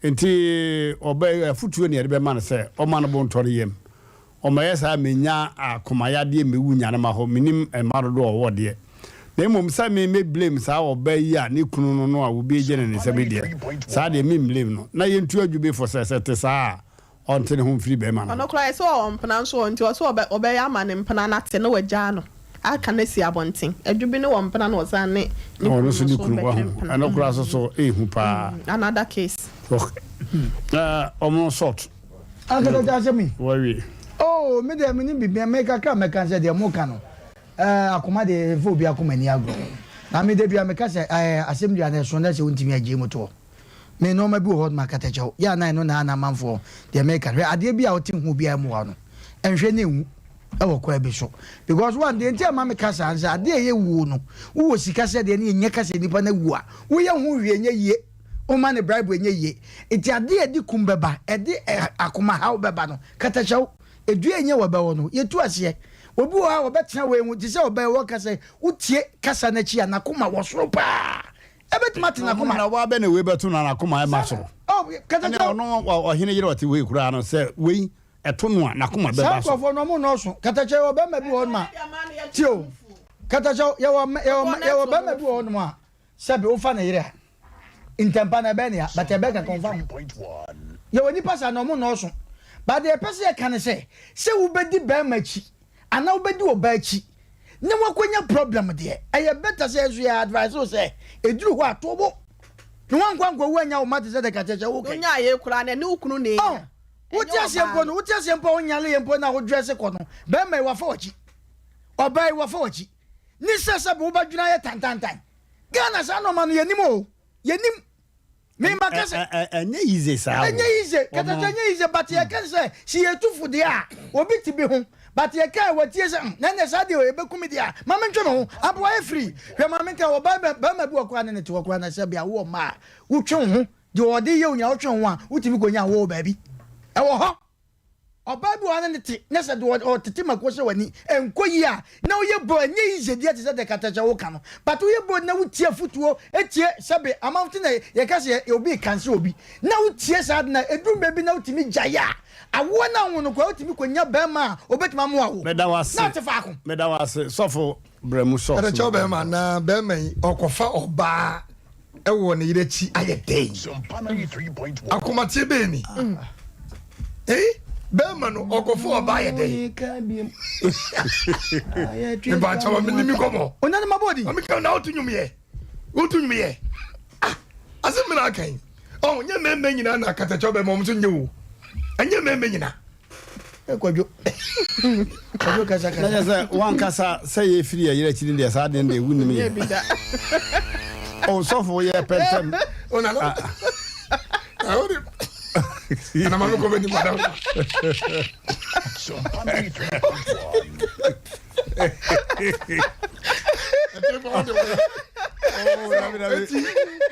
Nti ɔbɛ afutuo ne yɛde bɛma no sɛ ɔma no bo ntɔ ne yam. Ɔmmɛyɛ saa mennya akomayadeɛ mmɛwu nyanema hɔ, mennim mma dodoɔ a ɔwɔ deɛ. Na mmom sɛ me mɛ blame saa ɔbaa yi a ne kunu no no a obi agya no ne nsam yi deɛ, saa deɛ me mblame no. Na yɛntu adwube fo sɛ, sɛ ɛte saa a, ɔnte ne ho mfiri bɛrima no ho. Ɔno koraa yɛse ɔwɔ mpena nso ɔ, nti ɔse ɔbɛ ɔbɛyɛ ama ne mpena no ate na wagyaa no aka no asi abɔnten. Adwube no wɔ mpena na ɔsan ne ne Ɔno kunu no nso ne nso kunu, bɛtwe wahu. mpena. Ɛno koraa nso so ɛhu paa. Another case. Ok, eh, ɔmo sort. Ankasa kyɛ asɛm yi. Wawie. Oh, me deɛ menim biribi, me kakra mɛka sɛ deɛ moka no, eh, akoma deɛ yɛmfa obi akoma ni agorɔ. Na me da bia meka sɛ, eh, asɛm dua no ɛso na sɛ wontumi agye mu toɔ. Me nnoɔma bi wɔ hɔ nom akatakyɛw, yɛ a na ɛno na ana amanfoɔ deɛ meka. Hwɛ adeɛ bi a wote ho biara mmoa no, nhwɛ na ɛnwu ɛwɔ kwan bi so. Because one, deɛ nti a ɛma meka saa ne sɛ adeɛ a ɛyɛ wuo no, wowɔ sika sɛ deɛ ne yɛnya ka sɛ nipa no awu a, woyɛ ho hwee nyɛ yie. Woma no bribe ɛnyɛ yie. Nti adeɛ a ɛde kum bɛba, ɛde akomahaw bɛba no, katakyɛw, dua a ɛnyɛ wɔ bɛwɔ no, yɛtu aseɛ. Obi wɔ hɔ a ɔbɛtena wei ho, te sɛ ɔbaa yi ɔka sɛ, wotie kasa no akyi a, n'akoma wɔ soro paa. Ɛbɛtumi ate n'akoma. Na ɔbaa bɛ na wei bɛto no a n'akoma ɛma soro. Oh, katakyɛw. Ɛne ɔno ɔhene yere ɔte wei koraa no, sɛ wei ɛto no a n'akoma bɛba Saa so. nkurɔfoɔ no, wɔn nnɔɔso. Katakyɛw, yɛwɔ bɛrima bi wɔ hɔnom a, tie o, katakyɛw, yɛwɔ, yɛwɔ, yɛwɔ bɛrima bi wɔ hɔnom a, Sɛbe wofa ne yere a, ntɛmpa no ɛbɛyɛ ne ya, but ɛbɛyɛ kakra ɔmfa ho. Yɛwɔ nnipa saa na ɔmo nnɔɔso. But deɛ yɛpɛ sɛ yɛka ne sɛ, sɛ wobɛdi barima akyi anaa wobɛdi ɔbaa akyi na woakɔnya problem deɛ, ɛyɛ better sɛ yɛn nso yɛ advise wo sɛ, ɛduru hɔ a, to bo na woankɔ ankɔwu annya wo mma te sɛ deɛ kakyɛkyɛ woka yi. Wonyaeɛ koraa no, ɛne wo kunu na ɛnya. Oh, wote aseɛ mpo no, wote aseɛ mpo a wonyaleeɛ mpo na wo dress kɔ no, barima yi wafa w'akyi, ɔbaa yi wafa w'akyi. Ne sɛ sɛ wobɛdwene ayɛ tantantan. Ghana saa nɔɔma no yɛnim o yɛnim. Me ma ka sɛ. Ɛnyɛ yize saa o. Ɛnyɛ yize kɛtɛkɛ ɛnyɛ yize but yɛ ka sɛ si yɛ tu fo deɛ a obi te bi ho but yɛ ka watie sɛ mm na ɛnɛ saa deɛ ɛbɛku me deɛ a ma me ntwe me ho ampa wayɛ free hwɛ ma me nka wɔ ba bɛrima bi wɔ koraa ne ne te hɔ koraa na sɛ bia wowɔ mma a wotwe wo ho deɛ ɔde yɛ wo nyinaa wotwe wo ho a wotumi kɔnya wɔ baabi ɛwɔ hɔ. Ɔbaa bi wɔ hɔ a na ne te na sɛ deɛ ɔtete mako hyɛ w'ani ɛnkɔ yie a na woyɛ bold ɛnyɛ easy deɛ te sɛ deɛ katakyɛ woka no but woyɛ bold na wotie afutuo tie sɛbe amanfo te na yɛka sɛ obi rekanse obi na wotie saa ade no a ɛduru mmerɛ bi na wotumi gyae a awoɔ no anwo no koraa wotumi kɔnya bɛrima a ɔbɛtumi amoa wo Meda wo ase. na ɔte faako. Meda wo ase sɔfo brɛ mu socks Katakyɛ no. bɛrima anaa bɛrima yi ɔkɔfa ɔbaa wɔ ne yere akyi ayɛ dɛn? Akomateɛ bɛn ni? Eh, bɛrima no ɔkɔfo ɔba ayɛ dɛn? Mepaakyɛ ma mene mi kɔmɔ. Onane ma bɔdi. Mame ka na woto nwom yɛ. Woto nwom yɛ. Ah, asɛm mi na aka yi. Ɔho nyɛ mmarima nyinaa na akatakyɛ bɛrima wɔn nso nyɛ o. Ɛnyɛ mmarima nyinaa. Kwadwo. Kwadwo kasa kasa. Na sɛ wankasa sɛ yɛfiri yɛ yerɛ akyiri deɛ saa deɛ deɛ wonim yɛ. Ɔsɔfo yɛ pɛntɛm. Ɔnana. Ana ma mekɔ bɛni madam.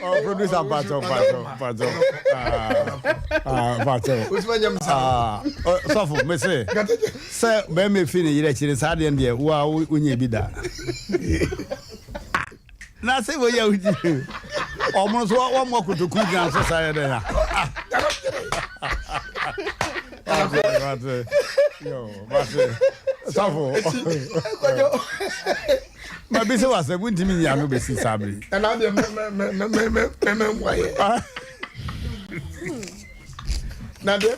Oh, producer mpatsɔ mpatsɔ mpatsɔ mpatsɔ. Sɔfo mese sɛ bɛrima efi ne yere akyiri saa deɛ deɛ wo a wonyɛ bi da. Na sɛ wɔyɛ a wogyi ɔmo nso wɔn mo akotoku gyina so saa yɛ dɛ ya. Mate mate yo mate sɔfo. Ma bi sɛ wasɛ wontumi nyi ano bɛsi saa bere. Ɛna deɛ mɛ mɛ mɛ mɛ mɛ mɛ mɛ mmoa yɛ. Na deɛ.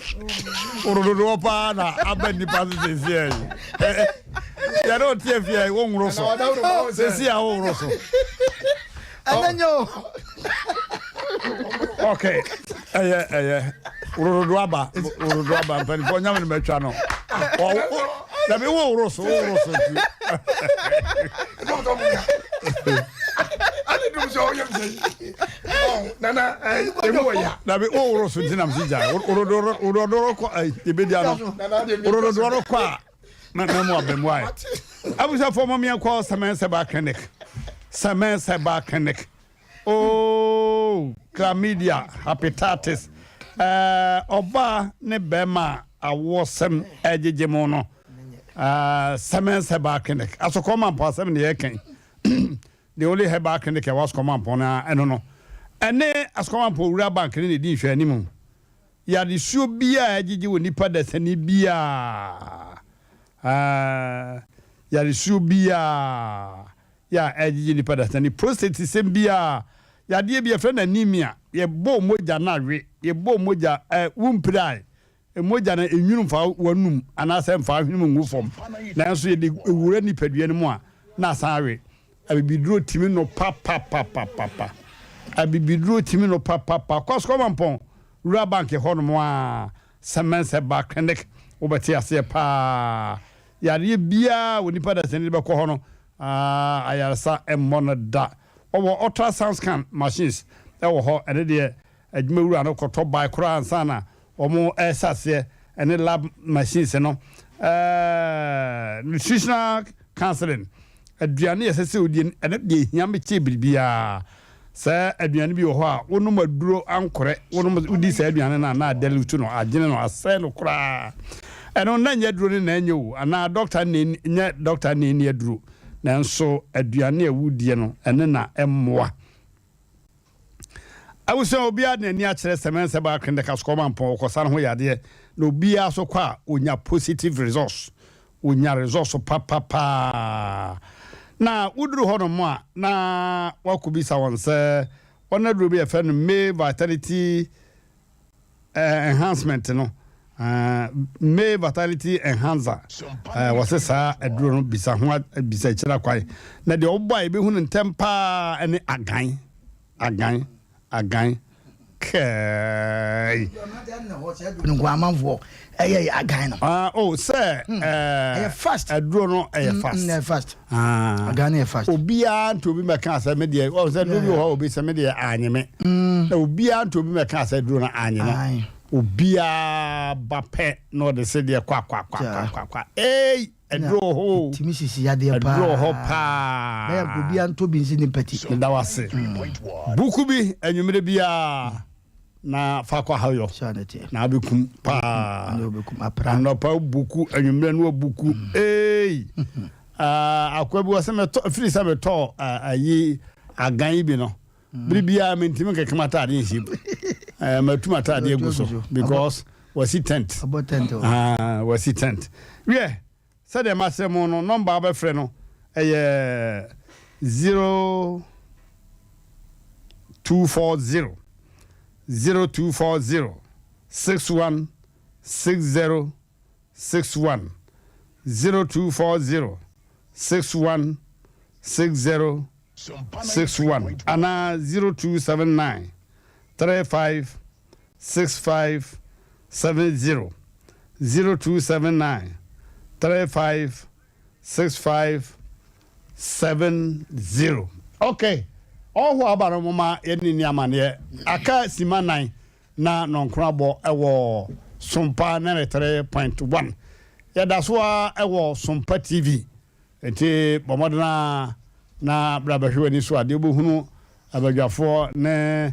Worododoɔ paa na aba nnipa so seesei yi. Yɛne wo te afie yi wonworo so. Seesei a woworo so. Ɛnɛ nyɛ o. Okay, ɛyɛ ɛyɛ worododoɔ aba worodoɔ aba mpanimfoɔ nyame no mɛtwa no. Dabi woworo so woworo so nti. Nana emu wɔ ya. Dabi woworo so nti nam si gya worododoɔ kɔ ɛyi ebedi ano worododoɔ kɔ a. Mɛmɛ mu abɛn mu ayɛ. Abusuafoɔ mo miɛ kɔ Sɛmɛn Sɛba Clinic. Sɛmɛn Sɛba Clinic. Oh, chlamydia, hepatitis. Ɛɛ ɔbaa ne bɛrima a awoɔsɛm ɛgyegye mo no. Ɛɛ Sɛmɛn Sɛba Clinic. Asokɔ mampɔ asɛm ne yɛkɛn. The only herbal clinic ɛwɔ Asokɔ mampɔ no ɛno no. Ɛne Asokɔ mampɔ Wura Bank ne na ɛdi nhwɛanim. Yɛ adesuo biara a ɛgyegye wɔ nipa dasani biara aah Yɛ adesuo biara yɛ a ɛgyegye nipa dasani Prostate sɛm biara Yadeɛ bi yɛfrɛ no anemia Yɛbɔ mogya no awe Yɛbɔ mogya eh wo mpirae Mogya no ɛnwunu mfa w'anum anaasɛ mfa w'ahwene mu ngu fam Nanso yɛde wura nipadua no mu a na asan awe Abibiduro tumi no papapapapa Abibiduro tumi no papapa Kɔ Sukɔmampɔn Wura bank hɔ nom a sɛmɛnsɛ ba clinic wobɛte aseɛ paa. Yareɛ biara a onipa dasani de bɛkɔ hɔ no ayaresa mmɔ no da. Wɔwɔ ultrasound scan machines wɔ hɔ ɛno deɛ adwuma wura no kɔtɔ bae koraa ansa na wɔn ɛrehyɛ aseɛ ɛne lab machines no. Nutritional counseling Aduane a ɛsɛ sɛ wodie no, ɛno deɛ ɛhia me kyɛn biribiara. Sɛ aduane bi wɔ hɔ a, wonom aduro ankorɛ, wonom, wodi saa aduane no a, na adɛlutu no, agyene no, asɛe no koraa. Ɛno na nyɛ aduro no na ɛnyɛ o, anaa dɔkta na nyɛ dɔkta na ɛnni aduro. Nanso aduane a wodie no, ɛno na ɛmmoa. Abusua obiara de n'ani akyerɛ Sɛmɛnsɛ Baa Clinic Asukɔmampɔn ɔkɔsa ne ho yadeɛ na obiara so kɔ a onya positive results onya results papapaa na woduru hɔ nom a na wakɔbisa wɔn sɛ wɔn aduro bi yɛfrɛ no May Vitality Enhancement no, May Vitality Enhancer, wɔse saa aduro no bisa ho bisa akyiri akwan na deɛ ɔbɔ a yɛbɛhu no ntɛm paa ne agan agan agan kɛɛi. Nko amanfoɔ ɛyɛ agan no. Ah, oh, sɛ ɛyɛ fast. Aduro no ɛyɛ fast. Ɛyɛ fast. Ah. Agan no yɛ fast. Obiara nti obi mɛka sɛ me deɛ ɔn sɛ duro bi wɔ hɔ obi sɛ me deɛ anye me. Mm. Na obiara nti obi mɛka sɛ duro no anye no. Obiara ba pɛ na ɔde se deɛ kwa kwa kwa kwa kwa kwa. Ei, aduro wɔ hɔ o. Tumi sisi yadeɛ paa. Aduro wɔ hɔ paa. Bɛyɛ obiara ntɔ bi nsi ne mpati. Meda wo ase. Buku bi anwummerɛ biara. na fa kɔ ha yɔ na abɛkum paa anɔpa buku anwummerɛ no abuku mm. ei ah, akoa bi wɔ sɛ metɔ firi sɛ metɔ ah, ayi agan yi bi no mm. bere biara mentumi nkekam ataadeɛ nhyɛ mu eh, matum ataadeɛ agu so because wasi tent ah, wasi tent wiɛ Sɛdeɛ makyerɛ mo no, nɔmba a wobɛfrɛ no yɛ 0240 0240 61 60 61 0240 61 60 61 anaa 0279 35 65 70 0279 35 65 70. Ok, ɔho aba no moma yɛne ni amaneɛ. Aka sima nan na nɔnkron abɔ wɔ Sompa 93.1. Yɛda so ara wɔ Sompa TV. Enti bɔ mmɔden ara na bra bɛhwɛ w'ani so adeɛ. Wobɛhunu. Abadwafoɔ ne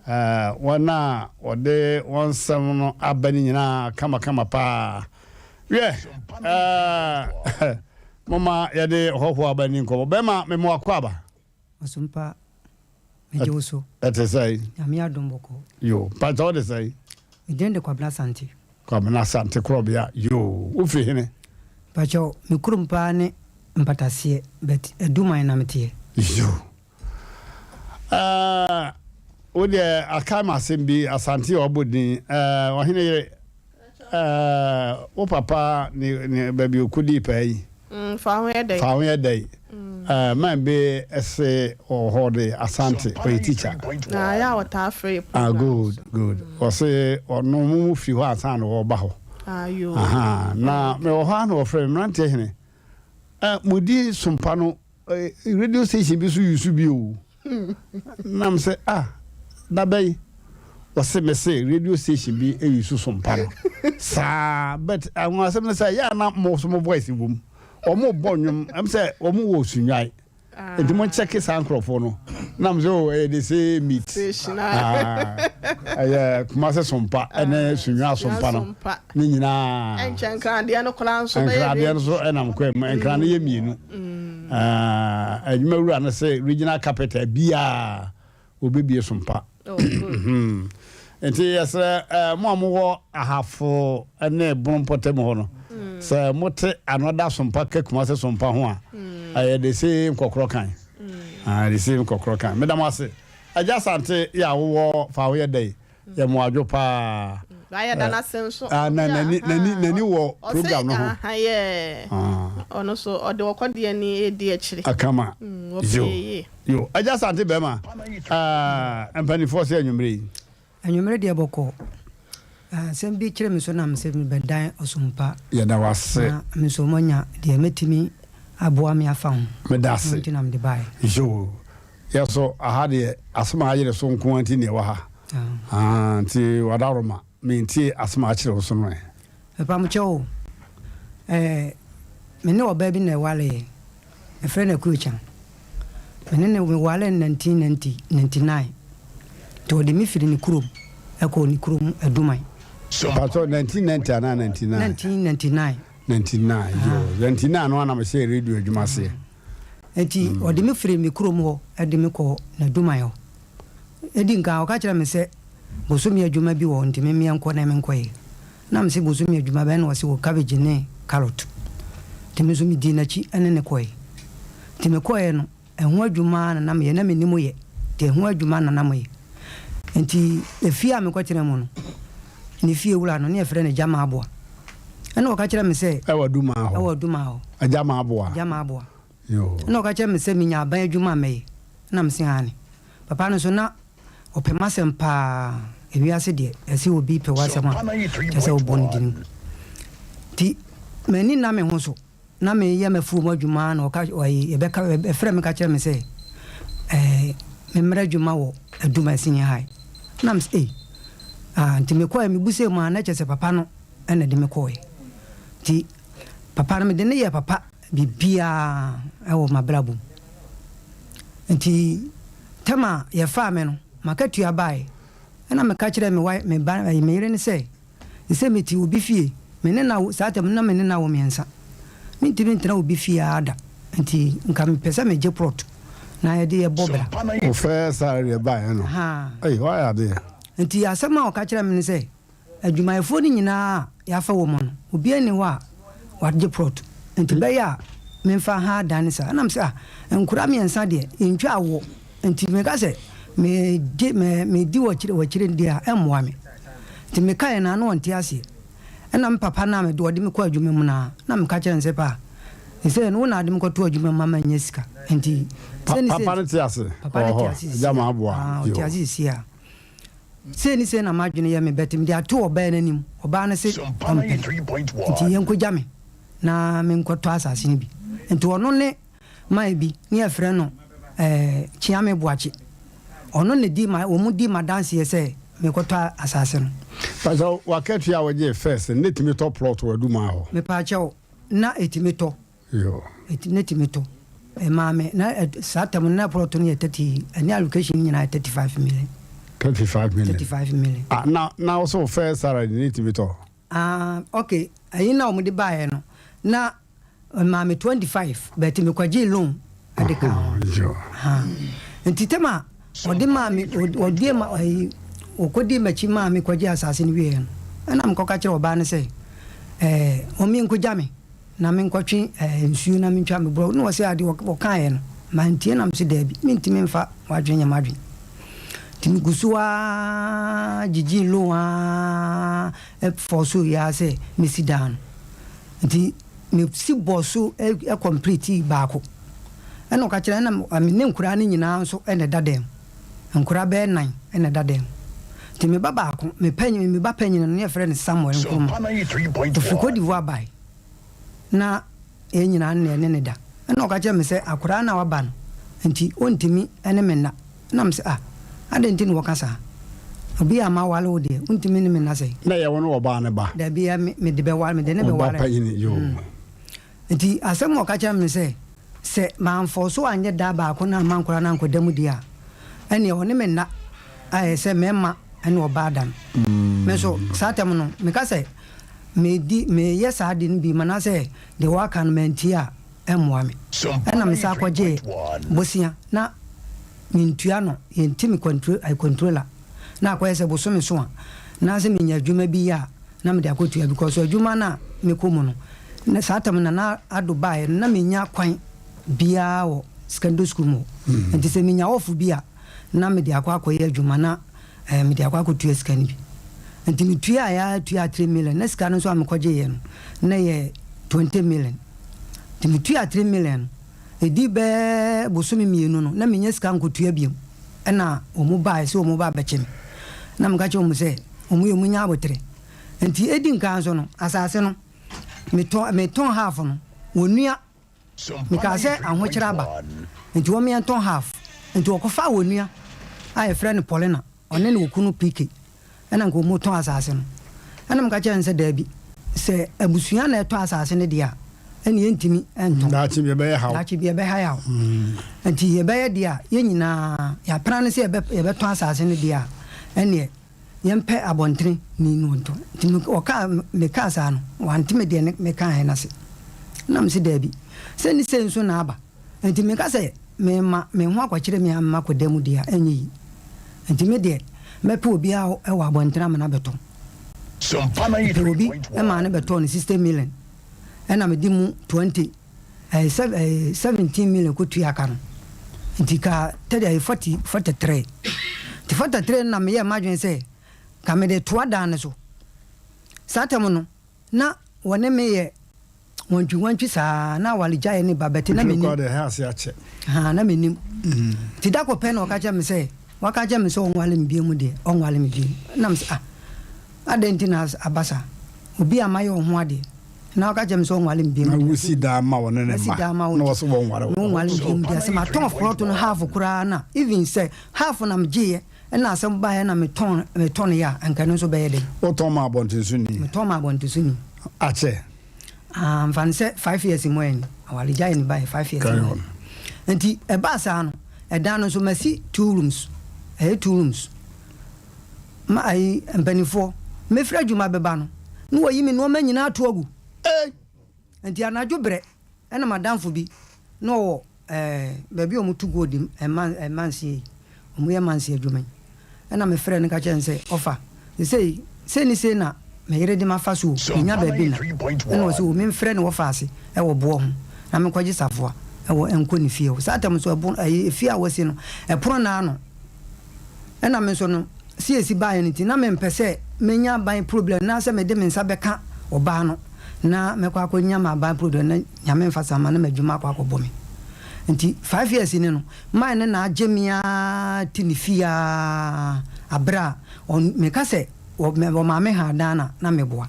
wɔn a wɔde wɔn nsɛm no aba no nyinaa kamakama paa. Wiɛ, momma yɛde ɔhɔhoɔ aba ni nkɔmmɔ. Bɛrima, mema wakɔ aba. Ɔsompa, megye wo so. Ɛte sɛn? Nyame adom bɔkɔɔ. Yo, mpakyɛ wo de sɛn? Me din de Kwabena Asante. Kwabena Asante Korɔbea, yoo, wo firi hene? Mpakyɛ, me kurom paa ne Mpataseɛ, but Aduman na meteɛ. Yo. Eh, wo deɛ akae me asɛm bi, Asante a wabɔ din, eh, ɔhene yere, eh, wo papa ne, ne baabi ɔkɔdii paa yi. Mm, fa ho yɛ dɛn? Fa ho yɛ dɛn? Eh, man bi se wɔ hɔ de Asante, ɔyɛ teacher. Na ayɛ a ɔtaa frɛ yɛ Ah, program. good, good. Ɔse ɔno mo mu firi hɔ ansa na wɔba hɔ. Ah, yo. Aha, na mewɔ hɔ a na wɔfrɛ me, mmeranteɛ hene, eh, modi sompa no Radio station bi so use bi o. Na me sɛ ah da bɛn wɔse me se radio station bi use sompa no saa but anwonwasɛm ne sɛ yɛ a na mo so mo voice wɔ mu wɔn bɔ nnwom ɛm sɛ wɔn wɔ sunwan nti mo nkyɛke saa nkorɔfoɔ no na me sɛ oh ɛyɛ the same meat ah ɛyɛ Kumase sompa ɛne sunwan sompa no ne nyinaa ɛnkyɛ nkradeɛ no koraa nso bɛyɛ nkradeɛ no so ɛnam kwan mu nkran no yɛ mmienu. Adwuma wura no se regional capital biaa wɔbɛbie so mpa. Oh, Nti yɛsrɛ mo a mowɔ Ahafo ne Bono mpɔtam hɔ no sɛ mote another sompa ka Kumase sompa ho a ɛyɛ the same kɔkorɔ kan. The same kɔkorɔ kan. Meda mo ase. Agya Asante yɛ a wowɔ fa woyɛ dɛn? Yɛ mo adwo paa. Ba yɛ da n'ase nso. Ah, na n'ani n'ani n'ani wɔ program no ho. Ɔse yɛ. Ɔno so ɔde ɔkɔdeɛ ni edi akyire. Akama. Yo yo. Agya Asante bɛrima. Ah, mpanimfoɔ sɛ anwummere yi. Anwummere deɛ bɔkɔɔ. Asɛm bi kyere me so na mesɛ mebɛdan ɔsompa. Yɛda wo ase. Na me nso manya deɛ mɛtumi aboa me afa ho. Meda ase. Ɛno nti na mede baeɛ. Yo. Yɛ so aha deɛ asɛm a ayere so nko ara nti na yɛwɔ ha. Ah, nti wadaworoma mentie asɛm a akyere wo so no ɛ. Mepamokyɛw o, eh, me ne ɔbaa bi na ɛwareeɛ, yɛfrɛ no Akuokya. Me ne no mewaree no 1990, 99. Nti ɔde me firi ne kurom kɔɔ ne kurom Aduman. Pakyɛw, 1990 anaa 99? 1999. 99, yoo, 99 no ara na mehyɛɛ radio adwuma aseɛ. Enti ɔde me firii me kurom hɔ de me kɔɔ n'adwumayɛ hɔ. Edi nkan, ɔka kyerɛɛ me sɛ bosome adwuma bi wɔ hɔ nti memmeɛ nkɔ na menkɔyɛ. Na mese bosome adwuma bɛn na ɔse wɔ cabbage ne carrot. Nti me nso medii n'akyi ne no kɔe. Nti mekɔeɛ no, ɛho adwuma ara na na meyɛ, na mennim yɛ, nti ɛho adwuma na na meyɛ. Nti efie a mekɔtenaa mu no, ne fie wura no, ne yɛfrɛ no Gyama Aboa. Ɛna ɔka kyerɛɛ me sɛ. Ɛwɔ Adumaa hɔ. Ɛwɔ Adumaa hɔ. Gyama Aboa. Gyama Aboa. Yoo. Ɛna ɔka kyerɛɛ me sɛ menya aban adwuma a mɛyɛ. Ɛna mese aane. Papa no nso na ɔpɛ m'asɛm paa. Ewiase deɛ, yɛse obi pɛ w'asɛm a, kyerɛ sɛ wobɔ no din. Nti m'ani nna me ho so. Na mereyɛ m'afuom adwuma ara na ɔka ɔyi ɛbɛka ɛfrɛ me ka kyerɛ me sɛ ɛɛ memmrɛ adwuma wɔ Aduma Senior High. Na me sɛ ei ah nti mekɔɛ mebusee mu a na kyerɛ sɛ papa no ɛna ɛde me kɔɛ. Nti papa no mede no yɛɛ papa biribiara ɛwɔ m'abrabɔ mu. Nti tɛm a yɛfaa me no m'akatua baeɛ ɛna meka kyerɛɛ me wa me ba ɛyi me yere no sɛ Te sɛ mete obi fie, me ne no awo, saa tam no na me ne no awo mmiɛnsa. Mentumi ntena obi fie ara da, nti nka mepɛ sɛ megye plot na yɛde yɛ bɔ bra. Wo first salary ɛbaeɛ no, Ahaa. ei woayɛ adeɛ. Nti asɛm a ɔka kyerɛɛ me ne sɛ, adwumayɛfoɔ no nyinaa a yɛafa wɔn no, obiara nni hɔ a wagye plot, nti bɛyɛ a memfa nha dan no saa. Ɛna mese ah, nkwadaa mmiɛnsa deɛ yɛntwa awoɔ. Nti meka sɛ megye me medi w'akyire w'akyire deɛ a ɛmmoa me. Nti mekaeɛ no a na ɔnte aseɛ. Ɛna me papa no a mede ɔde me kɔ adwuma mu no a na meka kyerɛ no sɛ paa sesei no wo na wode me kɔto adwuma mu ama manya sika nti sei ne sei. Papa no te ase? Papa no Ɔwɔ te hɔ? ase Agya seesei a. Maboa? Aa Yoo. ɔte ase seesei a. Sei ne sei na m'adwene yɛ me but mede ato ɔbaa no anim, ɔbaa no se ɔmpene nti yɛnkɔgya me na menkɔtɔ asase no bi. Nti ɔno ne man bi ne yɛfrɛ no eh, Kyeame Boakye. Ɔno na di ma, wɔn di m'adanseɛ sɛ mekɔtɔ asase no. Pakyɛw, w'akatua a wogyee first no, na etumi tɔ plot wɔ Adumaa hɔ? Mepaakyɛw, na etumi tɔ. Yoo. Eti, na etumi tɔ. Ɛmaa me na saa tam no na plot no yɛ 30 ɛne allocation nyinaa yɛ 35 million. 35 million. 35 million. Ah, na na wo so first salary ne tumi tɔ. Ah, okay. Ɛyi na wɔn de baeɛ no na ɛmaa me 25 but mekɔgyee loan ɛde ka ho. Nti tɛm a ɔde maa me ɔde ma ɛyi ɔkɔdi m'akyi maa me kɔgye asase no wieɛ no ɛna mekɔka kyerɛ ɔbaa no sɛ ɛɛ wɔn nkɔgya me na menkɔtwe ɛɛ nsuo na mentwa me borɔ na ɔsɛ adeɛ ɔkaeɛ no mantie na mese daabi mentumi mfa w'adwene nyɛ m'adwene nti megu so ara gyegyee loan ara fɔɔ so yɛ ara sɛ mɛsi dan no nti mesi bɔɔ so complete baako ɛna ɔka kyerɛ ɛna me ne nkoraa no nyinaa nso ɛna ɛda dan mu nkoraa bɛyɛ nan ɛna ɛda dan mu nti me ba baako me panyin me ba panyin no ne yɛfrɛ no Samuel Nkrumah ɔfiri Cote d'Ivoire bae na yɛn nyinaa na yɛne no da. Ɛnna ɔka kyerɛɛ me sɛ, Akwadaa no a waba no nti, ɔntumi ne me nna. Ɛnna mese, Ah, adɛn nti na wɔka saa? Obi a maware wo deɛ, wontumi ne me nna sɛn? Na ɛyɛ wo ne ɔbaa no ba? Dabi, ɛ, me, mede bɛware, mede no Wo ba bɛware. panyin, yoo. Mm. Nti asɛm a ɔka kyerɛɛ me ne sɛ, sɛ mamfɔɔ so anyɛ da baako na amma nkwadaa no ankɔda mu deɛ a, ɛnneɛ ɔne me nna ayɛ sɛ mmarima ne ɔbaa da no. Me nso, saa tɛm no, meka sɛ, medi meyɛ saa ade no bi ma na sɛ deɛ wɔaka no mantie a, ɛmmoa me. Ɛna mesan kɔgyee bosea na mentua no, yɛnti me controller na akɔyɛ sɛ bosome so a na sɛ menya adwuma bi yɛ a na mede akɔtua because adwuma no a mekɔ mu no na saa tam no na Ado baeɛ no na mennya kwan biara wɔ secondary school mu hɔ nti sɛ menya off bi a na mede akɔ akɔyɛ adwuma na Ɛɛ, mede akɔ akɔtua sika no bi. Nti metuaeɛ ara tuaa three million, na sika no nso a mekɔgyeeɛ no, na ɛyɛ 20 million. Nti metuaa three million no, ɛdii bɛyɛ bosome mmienu no, na mennya sika nkɔtua biom. Ɛna wɔn baeɛ sɛ wɔn ba abɛkye me. Na meka kyerɛɛ wɔn sɛ, wɔn yɛ wɔn nya aboterɛ. Nti ɛdi nkan nso no, asase no, metɔn, metɔn half no, wɔnua. Mekaa sɛ ahokyerɛ aba nti wɔn yɛntɔn half nti wɔkɔfaa wɔn nua a yɛfrɛ no Paulina ɔne ne okunu PK ɛna nka wɔn tɔn asase no ɛna meka kyerɛ no sɛ daabi sɛ abusua na ɛtɔ asase no deɛ a ɛne yɛntumi ntɔn daakye bi ɛbɛyɛ haw daakye bi ɛbɛha yaw nti yɛbɛyɛ deɛ a yɛn nyinaa yɛapena no sɛ yɛbɛtɔn asase no deɛ a ɛneɛ Yɛmpɛ abɔntene ni no ntɔ. Nti me ɔkaa mekaa saa no, wante me deɛ mekaaɛ no ase. Ɛna mese daabi, sɛ ne sei nso na aba, nti meka sɛ mema me ho akɔkyere me a makɔda mu deɛ a, ɛnyɛ yie. Nti me deɛ mɛpɛ obi a wɔ abɔntene ama no abɛtɔ. Mepɛ obi maa no bɛtɔɔ no 60 million, ɛna mede mu 20. ɛyɛ sɛ ɛyɛ 17 million kɔtua ka no nti ka tɛde ɛyɛ 40 43 nti 43 no na meyɛɛ m'adwene sɛ ka mede toa dan no so saa tam no na wɔne me yɛ wantwiwantwi saa na awaregyaeɛ ne ba bɛte na menim ha na menim nti da kɔ pɛ na ɔka kyerɛ me sɛ waka kyerɛ me sɛ ɔnwale me bio mu deɛ ɔnwale me bio na me sɛ ah Adɛn nti na aba saa? Obi a mayɛ wo ho adeɛ, na woka kyerɛ me sɛ ɔnware me bio Na deɛ, wosi dan ma ɔne ne masi mma, dan ma wo na nti, wɔse wɔnware wo. na wonware me bio deɛ, sɛ matɔn plot no half koraa no a, even sɛ half na megyeeɛ, ɛna asɛm baeɛ na metɔn metɔneeɛ a, anka ɛno nso bɛyɛ dɛn? Wotɔn maa abɔntensoni? Metɔn maa abɔntensoni. Akyɛ? Ah, mfa no sɛ 5 years mu ɛ ni, awaregyaeɛ no baeɛ 5 years Carry mu ɛ on. ni. Nti ɛbaa saa no, ɛdan no nso masi two rooms, ɛyɛ two rooms. Ma ayi mpanimfoɔ, mɛfiri adwuma bɛba no, na wɔyi me nnoɔma nyinaa ato agu. Ei! Nti anadwo berɛ, ɛna m'adamfo bi, na ɔwɔ ɛɛ baabi a wɔto gold mma mmanseɛ yi, wɔyɛ mmanseɛ adwuma yi. Ɛna mefrɛɛ no ka kyerɛɛ no sɛ, Ɔfa, seesei sei ne sei na me yere de m'afa so o, mennya baabi nna. Ɛna ɔse o, memfrɛ ne wɔfa ase wɔ boɔ ho na menkɔgye safoa wɔ nkɔ ne fie hɔ. Saa tam nso ɛbo ɛyi efie a wɔasi no, ɛpono nna ano. Ɛna me nso no, CAC baeɛ no nti, na mempɛ sɛ mɛnya aban problem na sɛ mede me nsa bɛka ɔbaa no na mɛkɔ akɔnya m'aban problem na Nyame mfa saa mma na m'adwuma akɔ akɔbɔ me. Nti 5 years ni no, man no na agye me ara te ne fie ara aberɛ a ɔn meka sɛ ɔmaa me haa dan no a na meboa.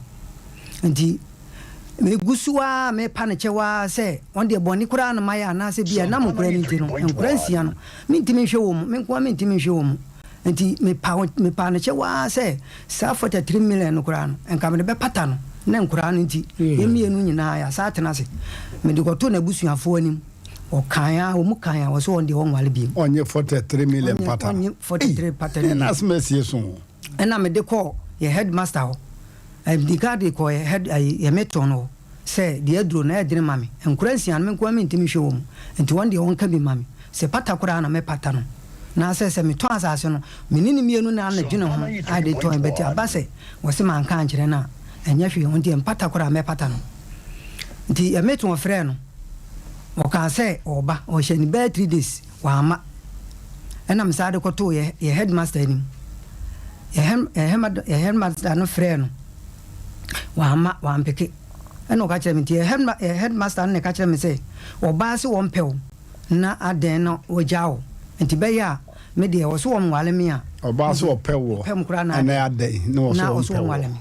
Nti megu so ara mepa no kyɛw ara sɛ ɔno deɛ bɔne koraa na mayɛ anaasɛ bi a ɛnam nkwadaa no nti no, nkwadaa nsia no, mentumi nhwɛ wɔn mu, me nko ara mentumi nhwɛ wɔn mu. Nti mepa mepaa no kyɛw ara sɛ saa 43 million no koraa no, nka mede bɛpata no na nkwadaa no nti, yɛn mmienu nyinaa yɛasan atena ase. Mede kɔtoo n'abusuafoɔ anim. Ɔkae a, wɔn kae a, wɔsɛ wɔn deɛ wɔnwale biem. Ɔnye 43 million pata no. Ɔnye 43 pata no. Ɛna asɛm asie so. Ɛna mede kɔɔ yɛ headmaster hɔ. Mede ka de kɔɔ yɛ head ayi yɛ matron hɔ sɛ deɛ aduro no ɛyɛ dene ma me. Nkora nsia no me nkoa mentumi nhwɛ wɔn mu. Nti wɔn deɛ wɔnka bi ma me. Sɛ pata koraa na mɛpata no. Na sɛ sɛ metɔn asase no, me ne no mmienu na na dwene ho a de tɔn but aba sɛ wɔse manka ankyerɛ no a, ɛnyɛ hwee. Ɔno deɛ mpata koraa mɛpata no. Nti yɛ matron frɛɛ no. Ɔkaa sɛ ɔreba, ɔhyɛ no bɛyɛ 3 days wamma. Ɛna mesan de kɔtoo yɛ yɛ headmaster anim. Yɛ yɛ yɛ headmaster no frɛɛ no, wamma, wampeke. Ɛna ɔka kyerɛɛ me nti yɛ yɛ headmaster no na ɛka kyerɛɛ me sɛ ɔbaa se wɔmpɛ wo na adɛn na wagyaa wo nti bɛyɛ a me deɛ ɔse wɔnwale me a. Ɔbaa se ɔpɛ woɔ ɔpɛ me koraa na ɛna adɛn na ɔse na ɔse ɔmpɛ woɔ. wɔnwale me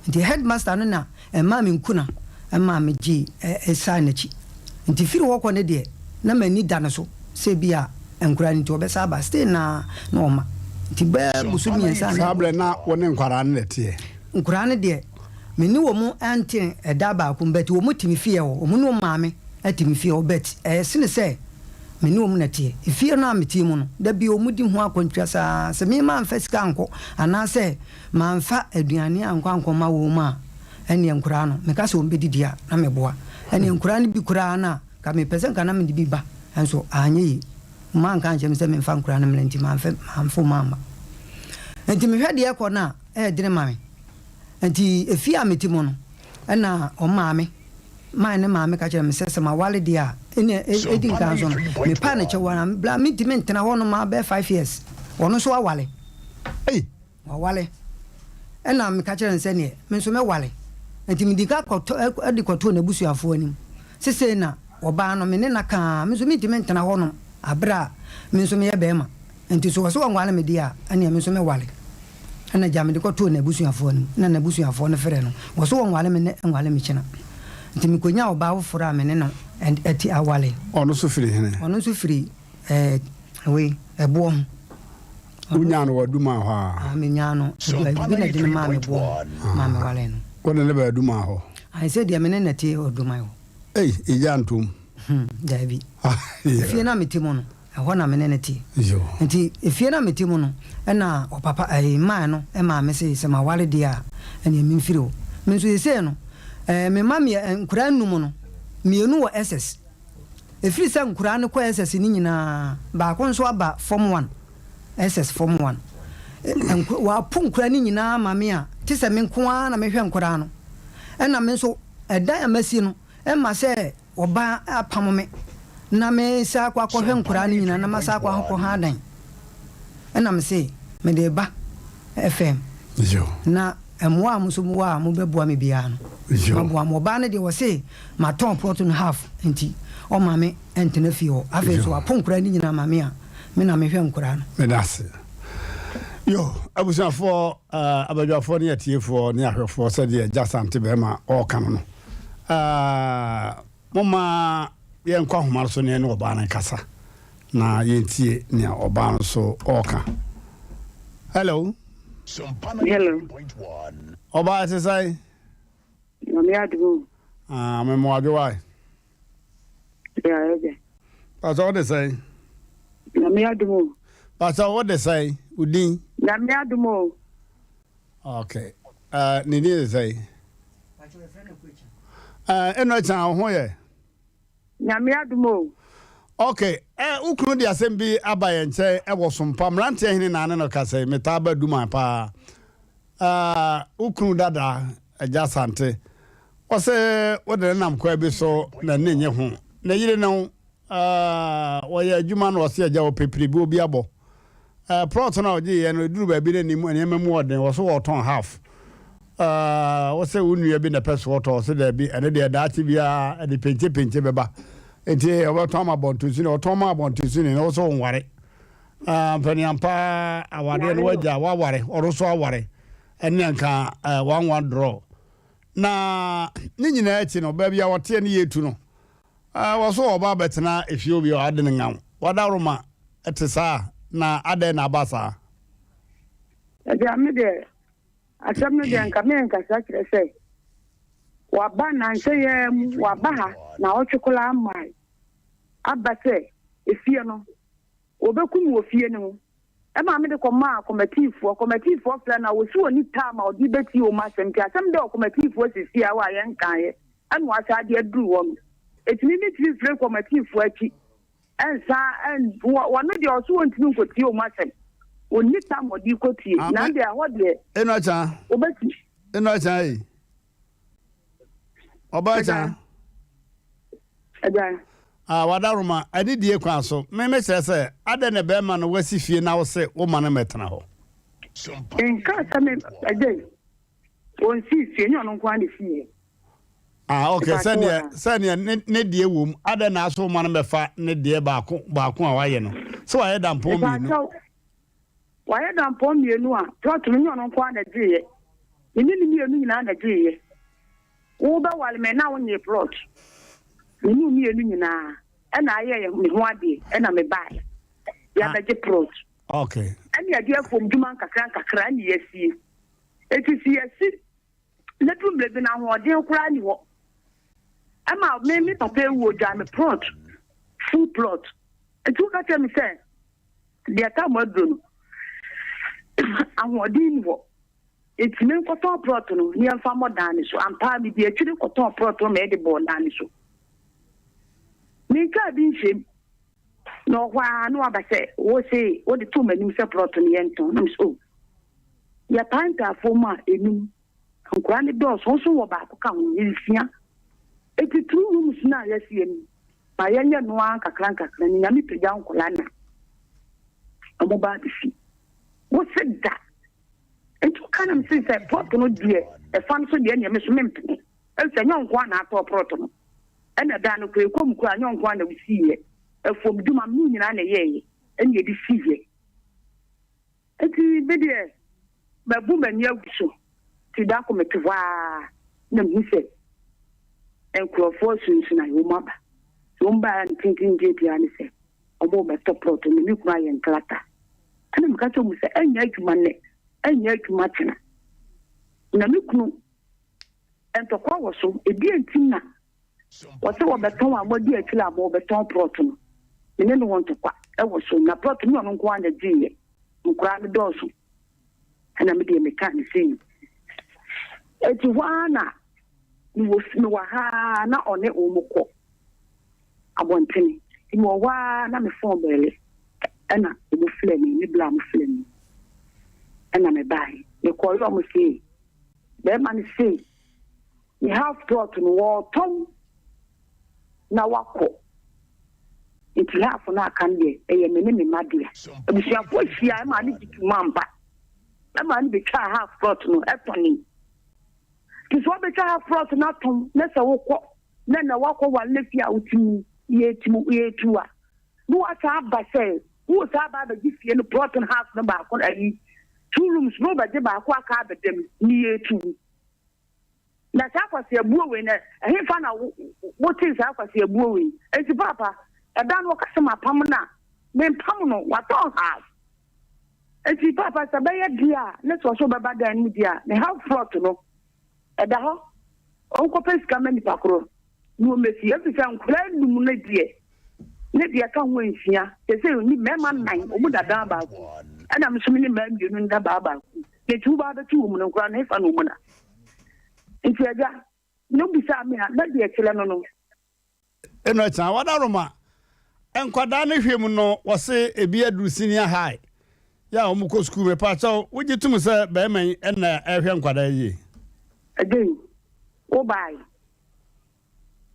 nti headmaster no na ɛmaa me nkuna ɛmaa me gyee ɛsan n'akyi nti firi hɔ kɔ ne deɛ na m'ani da no so sɛ bi a nkwadaa no nti ɔbɛsa aba still na na ɔma nti bɛɛ boso 3 Saa berɛ na wo ne nkwadaa no na ɛteɛ? Nkwadaa no deɛ me ne wɔn ante ɛda baako but wɔn te me fie hɔ, wɔn ne wɔn maame te me fie hɔ but ɛyɛ sene sɛ me ne wɔn na ɛteɛ. Efie no a meteɛ mu no, da bi wɔn di ho akwantua saa, sɛ me mamfa sika ankɔ anaasɛ mamfa aduane ankɔ ankɔma wɔn a, ɛnneɛ nkwadaa no meka sɛ wɔn bɛdidi a na meboa. Ɛnneɛ nkwadaa no bi koraa no a, nka mepɛ sɛ nka na mede bi ba nso anyɛ yie. Wɔn anka ankyerɛ me sɛ memfa nkwadaa no mmra nti mamfa mamfa wɔn amma. Nti mehwɛ deɛ ɛkɔ no a, ɛyɛ dene ma me. Nti efie a mete mu no, ɛna wɔn maame, mine ne maame ka kyerɛɛ me sɛ, sɛ maware deɛ a, ɛnna ɛdi nkan nso no, mepaa ne kyɛw ara, bla mentumi ntena hɔ nom ara bɛyɛ 5 years. Ɔno nso aware. Ei! Waware. Ɛna meka kyerɛɛ no sɛ neɛ, me nso mɛware. Nti medi ka kɔtɔ, ɛde kɔtoo n'abusuafoɔ anim. Sesei na ɔbaa no, me ne no aka ara, me nso mentumi ntena hɔ nom aberɛ a me nso meyɛ bɛrima. Nti sɛ ɔse ɔnware me deɛ a, ɛneɛ me nso mɛware. Ɛna gya mede kɔtoo n'abusuafoɔ anim, na n'abusuafoɔ no frɛɛ no, wɔse wɔnware me nnɛ nware me kyena. Nti mekɔnyaa ɔbaa foforɔ a me ne no te aware. Ɔno nso firi hene? Ɔno nso firi ɛɛ wei, ɛboɔ ho. Wonyaa no wɔ Adumaa hɔ a? Ah, menyaa no, obi na de no maa me boɔ ho maa mewaree no. Wode no baa Adumaa hɔ? Ae, sɛ deɛ me ne no te Adumaa hɔ. Ei, egya ntom. Hmm, daabi. Efie no a mete mu no, ɛhɔ na me ne no te. Nti efie no a mete mu no, ɛna ɔpapa ɛyi mmaa no maa me se sɛ maware deɛ a, ɛneɛ memfiri hɔ. Me nso seesei no, ɛɛ me mma mmiɛ nkoraa nnum no, mmienu wɔ SS. Ɛfiri sɛ nkoraa no kɔ SS no nyinaa, baako nso aba form one, SS form one. Nko wɔapo nkoraa no nyinaa ama me a, te sɛ me nko ara na mehwɛ nkoraa no. Ɛna me nso, ɛdan a masi no, ɛmma sɛ ɔbaa apamo me na me san akɔ akɔhwɛ nkoraa no nyinaa na masan akɔ akɔha adan. Ɛna me se mede reba FM na mmoa a mo nso mowɔ a mobɛboa me biara no maboa mo. Ɔbaa no deɛ ɔse matɔn plot no half nti ɔma me ntena fie hɔ. Afei nso wapo nkoraa no nyinaa ma me a me na mehwɛ nkoraa no. Meda ase. Yo, abusuafoɔ, eh, abadwafoɔ ne atiefoɔ ne ahwɛfoɔ sɛdeɛ Agya Asante bɛrima ɔɔka no no, eh, momma yɛnkɔ ahoma no so ne yɛne ɔbaa no nkasa na yɛntie nea ɔbaa no so ɔɔka. Hello. Hello. Ɔbaa ɛte sɛn? Nyame adom o. Ah, memo adwo wae. Yeah, ɛgya. Pastor wo de sɛn? Nyame adom o. Pastor wo de sɛn? Wo din? Nyame adom o. Okay. Uh, ne din de sɛn? Uh, ɛnɔ kyan wo ho yɛ? Nyame adom o. Okay. Eh, wo kunu de asɛm bi aba yɛn nkyɛn ɛwɔ sompa mmeranteɛ hene na ne no kasa yi metaa ba Duman paa. Uh, wo kunu dada Agya Asante ɔsɛ wode ne nam kwan bi so na ne nye ho na yere no uh, wɔyɛ adwuma na ɔsɛ agya ɔpɛ piribi obi abɔ uh, plot no a ɔgye yɛ no ɛduru baabi no anim nneɛma mu ɔden wɔ so wɔtɔn half uh, wɔ sɛ wo nua bi na ɛpɛ so wɔtɔ ɔsɛ daabi ɛno deɛ daakye biara ɛde penkyepɛnkye bɛba nti ɔbɛtɔn ama abɔntosini ɔtɔn ma abɔntosini na wɔ sɛ wɔnware uh, mpaniampa awadeɛ no wagya waware ɔno nso aware ɛne nka uh, one one draw na ne nyinaa akyi no baabi a wɔteɛ ne yɛtu no uh, wɔ so ɔba abɛtena efie obi a ɔade ne ngaw wadaroma ɛte saa na adɛn na aba saa. Ɛdi me deɛ asɛm no deɛ nka me nkasa kyerɛ sɛ waba nansɛ yɛ mu waba ha na ɔtwe koraa mmae. aba sɛ efie no, wɔbɛku me wɔ fie no mu. Ɛmaa mede kɔmaa kɔmatiifoɔ. Kɔmatiifoɔ frɛ no a, wɔsi ɔnni time a ɔde bɛtie wɔn asɛm. Nti asɛm dɛ wɔ kɔmatiifoɔ sisi a wɔ a yɛnkaeɛ ɛna wɔasan de aduru hɔ no, ɛtumi metumi mfiri kɔmatiifoɔ akyi nsan ɛn wɔ wɔno deɛ ɔso wɔntumi nkɔtie wɔn asɛm. Ɔnni time a ɔde kɔtie. Ah, Na me, deɛ ɛhɔ deɛ Eno Akyang, wɔbɛtumi. Eno Akyang ei. Ɔbaa Akyang. Agya. Ah, wadaroma, anidie kwan so. Me mekyerɛ sɛ, adɛn na bɛrima no wasi fie na wo se wo ma no mmɛtena hɔ? Nka sɛ me, agya yi, ɔnsii fie, nyɛ ɔno nko ara na ɛsii Ah, okay, sɛdeɛ sɛdeɛ ne ne deɛ wom, adɛn na aso wo ma no mmɛfa ne deɛ baako baako a wayɛ no? Sɛ wayɛ dampɔn mmienu. Wayɛ dampɔn mmienu a, plot no nyɛ ɔno nko ara na ɛgyeeɛ. Me ne no mmienu nyinaa na ɛgyeeɛ. Wobɛware me na wonyee plot. Me ne wo mmienu nyinaa ɛna ayɛɛ me ho adeɛ ɛna mebaeɛ. Yɛabɛgye plot. Okay. Ɛne yɛde afuom dwuma nkakra nkakra ɛne yɛasie. Eti si yɛasi na duru mmerɛ bi no ahoɔden koraa ni hɔ. Ɛma me me papa ewu ogyaa me plot, full plot. Eti woka kyerɛ me sɛ Deɛ tam aduro no, ahoɔden nni hɔ. Enti menkɔtɔn prɔto no na yɛmfa mmɔ dan no so. Ampa ara, medii akyire kɔtɔn prɔto no ma yɛde bɔɔ dan no so. Mentwaa bi nhwɛm, na ɔhɔ ara na waba sɛ, Wose wode too m'anim sɛ prɔto no yɛntɔn. Na mese, Oh, yɛpae ntaafoɔ mu a, enum. Nkwadaa no dɔɔso, wo nso wɔ baako ka ho, nsia. Enti two rooms no a yɛasie no, Ma yɛnyɛ no ara nkakrankakra na Nyame pagya nkwadaa na ɔmo ba abɛsi. Wo se da. Nti wo ka na me se sɛ plot no deɛ ɛfa no so deɛ ɛneɛ me so me mpene. Ɛfisɛ nyɛ wo nko ara na atɔɔ plot no. Ɛna dan no koraa ɛkɔ mu koraa nyɛ wo nko ara na wo siiɛ. Afuom dwuma me ne wo nyinaa na ɛyɛɛyɛ ɛna yɛde siiɛ. Enti me deɛ, mabu m'ani agu so. Nti da koro mete hɔ ara na mehu sɛ nkurɔfoɔ asunsunu a wɔaba. Nti wɔbaeɛ a ne tententen ara ne sɛ wɔrebɛtɔ plot no, me kunu ayɛ nkrataa. Ɛna meka kyerɛɛ wɔn sɛ ɛnyɛ adwuma nnɛ, ɛnyɛ adwuma kyena. Na me kunu, ntɔkwa wɔ so, ɛdeɛn nti na Wɔse wɔbɛtɔn a moadi akyire a mobɛtɔn prɔt no. Me ne no wɔ ntɔkwa wɔ so na prɔt no ɔno nko ara na gyeeɛ. Nkoraa no dɔɔso. Ɛna me deɛ mekaa no sei. Eti hɔ ara na mewɔ mewɔ ha ara na ɔne wɔn kɔ abɔntene. Nti mewɔ hɔ ara na me phone bɛɛle ɛna wɔn frɛ me, me bla wɔn frɛ me. Ɛna mebaeɛ. Mekɔeɛ wɔn se bɛrima no sei. Ne half plot no wɔɔtɔn na wakɔ nti half no aka no deɛ ɛyɛ me ne me mma dea. Abusuafoɔ hyia ɛmaa no gye tom ampa ɛmaa no bɛtwaa half plot no ɛtɔnee. Nti sɛ wabɛtwa half plot no atɔn na sɛ wokɔ na na wakɔ ware no fie a wote mu yɛtu yɛtu a na wasan aba sɛ wosan aba abɛgye fie no plot no half no baako ayi two rooms no wobɛgye baako aka abɛda mu ne yɛtu. Na saa kwaseabuo wei no, ɛhefa na wotee saa kwaseabuo wei? Enti paapa, ɛda no ɔka sɛ mapam no a, mempam no, watɔn half. Enti paapa, sɛ ɛbɛyɛ deɛ a, ne sɛ ɔsɛ ɔbɛba dan no mu deɛ a, ne half plot no, ɛda hɔ. Ɔnkɔpɛ sika ma nipa korɔ na ɔmmɛsi, ɛfiri sɛ nkwadaa nnum no deɛ, ne deɛ ka ho nsia. Seesei ɔni mmarima nnan, wɔn da dan baako mu, ɛna me nso me ne mmaa mmienu no da baa baako mu. Na eti wo ba bɛto wɔn mu no, nkwadaa no, hefa na wɔn na? Nti agya, na obisaa me a, na deɛ ɛkyerɛ no no. Ɛno akyi na wadaroma nkwadaa no hwɛ mu no, wɔse ebi aduru senior high yɛ a wɔn kɔ sukuu. Mepaakyɛw, wogye tom sɛ bɛrima yi na ɛhwɛ nkwadaa yie? Agya yi, wobae,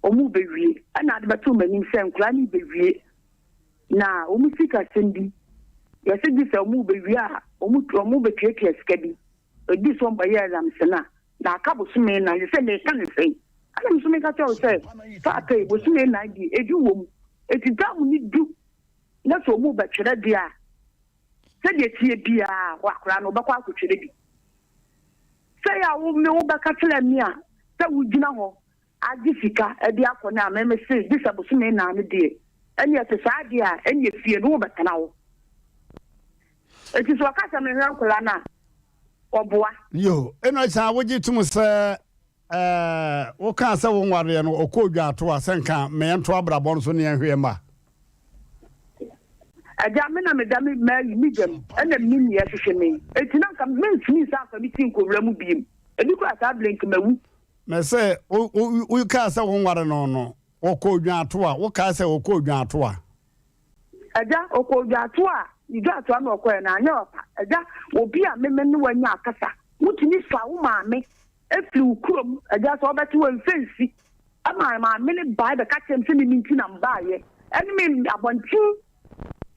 wɔn rebɛwie, ɛna ade bɛtoo m'anim sɛ nkwadaa no rebɛwie, na wɔn sikasɛm bi, yɛse gye sɛ wɔn rebɛwie a, wɔn wɔn bɛtuatua sika bi. Ɛdii sɛ wɔbɛyɛ exams no a, na aka bosome nnan, sɛ meka no sɛn? Ɛna me nso meka kyerɛ wo sɛ, paapa yi, bosome nnan deɛ, edu wɔ mu. Enti tam no du na sɛ wɔn rebɛtwerɛ deɛ a, sɛdeɛ ɛteɛ biara, akwadaa no, ɔbɛkɔ akɔtwerɛ bi. Sɛ yɛ a wo me wobɛka kyerɛ me a, sɛ wogyina hɔ agye sika de akɔ no a, me mese gye sɛ bosome nnan no deɛ, ɛnneɛ ɛte saa deɛ a, ɛnneɛ fie no wobɛtena hɔ. Enti sɛ ɔka sɛ menhwɛ nkwadaa no a, ɔboa. Yo, ɛna san wogye tom sɛ ɛɛ wokaa sɛ wo nwareɛ no ɔkɔɔ dwaato a sɛ nka mɛnto abrabɔ no so ne yɛnhwɛ mma. Agya, me na meda me mayi me gyam ɛna me nua hwehwɛ me. Enti na anka mentumi nsan mfa me ti nkɔwura mu biem. Ebi koraa saa bere nka mawu. Mese, wo, wo, wokaa sɛ wonware no no, ɔkɔɔ Odwaatoa. Wokae sɛ ɔkɔɔ Odwaatoa. Agya, ɔkɔɔ Odwaatoa a, ne Dwaatoa na ɔkɔeɛ no, anyɛ papa. Agya, obi a me me ne wo anya akasa, wotumi fa wo maame firi wo kurom, agya, sɛ ɔbɛte wo mfɛ nsi. Ɛma maame no bae bɛka kyerɛɛ me sɛ me me nti na mebaeɛ. Ɛne me abɔnten,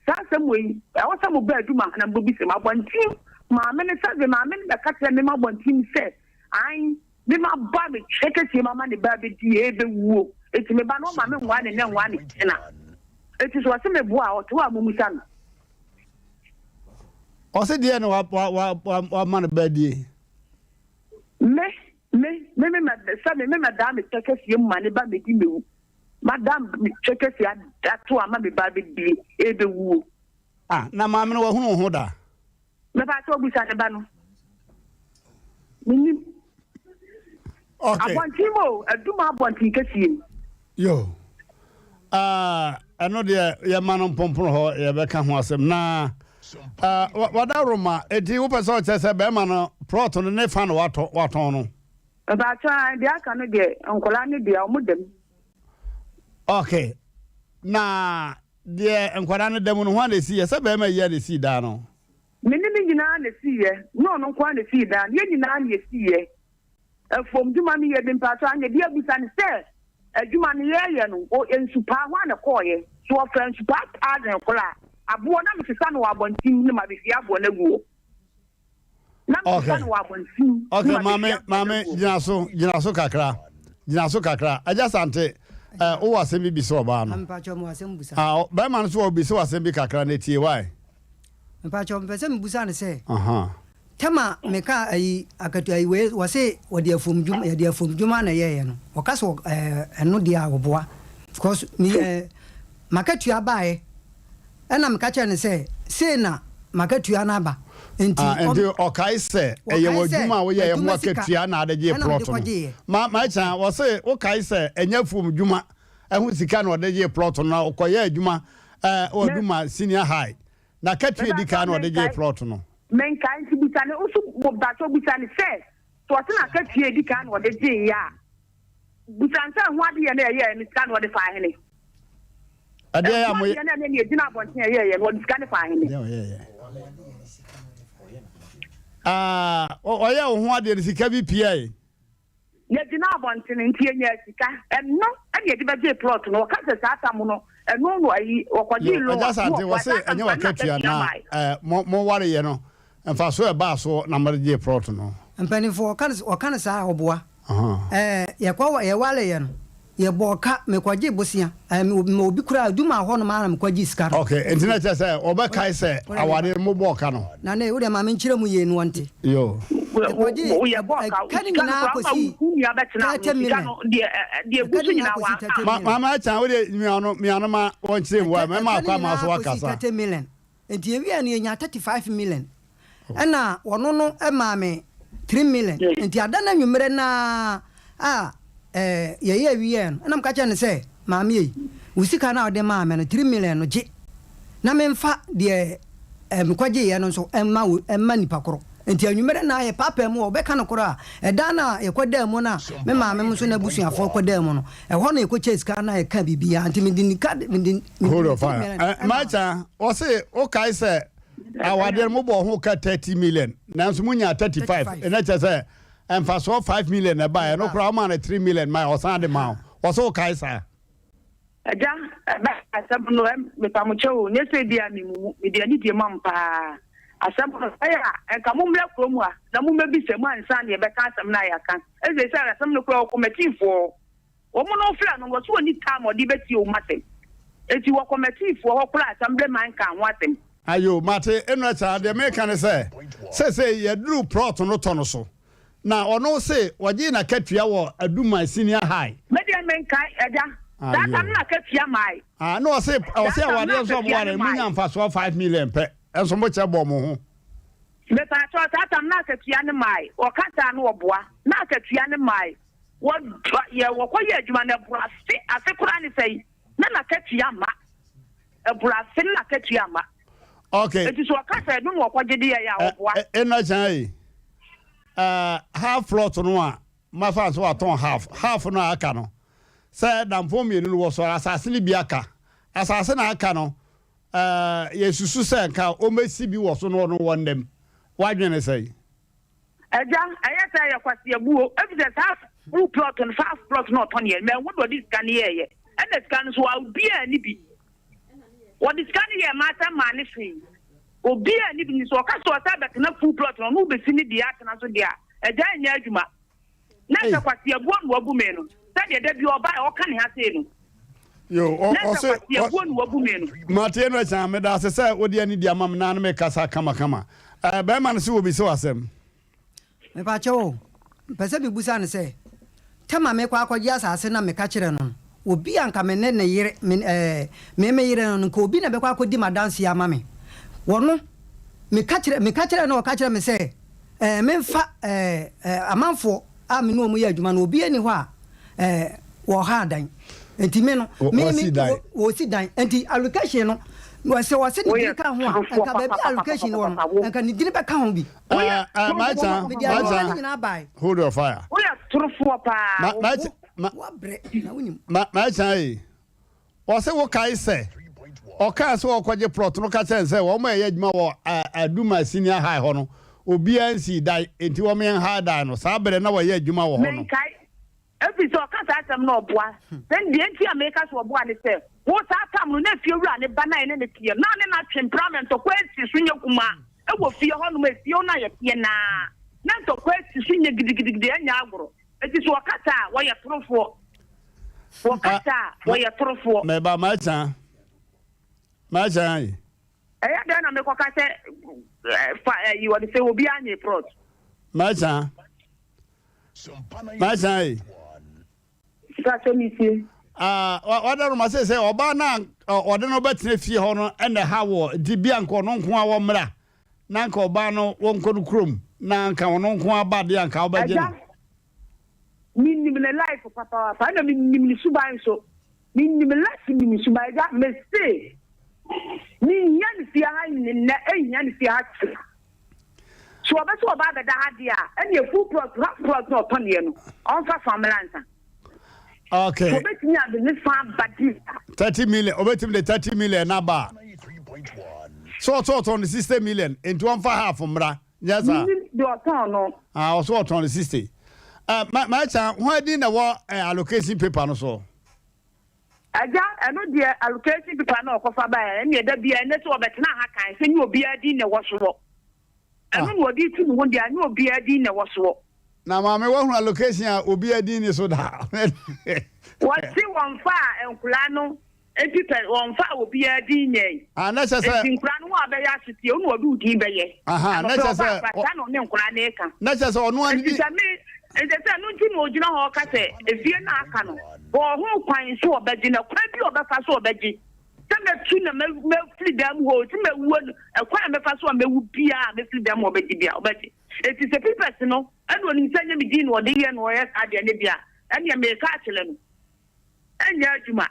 saa asɛm wei, ɛwɔ sɛ moba adwuma ha na mobɛbisa mu. Abɔnten, maame no, sɛbe maame no bɛka kyerɛɛ me m'abɔnten sɛ, ae, Me ma ba me twɛ kɛseɛ mu ama ne ba abɛdi ɛbɛwuo eti me ba no ɔma me nwa ne nɛ nwa ne kyena eti so ɔse me boa a ɔte hɔ a mumisa no. Ɔse deɛ na wa wa wa wa wama no ba adie. Me me me me ma sɛ me me ma daa me twɛ kɛseɛ mu ma ne ba mɛdi mɛwu ma da me twɛ kɛseɛ ato ama me ba abɛdie ɛbɛwuo. Ah na maame no wahunu wo ho da. Mepakyɛw bisa ne ba no. Menim. Okay. Abɔnten mu o, aduma abɔnten kɛseɛ mu. Yo. Ah, ɛno deɛ yɛma no mpompono hɔ yɛbɛka ho asɛm na ah, wada roma eti wopɛ sɛ ɔkyerɛ sɛ bɛrima no plot no ne fa na watɔ watɔn no. Mepakyɛw deɛ aka no deɛ nkwadaa no deɛ ɔmo dam. Okay. Na Deɛ nkwadaa no da mu no, hwan na ɛsiiɛ? Sɛ barima yi ara na ɛsii dan no? Me ne no nyinaa na ɛsiiɛ. Nyɛ ɔno nko ara na ɛsii dan no, yɛn nyinaa na yɛsiiɛ. Afuom dwuma no yɛ de mpakyɛw anyɛ bi abisa no sɛ adwuma no yɛɛyɛ no o nsupaa hwan na ɛkɔɔyɛ? So ɔfaa nsupaa paa dwen koraa? Aboɔ na mesesa no wɔ abɔnten na mabɛhwie aboɔ no agu hɔ. Na Okay. Okay, maame, maame, gyina so, gyina so kakra. Gyina so kakra. Agya Sante, eh, wowɔ asɛm bi bisa ɔbaa no. Mpakyɛ mo asɛm busa. Ah, bɛrima no so wɔ bisa asɛm bi kakra na tie why. Mpakyɛ mpɛ sɛ mebusa no sɛ. Aha. Tɛma meka ayi akatua ayi wei wɔse wɔde afuom dwuma yɛde afuom dwuma na ɛyɛɛyɛ no wɔka sɛ ɛno deɛ a wɔboa because me ɛɛ makatua baeɛ Ɛnna meka kyerɛɛ no sɛ, Sei na m'akatua no aba. Enti Ah, ɔm, enti ɔkae sɛ, Ɛyɛ wɔkae sɛ, w'adwuma a woyɛeɛ ho adwuma sika akatua na ade gyee ɛna mede plɔt no. kɔgyeeɛ. Ma, Maɛkya, wɔse wokae sɛ ɛnyɛ afuom dwuma ho sika na ɔde gyee plɔt no, na ɔkɔyɛɛ adwuma eh, wɔ Me, Aduma Senior High. N'akatua a edi mepakyɛw kan na ɔde gyee menkae, plɔt no. menkae, nti bisa no, wo nso mepakyɛw bisa no sɛ, sɛ ɔse n'akatua a edi kan na ɔde gyeeɛ a, Bisa no sɛ ɛho adeyɛ no a ɛyɛɛ no sika na ɔde faa hene? Ɛdeɛ Ɛho a moyɛ. adeyɛ no a ɛne nea ɛgyina abɔnten a ɛyɛeɛ no, ɔde sika no faa hene? Ɛdeɛ a ɔyɛeɛ. Ah, ɔyɛɛ wo ho adeɛ no sika bi piae. Yɛgyina abɔnten nti yɛnyaa sika. Ɛno na yɛde bɛgyee plot no. Wɔka sɛ saa tam no, ɛno na ayi, wɔkɔgyee Yo, loan Agya a, na Asante, wɔboa. wɔse Saa tam ɛnyɛ koraa na w'akatua akatua na mae. eh, mo, mowareeɛ no, mfasoɔ a ɛbaa soɔ na mode gyee plot no. Mpanimfoɔ, wɔka no, wɔka no saa a, wɔboa. Ɛɛ, yɛkɔ, yɛwareeɛ no, yɛbɔɔ ka, mekɔgyee bosea. Ɛɛ, me, me obi koraa, adwuma hɔ nom ara na mekɔgyee sika no. Ok, nti na kyerɛ sɛ wɔbɛkae sɛ awareɛ no mobɔɔ ka no? Nana, wo deɛ ma menkyerɛ mu yie na wɔnte. Yoo. Yɛkɔgyee, ɛka no nyinaa kɔsii 30 million. Ɛka no nyinaa kɔsii 30 million. Maame Akyan, wo deɛ mia no, mia no ma wɔnkyerɛ mu, Ɛka mɛma no akɔ ama nyinaa so kɔsii wakasa. 30 million. Nti yɛwieɛ no yɛnyaa 35 million ɛna ɔno no maa me 3 million. Nti ada no anwummerɛ no ara a eh, yɛyɛɛ wieɛ no ɛna meka kyerɛɛ no sɛ maame ei, wo sika no a wode maa me no 3 million no gye na memfa deɛ eh, mekɔgyeeɛ no nso mma wo, mma nipa korɔ. Nti anwummerɛ no ara yɛpaapaa mu, ɔbɛka no korɔ a, ɛdan no a yɛkɔdaa mu no a me maame nso n'abusuafoɔ kɔdaa mu no, Ɛhɔ na yɛkɔkyɛɛ sika na yɛkaa biribiara nti mede ne ka mede mede Hold ne on fine. million Eh, ɛma Macha, ɔse wokae sɛ awadeɛ no mobɔɔ ho ka 30 million nanso monya 35 35. ɛnɛ kyerɛ sɛ mfasoɔ 5 million na ɛbaeɛ ɛno koraa woma no 3 million ma ɔsan de ma wo ɔse wokae saa Agya, ɛbɛ asɛm no, ɛm, mepa mo kyɛw o, nyɛ sɛ ebia me mumu, mede anidie ma mo paa. Asɛm no, ɛyɛ a, ɛnka mommra kurom ha na mommɛbisa mu ansa na yɛbɛka asɛm no a yɛaka. Ɛsei sɛ asɛm no koraa wɔ kɔmɛtiifoɔ hɔ. Wɔn na wɔfrɛɛ no no, wɔse wɔnni time a wɔde bɛtie wɔn asɛm. Enti wɔ kɔmɛtiifoɔ hɔ koraa Assemblyman kaa ho asɛm. Ayo, mate, eno saa, deɛ meka ne sɛ, seesei yɛaduru plot no tɔ no so, na ɔno se ɔgyee n'akatua wɔ Aduman Senior High. Me deɛ menkae, agya. Saa Ayo. tam no akatua mae. Ah, na ɔse, ɔse Saa tam no awadeɛ nso a akatua moware no no, mae. monya mfasoɔ 5 million pɛ, nso mokyɛ bɔɔ mo ho. Mepaakyɛw, saa tam no akatua no mae. Ɔka saa no ɔboa. Na akatua no mae. Wɔ yɛ wɔkɔ yɛ adwuma no ɛboro afe, afe koraa ne sɛn, na n'akatua mma. Ɛboro afe na n'akatua mma. Okay. Eti so ɔka sɛ ɛno na ɔkɔgye de yɛeɛ a, ɔboa. Ɛno akyɛn yi, half plot no a mafa nso watɔn half, half no a aka no, sɛ damfo mmienu no wɔsɔre asase no bi aka, asase na aka no, yɛsusu sɛ nka wɔmmɛsi bi wɔ so no ɔno wɔ nnam. W'adwene ne sɛn? Agya, ɛyɛ sɛ ɛyɛ kwaseabuo, efisɛ saa full plot no, half plot no ɔtɔn yɛ, manhu deɛ ɔde sika no yɛɛyɛ, ɛna sika no nso obiara nni bi. Wɔde sika no yɛɛ m'asɛm maa no hwee. Obiara nni bi, nti sɛ ɔka sɛ ɔsan bɛtena full plot no, ɔno ɔbɛsi ne deɛ atena so deɛ a, agya ɛnyɛ adwuma. Na sɛ kwaseabuo na wabu me no, sɛdeɛ da bi ɔbaeɛ ɔka ne ha sei no. Yo, Na sɛ ɔse, kwaseabuo na wabu me no. Mate no akyan, meda ase sɛ wode anidi ama me na ne me kasa kamakama. Eh, bɛrima no se wɔbisa wo asɛm. Mepakyɛw o, mepɛ sɛ mibusa no sɛ, Tam a merekɔ akɔgye asase no a meka kyerɛɛ no no, obi a anka me ne ne yere, me, ɛɛ, me me yere no no, nka obi na ɛbɛkɔ akɔdi m'adanseɛ ama me. Wɔno, meka kyerɛ, meka kyerɛɛ no na ɔka kyerɛɛ me sɛ, ɛɛ, memfa, ɛɛ, ɛɛ, amanfoɔ a me ne wɔn yɛ adwuma no, obiara nni hɔ a, ɛɛ, wɔha adan. Nti me no, me, me, wɔsi dan. Nti allocation no, sɛ wɔse ne dini ka ho a, nka baabi a allocation no wɔ no, nka ne dini bɛka ho bi. Woyɛ torofoɔ Mede nneɛma no nyinaa bae. Hold your fire. Woyɛ torofoɔ paa. Woabrɛ na wonim. Makyɛn yi, wɔse wokae sɛ ɔkaa sɛ ɔkɔgye plot no ka kyerɛ no sɛ wɔn a ɛyɛ adwuma wɔ Aduma Senior High hɔ no, obiara nsii dan, enti wɔn yɛn ha dan no. Saa berɛ na wɔyɛ adwuma wɔ hɔ no. Menkae. Ɛfiri sɛ ɔka saa asɛm no ɔboa. Na deɛ nti a meka sɛ ɔboa ne sɛ, wo saa tam no na fiewura ne ba no a ɛne no teɛ no, na ɔne no atwe mpena ma ntɔkwa asi so nyɛ kumaa wɔ fie hɔnom, efie hɔ no a yɛteɛ no ara, na ntɔkwa asi so nyɛ gidigidigidi ɛnyɛ agorɔ. Enti sɛ wɔkasa a, wɔyɛ torofoɔ. Wɔkasa a, wɔyɛ torofoɔ. Meba, m'akya, m'akya yi. Ɛyɛ dɛn na mekɔka sɛ fa ayi wɔde sɛ obiara nyee prɔt. M'akya. Masan yi. Sika sɛ mi sie. Ah, wada no ma sɛ sɛ ɔbaa na ɔde no bɛtena fie hɔ no ɛna ɛha wɔ nti bia nka ɔno nko a wɔmmra na nka ɔbaa no wɔnkɔ no kurom na nka ɔno nko aba deɛ nka wobɛgye no. Menim ne life papaapa ɛna menim ne suban nso. Menim life nim ne suban agya mese menhia ne fie ha nnɛ ɛnhia ne fie ha kyena. So ɔbɛ sɛ ɔba abɛda ha deɛ a, ɛneɛ full plot, half plot na ɔtɔ neɛ no, ɔmfa fa mmra ansa. Okay. So ɔbɛtumi ade ne fa aba deɛ a. 30 million, ɔbɛtumi de 30 million na aba a. So ɔtɔ ɔtɔn no 60 million, nti ɔmfa half mmra, nyɛ saa. Menim deɛ ɔtɔn no. Ah, ɔso ɔtɔn no 60. Uh, ma, ma ɛkyɛn, ho adi na wɔ uh, allocation paper no so. Agya, ɛno deɛ allocation paper no a ɔkɔfa baeɛ no, ɛnneɛ da biara, ɛnnɛ sɛ ɔbɛtena ha kan sɛ nyɛ obiara din na ɛwɔ soɔ. Ɛno na ɔde retu ne ho deɛ, nyɛ obiara din na ɛwɔ soɔ. Na maame woahunu allocation a obiara din nni so da? Wɔse wɔmfaa nkwadaa no papers, wɔmfaa obiara din nyɛe. Ah, na kyerɛ sɛ. Enti nkwadaa no ho a bɛyɛ asotie, wo na wɔde wo din bɛyɛ. Aha, na Anɔpa kyerɛ ɔbaa sɛ. koraa, saa na ɔne nkwadaa no reka. Na kyerɛ sɛ ɔno ara ne Enti din. sɛ me, enti sɛ ɛno nti na ɔgyina hɔ reka sɛ efie no a aka no, Ɔwɔ ho kwan sɛ ɔbɛgye, na kwan bi a ɔbɛfa so ɔbɛgye. Sɛ mɛtu na mɛfiri dan mu hɔ o, sɛ mɛwu o, ɛkwan a mɛfa so a mɛwu biara a mɛfiri dan mu hɔ ɔbɛgye biara, ɔbɛgye. Enti sɛ papers no, ɛna ɔnim sɛ ɛnyɛ me din na ɔde yɛ na ɔyɛ saa deɛ no deɛ a, ɛnneɛ mereka akyerɛ no. Ɛnyɛ adwuma.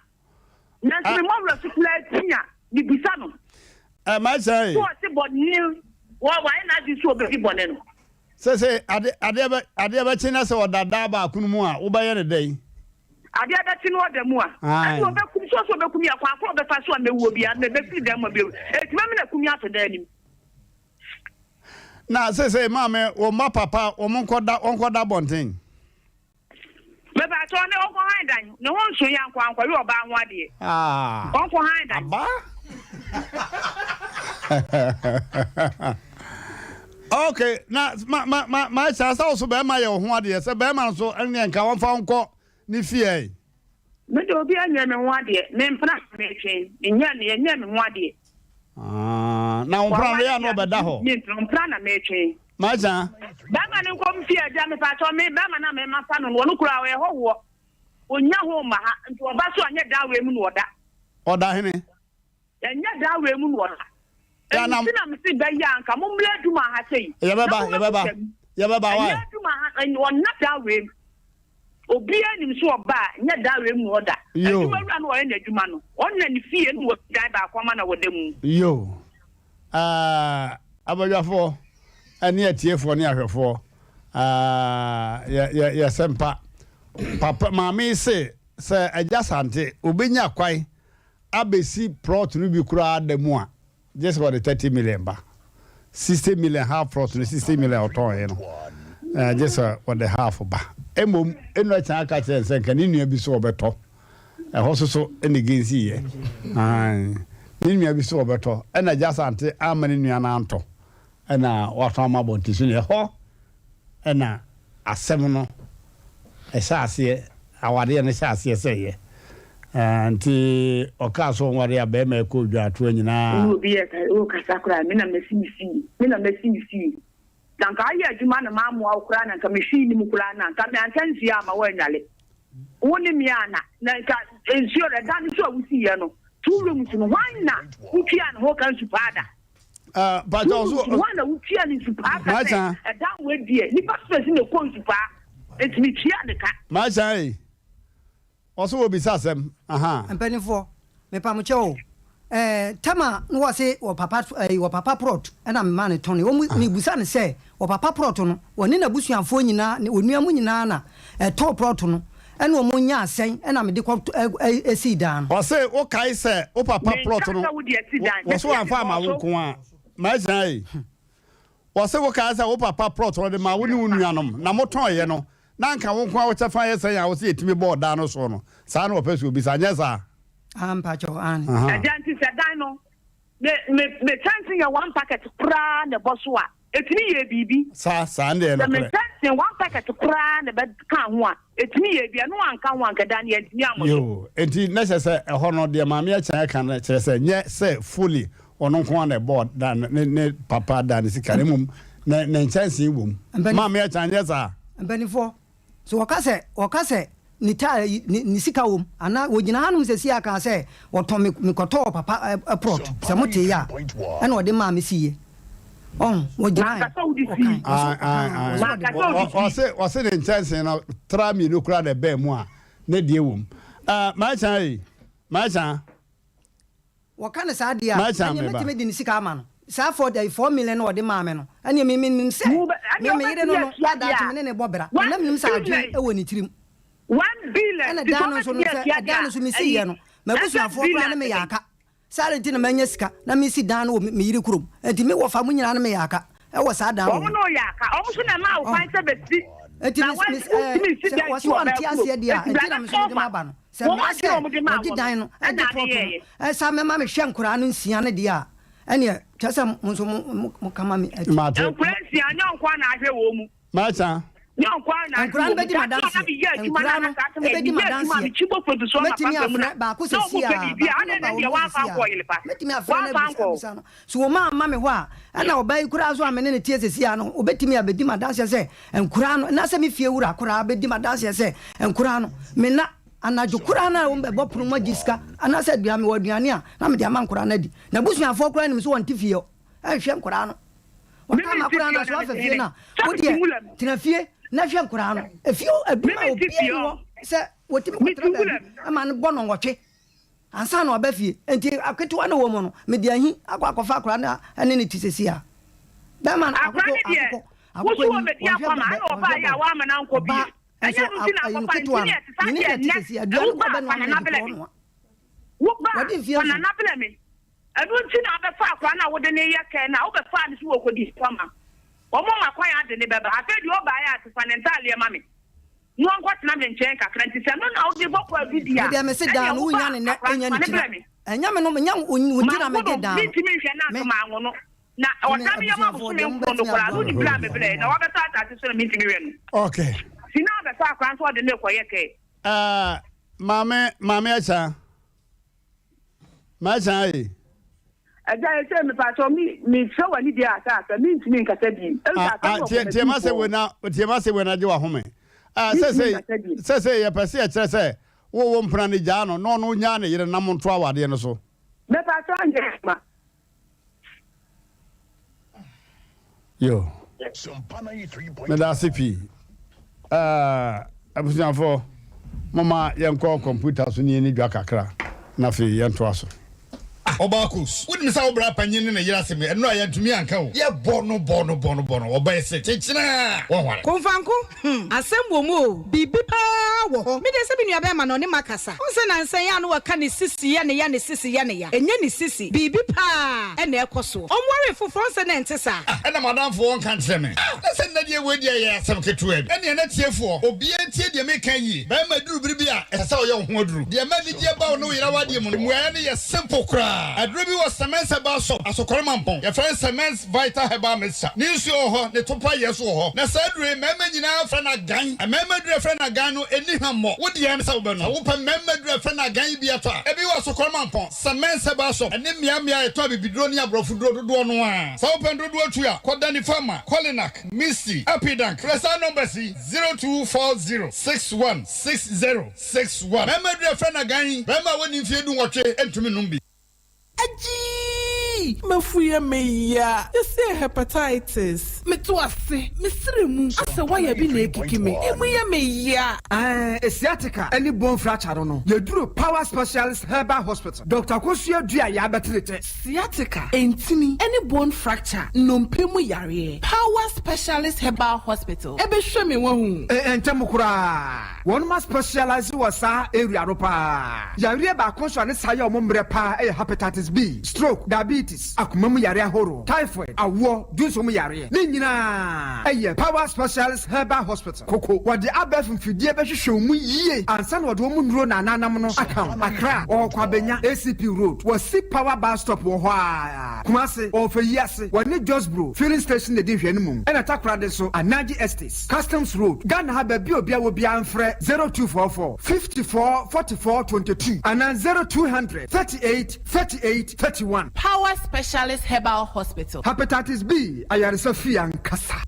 Nanso me mmɔwerɛ so koraa ti a, mebisa no. Ɛ, Sɛ ɔse bɔne, wayɛ n'adwene sɛ ɔbɛdi bɔne no. Sese ade adeɛ bɛ adeɛ bɛkye na sɛ ɔda daa baako no mu a wobɛyɛ no dɛn? Adeɛ bɛkye no ɔda mu a, ɛnna ɔbɛkum so sɛ ɔbɛkum yɛ kwan koro ɔbɛfa so a mɛwuo biara mɛbɛfiri dan mu a mɛwu ɛtumi amena kum yɛ ato dan anim. Na sese maame wo mma papa wɔn nkɔda wɔnkɔda abɔnten. Mepakyɛw ne ɔnkɔ han dan ne ho nso yɛ ankɔ ankɔyɛ ɔbaa ho adeɛ. Ah. Ɔnkɔ han dan. Aba. okay na ma ma ma ma ɛsɛ sɛ ɔso bɛrima yɛ ɔho adeɛ sɛ bɛrima nso ɛne nka wɔmfa nkɔ ne fie. Me de obi anyɛ me ho adeɛ me mpena metwe nyɛ ne ɛnyɛ me ho adeɛ. Ah, na wo mpena no yɛ ano ɔbɛda hɔ. Me mpena na metwe. Maja. Bɛrima no nkɔ mfie agya mepakyɛw me bɛrima no a me ma fa no no ɔno koraa ɔyɛ hɔhoɔ ɔnnya ho mma ha nti ɔba so a nyɛ dan wei mu na ɔda. Ɔda hene? Ɛnyɛ dan wei mu na ɔda. Ɛno nti na mese bɛyɛ a nka mommra adwuma ha sei. Yɛbɛba yɛbɛba yɛbɛba why? Ɛnyɛ adwuma ha ɔnna dan wei mu. Obiara nim sɛ ɔba a nyɛ dan wei mu na ɔda. Adwuma wura no ɔyɛ n'adwuma no ɔnna ne fie na wɔsi dan baako ama na wɔda mu. Yo. Ah, abadwafoɔ ne atiefoɔ ne ahwɛfoɔ, ah, yɛ, yɛ, yɛsɛ mpa. Papa, maame yi se, sɛ Agya Sante, obɛnya kwan abɛsi plot no bi koraa da mu a, Gye sɛ ɔde 30 million ba. 60 million half plot no 60 million ɔtɔn yɛ no. Eh, gye sɛ ɔde half ba. Mmom, enu akyɛn aka kyerɛ sɛ nka ne nua bi so ɔbɛtɔ. Ɛhɔ so so ɛna gensi yɛ. Ae. Ne nua bi so ɔbɛtɔ. Ɛna gya sante ama ne nua no antɔ. Ɛna watɔn ama abɔnten so ne ɛhɔ ɛna asɛm no ɛhyɛ aseɛ, awadeɛ no hyɛ aseɛ sɛ ɛyɛ. Nti ɔkaa sɛ ɔnware a bɛrima ɛkɔ odwaatoa nyinaa. Wo obi yɛ wokasa koraa me na masi me fie, me na masi me fie. Na nka ayɛ adwuma na mammoa wo koraa na nka me fie no mu koraa na nka me ansa nsuo amma woannwale. Wo ne me ana na nka nsuo no ɛda no so a wosiiɛ no two rooms no hwan na wotuaa ne ho ka nsu paa da? Ah, Pacha ɔso. Wɔn na wotua ne nsupaa ka sɛ ɛdan wɔ deɛ nipa space na ɛkɔ nsupaa nti me tua ne ka. Macha ei, ɔso wɔ bisa asɛm aha. Mpaninfoɔ, mepa mo kyɛw o, eh, tam a na wɔse wɔ papa eh, wɔ papa prɔt ɛna me maa no tɔne, wɔn me busa no sɛ wɔ papa prɔt no, wɔne n'abusuafoɔ nyinaa, ne onua mu nyinaa na ɛtɔɔ prɔt no, Ɛna ɔmo nyaa sɛn ɛna mede kɔ ɛ sii dan no. Ɔse wo kae sɛ wo papa plot no wɔse wamfa ama wo nko a Mahyira ei Wɔse wo kae sɛ wo papa plot no ɔde maa wo ne wo nuanom na mo tɔn yɛ no na anka wo nko a wo kyɛfa yɛ sɛn a wose yɛtumi bɔɔ dan no soɔ no saa na ɔpɛ sɛ obisa nyɛ saa? Ah mpakyɛw aane. Agya nti sɛ dan no me me me kyɛnse yɛ one packet koraa na ɛbɔ so a Ɛtumi yɛɛ biribi. Saa, saa, ɛnde ɛyɛ Sɛ me nokorɛ. kyɛnsee one packet koraa na ɛbɛka ho a, ɛtumi yɛɛ bi. Ɛno anka ho a, anka da no yɛantumi ammɔ so. Yoo, enti na kyerɛ sɛ ɛhɔ no, deɛ Maame Akyang ɛka no kyerɛ sɛ nyɛ sɛ fully ɔno nko ara na ɛbɔɔ dan no, ne, ne papa dan no sika, na mmom ne, ne nkyɛnsee wɔ mu. Mpanin. Maame Akyang, nyɛ saa? Mpanimfoɔ, So wɔka sɛ, wɔka sɛ ne taa yi, ne, ne sika wom, anaa wɔgyina hanom seesei a kaa sɛ, wɔtɔn me, mekɔtɔɔ wɔ papa ɛ, ɛ, prɔt, sɛ motee a, ɛna ɔde maa me siiɛ. Ɔho, wɔgyinae, wɔkae, wɔso, ɔkaa, wɔso ɔde maa me. Ɔse, ɔse ne nkyɛnsee no tra mmienu koraa na ɛbaa mu a, ne deɛ wom. Ah, Maakyan ei, Maakyan. Wɔka no saa deɛ a, Maakyan ɛnneɛ me ba. mɛtumi de ne sika ama no. Saa four, ɛyi, 4 million no a ɔde maa me no, ɛnneɛ me, menim sɛ me, me yere no no, a daakye me ne no bɔ bra, na na menim sɛ adwene wɔ ne tirim. Ɛna dan no nso no, sɛ ɛdan no nso mesiiɛ no, m'abusuafoɔ koraa ne me yɛ aka. Saa ara nti na manya sika na mesi dan no wɔ me yere kurom. Enti me wɔfa mo nyinaa ne me yɛ aka wɔ saa dan no ho. Wɔn ne wo yɛ aka. Wɔn nso na ɛmaa wo kwan sɛ bɛsi. Enti Na me, me, wontumi ɛɛ, nsi sɛ dan wɔse nsi wɔ wɔnte baa aseɛ kurom. deɛ a, Enti enti bra na na me nso mede tɔn fa. maba no. Sɛ Wɔn mmara adwene sɛ a wɔde maa wɔgye wo dan no, no ɛna gye ade plɔt no yɛeɛ. san mɛma mehwɛ nkoraa no nsia no deɛ a, ɛnneɛ kyerɛ sɛ mo nso mo, mo, moka ma me ati. Mate. Nkoraa nsia, nyɛ wo nko ara na ahwɛ wɔn mu. Maakya. Nyɛ wo nko ara na ahwɛ Nkoraa no wɔn mu. bɛdi Saa berɛ a na m'adanseɛ. meyɛ adwuma no Nkoraa a na no saa asɛm yi, bɛdi meyɛ adwuma a m'adanseɛ. mekyi bɔ fadu so Mɛtumi anɔpa mpa mu na afrɛ baako na seesei wɔpɛ ara, biribi a, baako adɛn nɔmba na wɔ deɛ mu woamfa seesei ankɔ ara. ɔyere pa? Mɛtumi afrɛ no Woamfa abisa ankɔ hɔ. abisa no. So wɔma amma me hɔ a, ɛna ɔbaa yi koraa nso a me ne no teɛ seesei ara no, ɔbɛtumi abɛdi m'adanseɛ sɛ nkoraa no, anaasɛ me fie wura koraa bɛdi m'adanseɛ sɛ nkoraa no, me na anadwo koraa no a wɔbɛbɔ pono mu agye sika anaasɛ aduane, mewɔ aduane a na mede ama nkoraa no adi. N'abusuafoɔ koraa nim sɛ wɔnte fie hɔ nhwɛ nkoraa no. Wɔka ama koraa no a, sɛ woafa fie no a, wo deɛ tena fie na hwɛ nkoraa no. Efie hɔ adwuma a obiara nni hɔ sɛ wɔtumi kɔtena baabi ma no bɔ nnɔnwɔtwe. Ansa na waba fie. Enti aketewa no wɔ mu no, mede ahi akɔ akɔfa akwadaa no a ɛne no te seesei a. Bɛrima no, Akwadaa akokɔ, no deɛ, akokɔ, wo akokɔ so anim, ɔmmɛdi wɔnhwɛ akɔma, bɛ, ɛna wɔnhwɛ ɔbaeɛ a bɔɔl. woamma no ankɔ Ɔbaa bie. Ɛnyɛ nso, ɛno nti na ayi no akɔfa, nti ketewa ne no, ɛte saa me ne deɛ no te nnɛ, seesei, aduane wo kɔ ba a, bɛnoa fa no Nana adi brɛ korɔ me. noa. Wo ba Wadi a, mfeɛ fa nson. Nana brɛ me. Ɛno nti na wobɛfa akwadaa no a wode no reyɛ kɛn no a, wobɛfaa no sɛ wɔkɔdi fam a, wɔmma kwan ade no bɛba. Afei deɛ ɔbaeɛ a, sefa ne ntadeɛ ma me. Na ɔnkɔtena me nkyɛn kakra nti, sɛ ɛno na wode bɔ kwaadu di a, Me deɛ mese daa ɛnneɛ no wo ba wonya ne nnɛ akwadaa nya no, ne fa no kyina. brɛ me. Ɛnyɛ me no nyɛ wo nti na Manwo mede no, daa no. mentumi nhwɛ no Me. anka manwo no. Na Me ɔda me yam abusuafoɔ abosome deɛ nkron no mobɛtumi koraa, aboa no me wonim berɛ a ma mebrɛɛ, na mmoa. wabɛtɔ asase so na mentumi hwɛ no. Okay. Nti na abɛfa akwadaa no sɛ ɔde no rekɔyɛ kɛɛ. Uh, maame, maame Acha. Maakya ayi. Agya yɛ sɛ mepakyɛw me mefrɛ w'ani deɛ asa asa mentumi nkasa bi. Ah, ah, tie tie ma sɛ wei na tie ma sɛ wei na gye wahome. Ah, sɛ sɛ sɛ sɛ yɛpɛ sɛ yɛkyerɛ sɛ wo wo mpena ne gyaa no na ɔno nyaa ne yere na mo nto awadeɛ no so. Mepakyɛw anyɛ adwuma. Yo. Meda ase pii. Uh, abusuafoɔ, moma yɛnkɔ kɔmputa so ne yɛni dwa kakra na afei yɛntoa so. Ah ɔbaa Kos, wonim sɛ wo bra panyin ne ne yere asɛm yi, ɛno a yɛantumi anka o. Yɛbɔ no bɔ no bɔ no bɔ no, ɔbaa yi se kyekyena a, wɔnware. Komfanko, hmm, asɛm wɔ mu o, biribi paa wɔ hɔ. Me deɛ sɛ me nuabɛrima no, ɔne makasa. Wohu sɛ nansa yi a na wɔka ne sisi yɛ ne ya, ne sisi yɛ ne ya. Ɛnyɛ ne sisi, biribi paa na ɛrekɔ soɔ. Ɔnwaree foforɔ, wohu sɛ na ɛnte saa. Ah, ɛna m'adamfo ɔnka nkyerɛ me. Ah, na sɛ nnɛ deɛ wei deɛ ɛyɛ asɛm ketewa bi. Ɛnneɛ na tiefoɔ, obiara ntie deɛ mereka yi yie. Barima duru bere bi a, ɛsɛ sɛ ɔyɛ wo ho aduru. Deɛ ɛma anigyeɛ ba wo ne wo yere awadeɛ mu no, mmuaeɛ no yɛ simple koraa. Aduro bi wɔ Semens Herbal Shop, Asokore Mampong. Yɛfrɛ no Semens Vital Herbal Mixture. Ne nsuo wɔ hɔ, ne topa yɛ nso wɔ hɔ. Na saa aduro yi, mmarima nyinaa frɛ no agan. Mmarima aduro a yɛfrɛ no agan no, ɛnni hwammɔ. Wo deɛ ne sɛ wobɛnom. Sɛ wopɛ mmarima aduro a yɛfrɛ no agan yi bi atɔ a, ebi wɔ Asokore Mampong, Semens Herbal Shop, ɛne mmeammea a yɛtɔn abibiduro ne aborɔfoduro dodoɔ no ara. Sɛ wopɛ no dodoɔ tu a, kɔ Danny Pharma, Kolinak, Misty, Apidank. Frɛ saa numbers yi. 0240 61 60 61. Mmarima aduru a yɛfrɛ no agan yi, barima a wadi mfeɛ dunwɔtwe ntumi nnom bi. Agyii! M'afu yɛ me ya. Yɛse hepatitis. Meto ase, me srɛ mu asɛ wire bi na ekiki me, emu yɛ me ya. Ɛɛ sciatica ne bone fracture no no, yɛduru Power Specialist Herbal Hospital, Doctor Akosua Duah yɛabɛtene tɛ. Sciatica, ntini, ne bone fracture, nnompe mu yareɛ, Power Specialist Herbal Hospital bɛhwɛ me wahu. Ntɛm koraa, wɔnom a specialise wɔ saa area no paa. Yareɛ baako nso a ne saa yɛ wɔn mmerɛ paa yɛ Hepatitis B, stroke, diabetes, akoma mu yareɛ ahoroɔ, typhoid, awoɔ, dwonsɔ mu yareɛ. Ne nyinaa yɛ Power Specialist Herbal Hospital. Koko, wɔde abɛɛfo mfidie bɛhwehwɛ wo mu yie ansa na wɔde wɔn nnuro na ananam no aka wo. Accra, wɔwɔ Kwabenya, ACP Road, wɔ Si Power Bus Stop wɔ hɔ ara. Kumasi, wɔwɔ Feyiase, wɔne Josbro Filling Station na ɛdi nhwɛanimu. Ɛna Takoradi nso, Anaji Estates, Customs Road, Ghana ha baabi a obiara wɔ biara mfrɛ 0244 54 44 22 anaa 0200 38 38 31. Power Specialist Herbal Hospital. Hepatitis B ayaresa fie ankasa.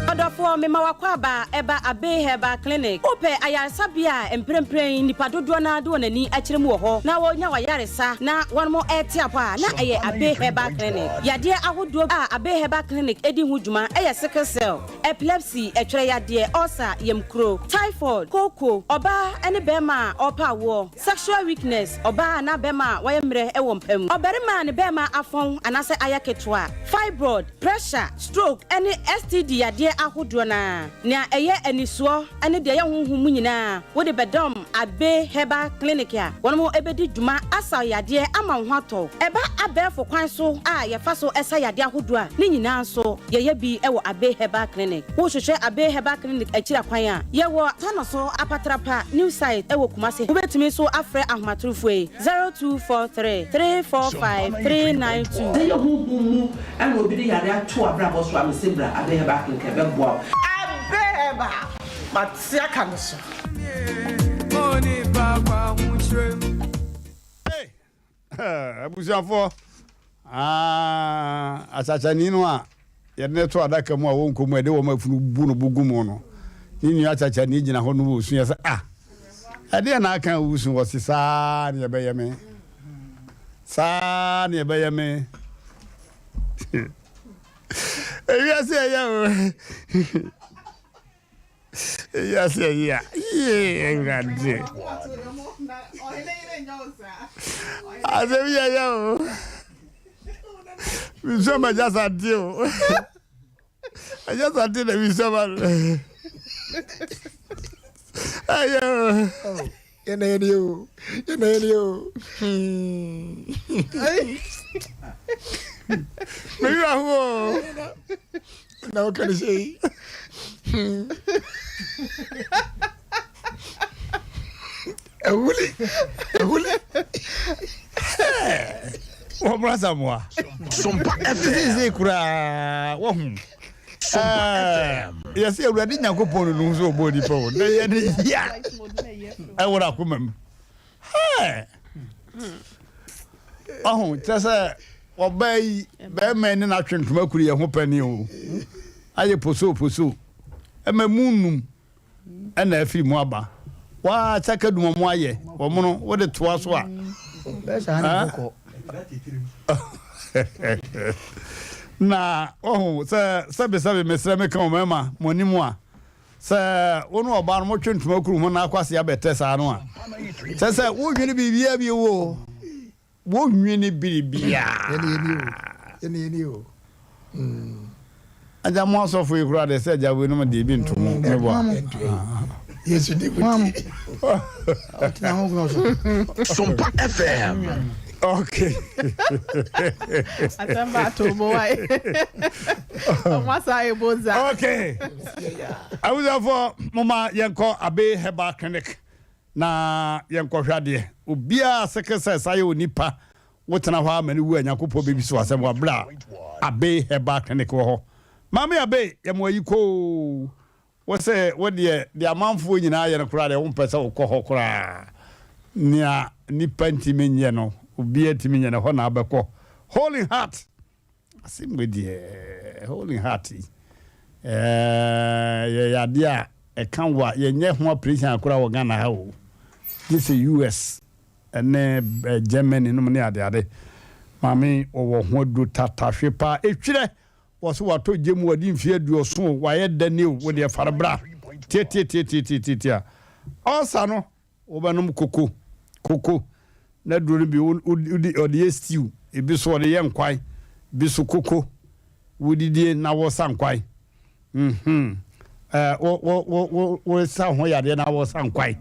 Ɔdɔfoɔ, mema w'akwaaba ɛba Abbey Herbal Clinic. Wopɛ ayaresabea a mprempren nnipa dodoɔ no ara de wɔn ani akyerɛ mu wɔ hɔ na wɔnya w'ayaresa na wɔn rete apɔ a, na ɛyɛ Abbey Herbal Clinic. Yadeɛ ahodoɔ a Abbey Herbal Clinic di ho dwuma yɛ sickle cell, epilepsy, ɛtwerɛ yadeɛ, ulcer, yamkuro, typhoid, kooko, ɔbaa ne barima a ɔrepɛ awoɔ, Sexual weakness, ɔbaa anaa bɛrima a wayɛ mmerɛ wɔ mpa mu, ɔbarima a ne bɛrima afɔn anaasɛ ayɛ ketewa, fibroid, pressure, stroke ne STD yadeɛ ahodoɔ no ara. Nea ɛyɛ anisoɔ ne deɛ ɛyɛ honhom mu nyinaa wode bɛdɔm Abbey Herbal Clinic a wɔn bɛdi dwuma asa wo yadeɛ ama wo ho atɔ wo. Ɛba abɛɛfo kwan so a yɛfa so sa yadeɛ ahodoɔ a, ne nyinaa nso yɛyɛ bi wɔ Abbey Herbal Clinic. Wohwehwɛ Abbey Herbal Clinic akyiri akwan a, yɛwɔ Tano so Apatrapa New Site wɔ Kumasi. Wobɛtumi nso afrɛ ahomatorofoɔ yi, 0243 345 392. Sɛ ɛyɛ honhom mu na obi de yare ato w'abrabɔ so a, mese bra Abbey Herbal Clinic ɛbɛboa wo. Abbey Herbal, mate aka no so. Abusuafoɔ, asakyani no a yɛde no to adaka mu a wɔnkɔ mu a yɛde wɔn afunu bu no bo gu mu no, ne nua asakyani gyina hɔ no wɔsu yɛ sɛ, ah, ɛdeɛ na aka a wosu wɔ se saa ne ɛbɛyɛ me, saa ne ɛbɛyɛ me. Ewiase ɛyɛ o. Ewiase ɛyɛ a yee awurade. Asɛm yɛ yɛ o. Mesua ma gya sante o. Agya sante na mesua ma no. Ɛyɛ o. Yɛn na yɛn ni o. Yɛn na yɛn ni o. Me wura ho o. Na ɔka ne sɛ yi. Ɛwuli. Ɛwuli. Wɔn bra samoa. Sompa FM. Sisi koraa wɔhu. Yɛsɛ Awurade Nyankopɔn no nuhu sɛ ɔbɔɔ nipa o na yɛ ne ya ɛwɔ n'akoma mu. Ɔho kyerɛ sɛ ɔbaa yi bɛrima ne n'atwe ntoma kuru yɛ ho pɛne o ayɛ poso poso ɛma mu num ɛna afiri mu aba waa kyaka dum ɔmo ayɛ wɔn no wode toa so a. Na ɔho sɛ sɛbesɛbe mesrɛ meka wɔ mmarima mo anim a. Sɛ wo ne ɔbaa no motwe ntoma kuru ho na akwase abɛtɛ saa no a, kyerɛ sɛ wonnwene biribiara bio o. Wonnwene biribiara. Agya mo asɔfo yi koraa deɛ sɛ agya weinom deɛ ebi nto mo meboa. Yesu di mu ti. Sompa FM. Okay. Asɛm ba ato bo wa. Ɔmo asa ebo za. Okay. Abusuafo moma yɛnkɔ Abe Herbal Clinic na yɛnkɔhwɛ adeɛ. Obiara seke sɛ saa yɛ onipa wotena hɔ ama no wu a Nyankopɔn bɛbi so asɛm wɔ abere a Abe Herbal Clinic wɔ hɔ. Maame Abe yɛ mo ayi koo. Wo se wo deɛ, deɛ amanfoɔ nyinaa yɛ no koraa deɛ wompɛ sɛ wokɔ hɔ koraa. Nea nnipa ntumi nyɛ no, obiara ntumi nyɛ no, ɛhɔ na wobɛkɔ. Hole in heart. Asɛm wei deɛ, hole in heart yi, ɛɛ, yɛ adeɛ a ɛka wo a, yɛnyɛ ho operation koraa wɔ Ghana ha o. Gye sɛ US ne Germany nom ne adeade. Maame wɔwɔ ho aduro tatahwe paa. Etwerɛ Wɔse watɔ gya mu wadi mfeɛ aduɔson o, wayɛ dɛn o, wo deɛ fare bra. Tiatiatiatiatiatia. Ɔsa no, wobɛnom koko, koko, na duro no bi wodi, ɔde yɛ stew, ebi so ɔde yɛ nkwan, bi so koko, wodidie na wosa nkwan. Mhm. Eh, wo, wo, wo, wo, wosa ho yadeɛ na wosa nkwan.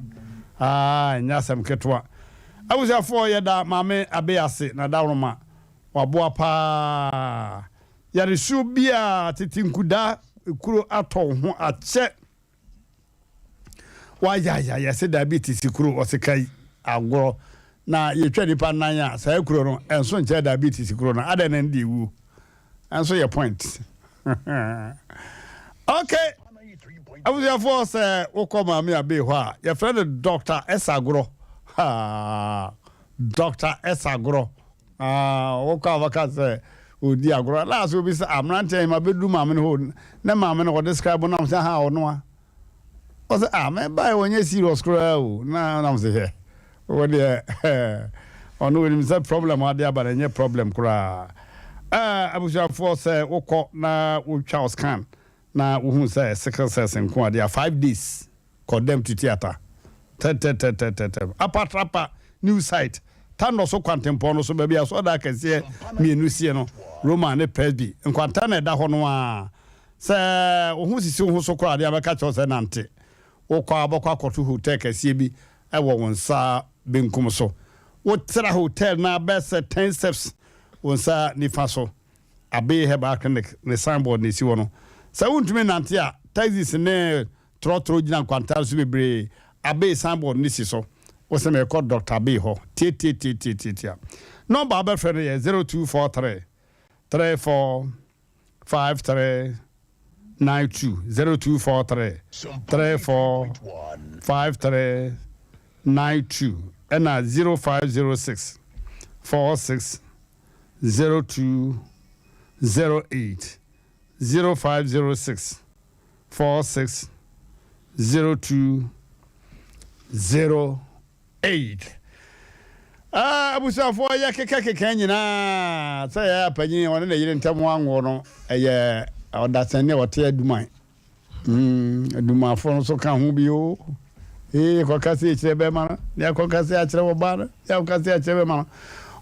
Ah, ɛnyɛ asɛm ketewa. Abusuafoɔ, yɛda Maame Abe ase na dawroma. Waboa paa. Yaresuo biaa tete nkudaa kuro atɔ wo ho akyɛ. Wayaya yɛse diabetes kuro ɔse kai agorɔ na yɛtwa nipa nan a saa kuro no ɛnso nkyɛ diabetes kuro no adɛn na ɛno deɛ ɛwuo ɛnso yɛ point. Okay abusuafoɔ sɛ wokɔ maame abe hɔ a yɛfrɛ no Dr. Ɛsagorɔ haa Dr. Ɛsagorɔ Ah, wokɔ a wɔka sɛ ɔdi agorɔ. Last obi sɛ, ah, mmeranteɛ yi ma bɛdu maame no hɔ. Ne maame no wɔde scribe nam sɛ, ha ɔno a. Ɔsɛ, ah, mɛbae wɔnyɛ serious koraa o. Na nam sɛ, hwɛ, wo deɛ, ɔno onim sɛ problem ade aba no ɛnyɛ problem koraa. Eh, abusuafoɔ sɛ wokɔ na wotwa wo scan na wohu sɛ sickle cells nko adeɛ a, 5 days kɔ dɛm to theatre tɛtɛtɛtɛtɛtɛ apatrapa new site tandɔ so kwantempɔn no so baabi asɔrdan akɛseɛ mmienu sie no Roman ne Presby nkwanta na ɛda hɔ no ara sɛ wo ho sisi wo ho so koraa adeɛ abɛka kyerɛ wo sɛ nante wokɔ a wobɛkɔ akɔto hotel kɛseɛ bi wɔ wo nsa benkum so wotra hotel no abɛ sɛ 10 steps wo nsa nifa so Abbey Herbal Clinic ne signboard na ɛsi hɔ no sɛ wontumi nante a taxis ne Trɔtrɔ gyina nkwanta so bebree. Abbey signboard no si so. Wo se merekɔ Doctor Abbey hɔ. Tiatiatiatiatia. Nɔmba a wobɛfrɛ no yɛ 0243 34 53 92, 0243 34 53 92 ɛna 0506 46 02 08, 0506 46 02 08. Ah, abusuafoɔ yɛ kekakeka nyinaa sɛ yɛ apanyin ɔne ne yere ntam anwo no ɛyɛ ɔdasani a ɔte aduman mm, adumanfoɔ no nso ka ho bi o. Ee, kɔka sɛ kyerɛ bɛrima no, ne akɔka sɛ akyerɛ ɔbaa no, ne akɔka sɛ akyerɛ bɛrima no.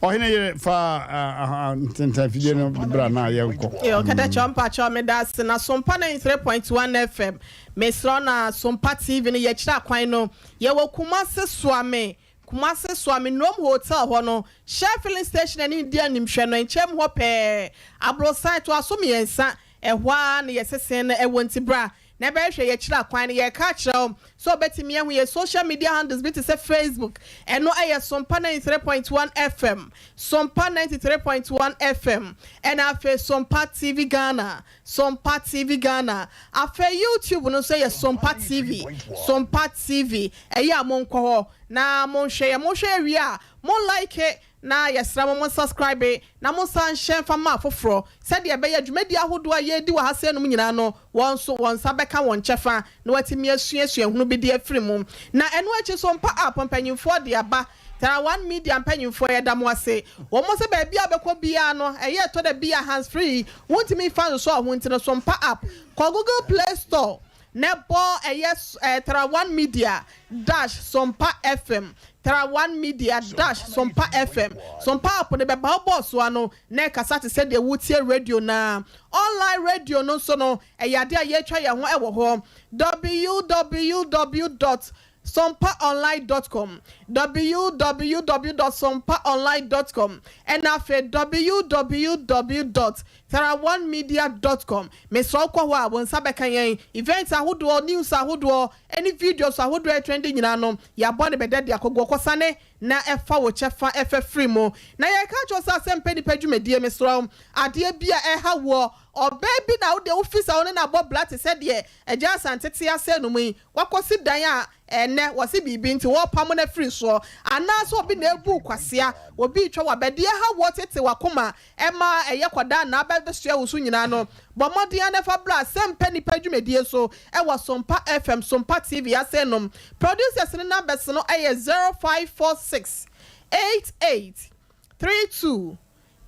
Ɔhene yere fa ntentafidie no bra na yɛnkɔ. Yo, kɛtɛ kyɛw mpakyɛw meda ase na Sompa 93.1 FM mesrɛ wo na Sompa TV no yɛkyerɛ akwan no yɛwɔ Kumase Suame Kumase Suame Nrom Hotel hɔ no Shell filling station ani di animhwɛ no nkyɛn mu hɔ pɛɛ aborosan ɛtoaso mmiɛnsa ɛhɔ ara na yɛsese no ɛwɔ nti bra Na ɛbɛhwehwɛ yɛn akyiri akwan no, yɛreka akyerɛ wo sɛ wobɛtumi ahu yɛn social media handles bi te sɛ Facebook, ɛno yɛ Sompa 93.1 FM, Sompa 93.1 FM, ɛna afei Sompa TV Ghana, Sompa TV Ghana. Afei YouTube no nso yɛ Sompa TV, Sompa TV. Ɛyɛ a monkɔ hɔ na monhwɛ yɛn, monhwɛ yɛn wie a, mo like Na yɛsrɛ mo monsaskraibe na monsan nhyɛ mfa mma afoforɔ, sɛdeɛ ɛbɛyɛ dwumadie ahodoɔ a yɛredi wɔ ha sɛɛnom nyinaa no, wɔn nso wɔn nsa bɛka wɔn kyɛfa na wɔatumi asua suahunu bi de afiri mu. Na ɛno akyi nso mpa app mpanyimfoɔ de aba. Tara One Media mpanyimfoɔ yɛda mo ase. Wɔn sɛ baabi a wobɛkɔ biara no, ɛyɛ ɛtɔ da bi a hands free wontumi mfa nsɔ ho nti no, so mpa app. Kɔ Google Play Store. na bɔ ɛyɛ eh, Tra One Media dash Sompa FM, Tra One Media dash Sompa FM. Sompa app no bɛba wo bɔɔ so ano na ɛkasa te sɛ deɛ woretie radio no ara. Online radio no nso no, ɛyɛ adeɛ a yɛretwa yɛn ho wɔ hɔ. Www dot sompaonline dot com, www dot sompaonline dot com, ɛna afei www dot theraonemedia dot com. Mesrɛ wo kɔ hɔ a, wo nsa bɛka yɛn. Events ahodoɔ, news ahodoɔ, ɛne videos ahodoɔ a ɛtrendi nyinaa no, yɛabɔ no bɛdɛ de akɔgu hɔ. Kɔsane na fa wo kyɛfa fa firi mu. Na yɛreka akyerɛ wo sɛ asɛmpɛ nnipa dwumadie, mesrɛ wo, adeɛ bi a ɛha woɔ, ɔbaa bi na wo deɛ wofi sɛ wo ne no abɔ bra te sɛ deɛ Agya Asante te ase no mu yi, wakɔsi dan a ɛnnɛ wɔse biribi nti wɔrepamo no afiri soɔ, anaasɛ obi na abu wo kwasea, obi retwa wo aba, deɛ ɛha woɔ tete w'akoma ma ɛyɛ kɔdaa na abɛsoɛ wo so nyinaa no, bɔ mmɔden ara na fa bra Asɛmpa Nnipa dwumadie so wɔ Sompa FM, Sompa TV ase nom. Producers no numbers no yɛ 0546 88 32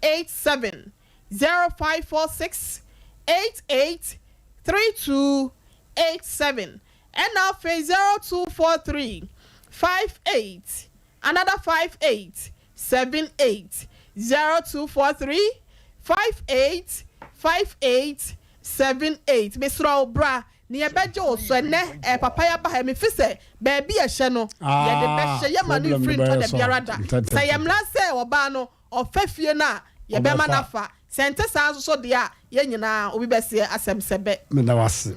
87 0546 88 32 87 ɛna afei 0243 58 another 58 78 0243 58 58 78 mesrɛ wo bra na yɛbɛgye wo so ɛnɛ eh, papa yi aba ha yi mefi sɛ baabi a ɛhyɛ no yɛde bɛhyɛ yɛma no problem mfiri no ntɔ bɛyɛ da biara da solved sɛ ntɛntɛm. yɛmmra sɛ ɔbaa no Ɔfa fie no a, yɛbɛma no afa. Sɛ ɛnte saa nso so deɛ a, yɛn nyinaa, obi bɛseɛ asɛm sɛ bɛ. Meda wo ase.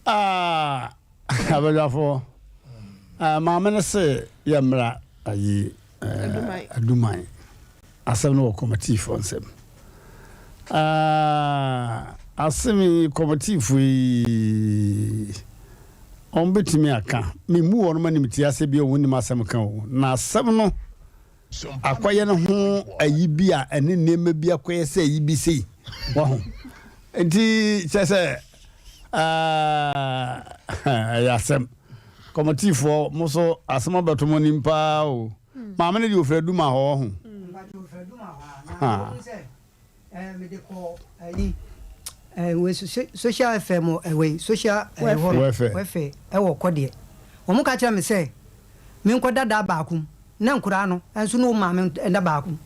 Ah, abadwafoɔ, eh, maame no se yɛmmra ayi, eh, Aduman. Asɛm no wɔ kɔmatiifoɔ nsam. Ah, asɛm yi, kɔmatiifoɔ yi, wɔn bɛtumi aka. Memmu wɔn animtia sɛ bi a wɔn nim asɛm ka o. Na asɛm no, akɔyɛ no ho ayi bi a ɛne nneɛma bi akɔyɛ sɛ ayi bi sei waho nti kyɛ sɛ ɛyɛ asɛm kɔmɔtifoɔ mo so asɛm abɛto mo anim paa o maame no deɛ ofiri aduma hɔ ɔho mede kɔ ayi wei social fm wei social hɔ wɛfɛ ɛwɔ kɔ deɛ wɔn ka kyerɛ me sɛ menkɔ dada baako mu na nkoraa no nso ne wo maame nda baako mu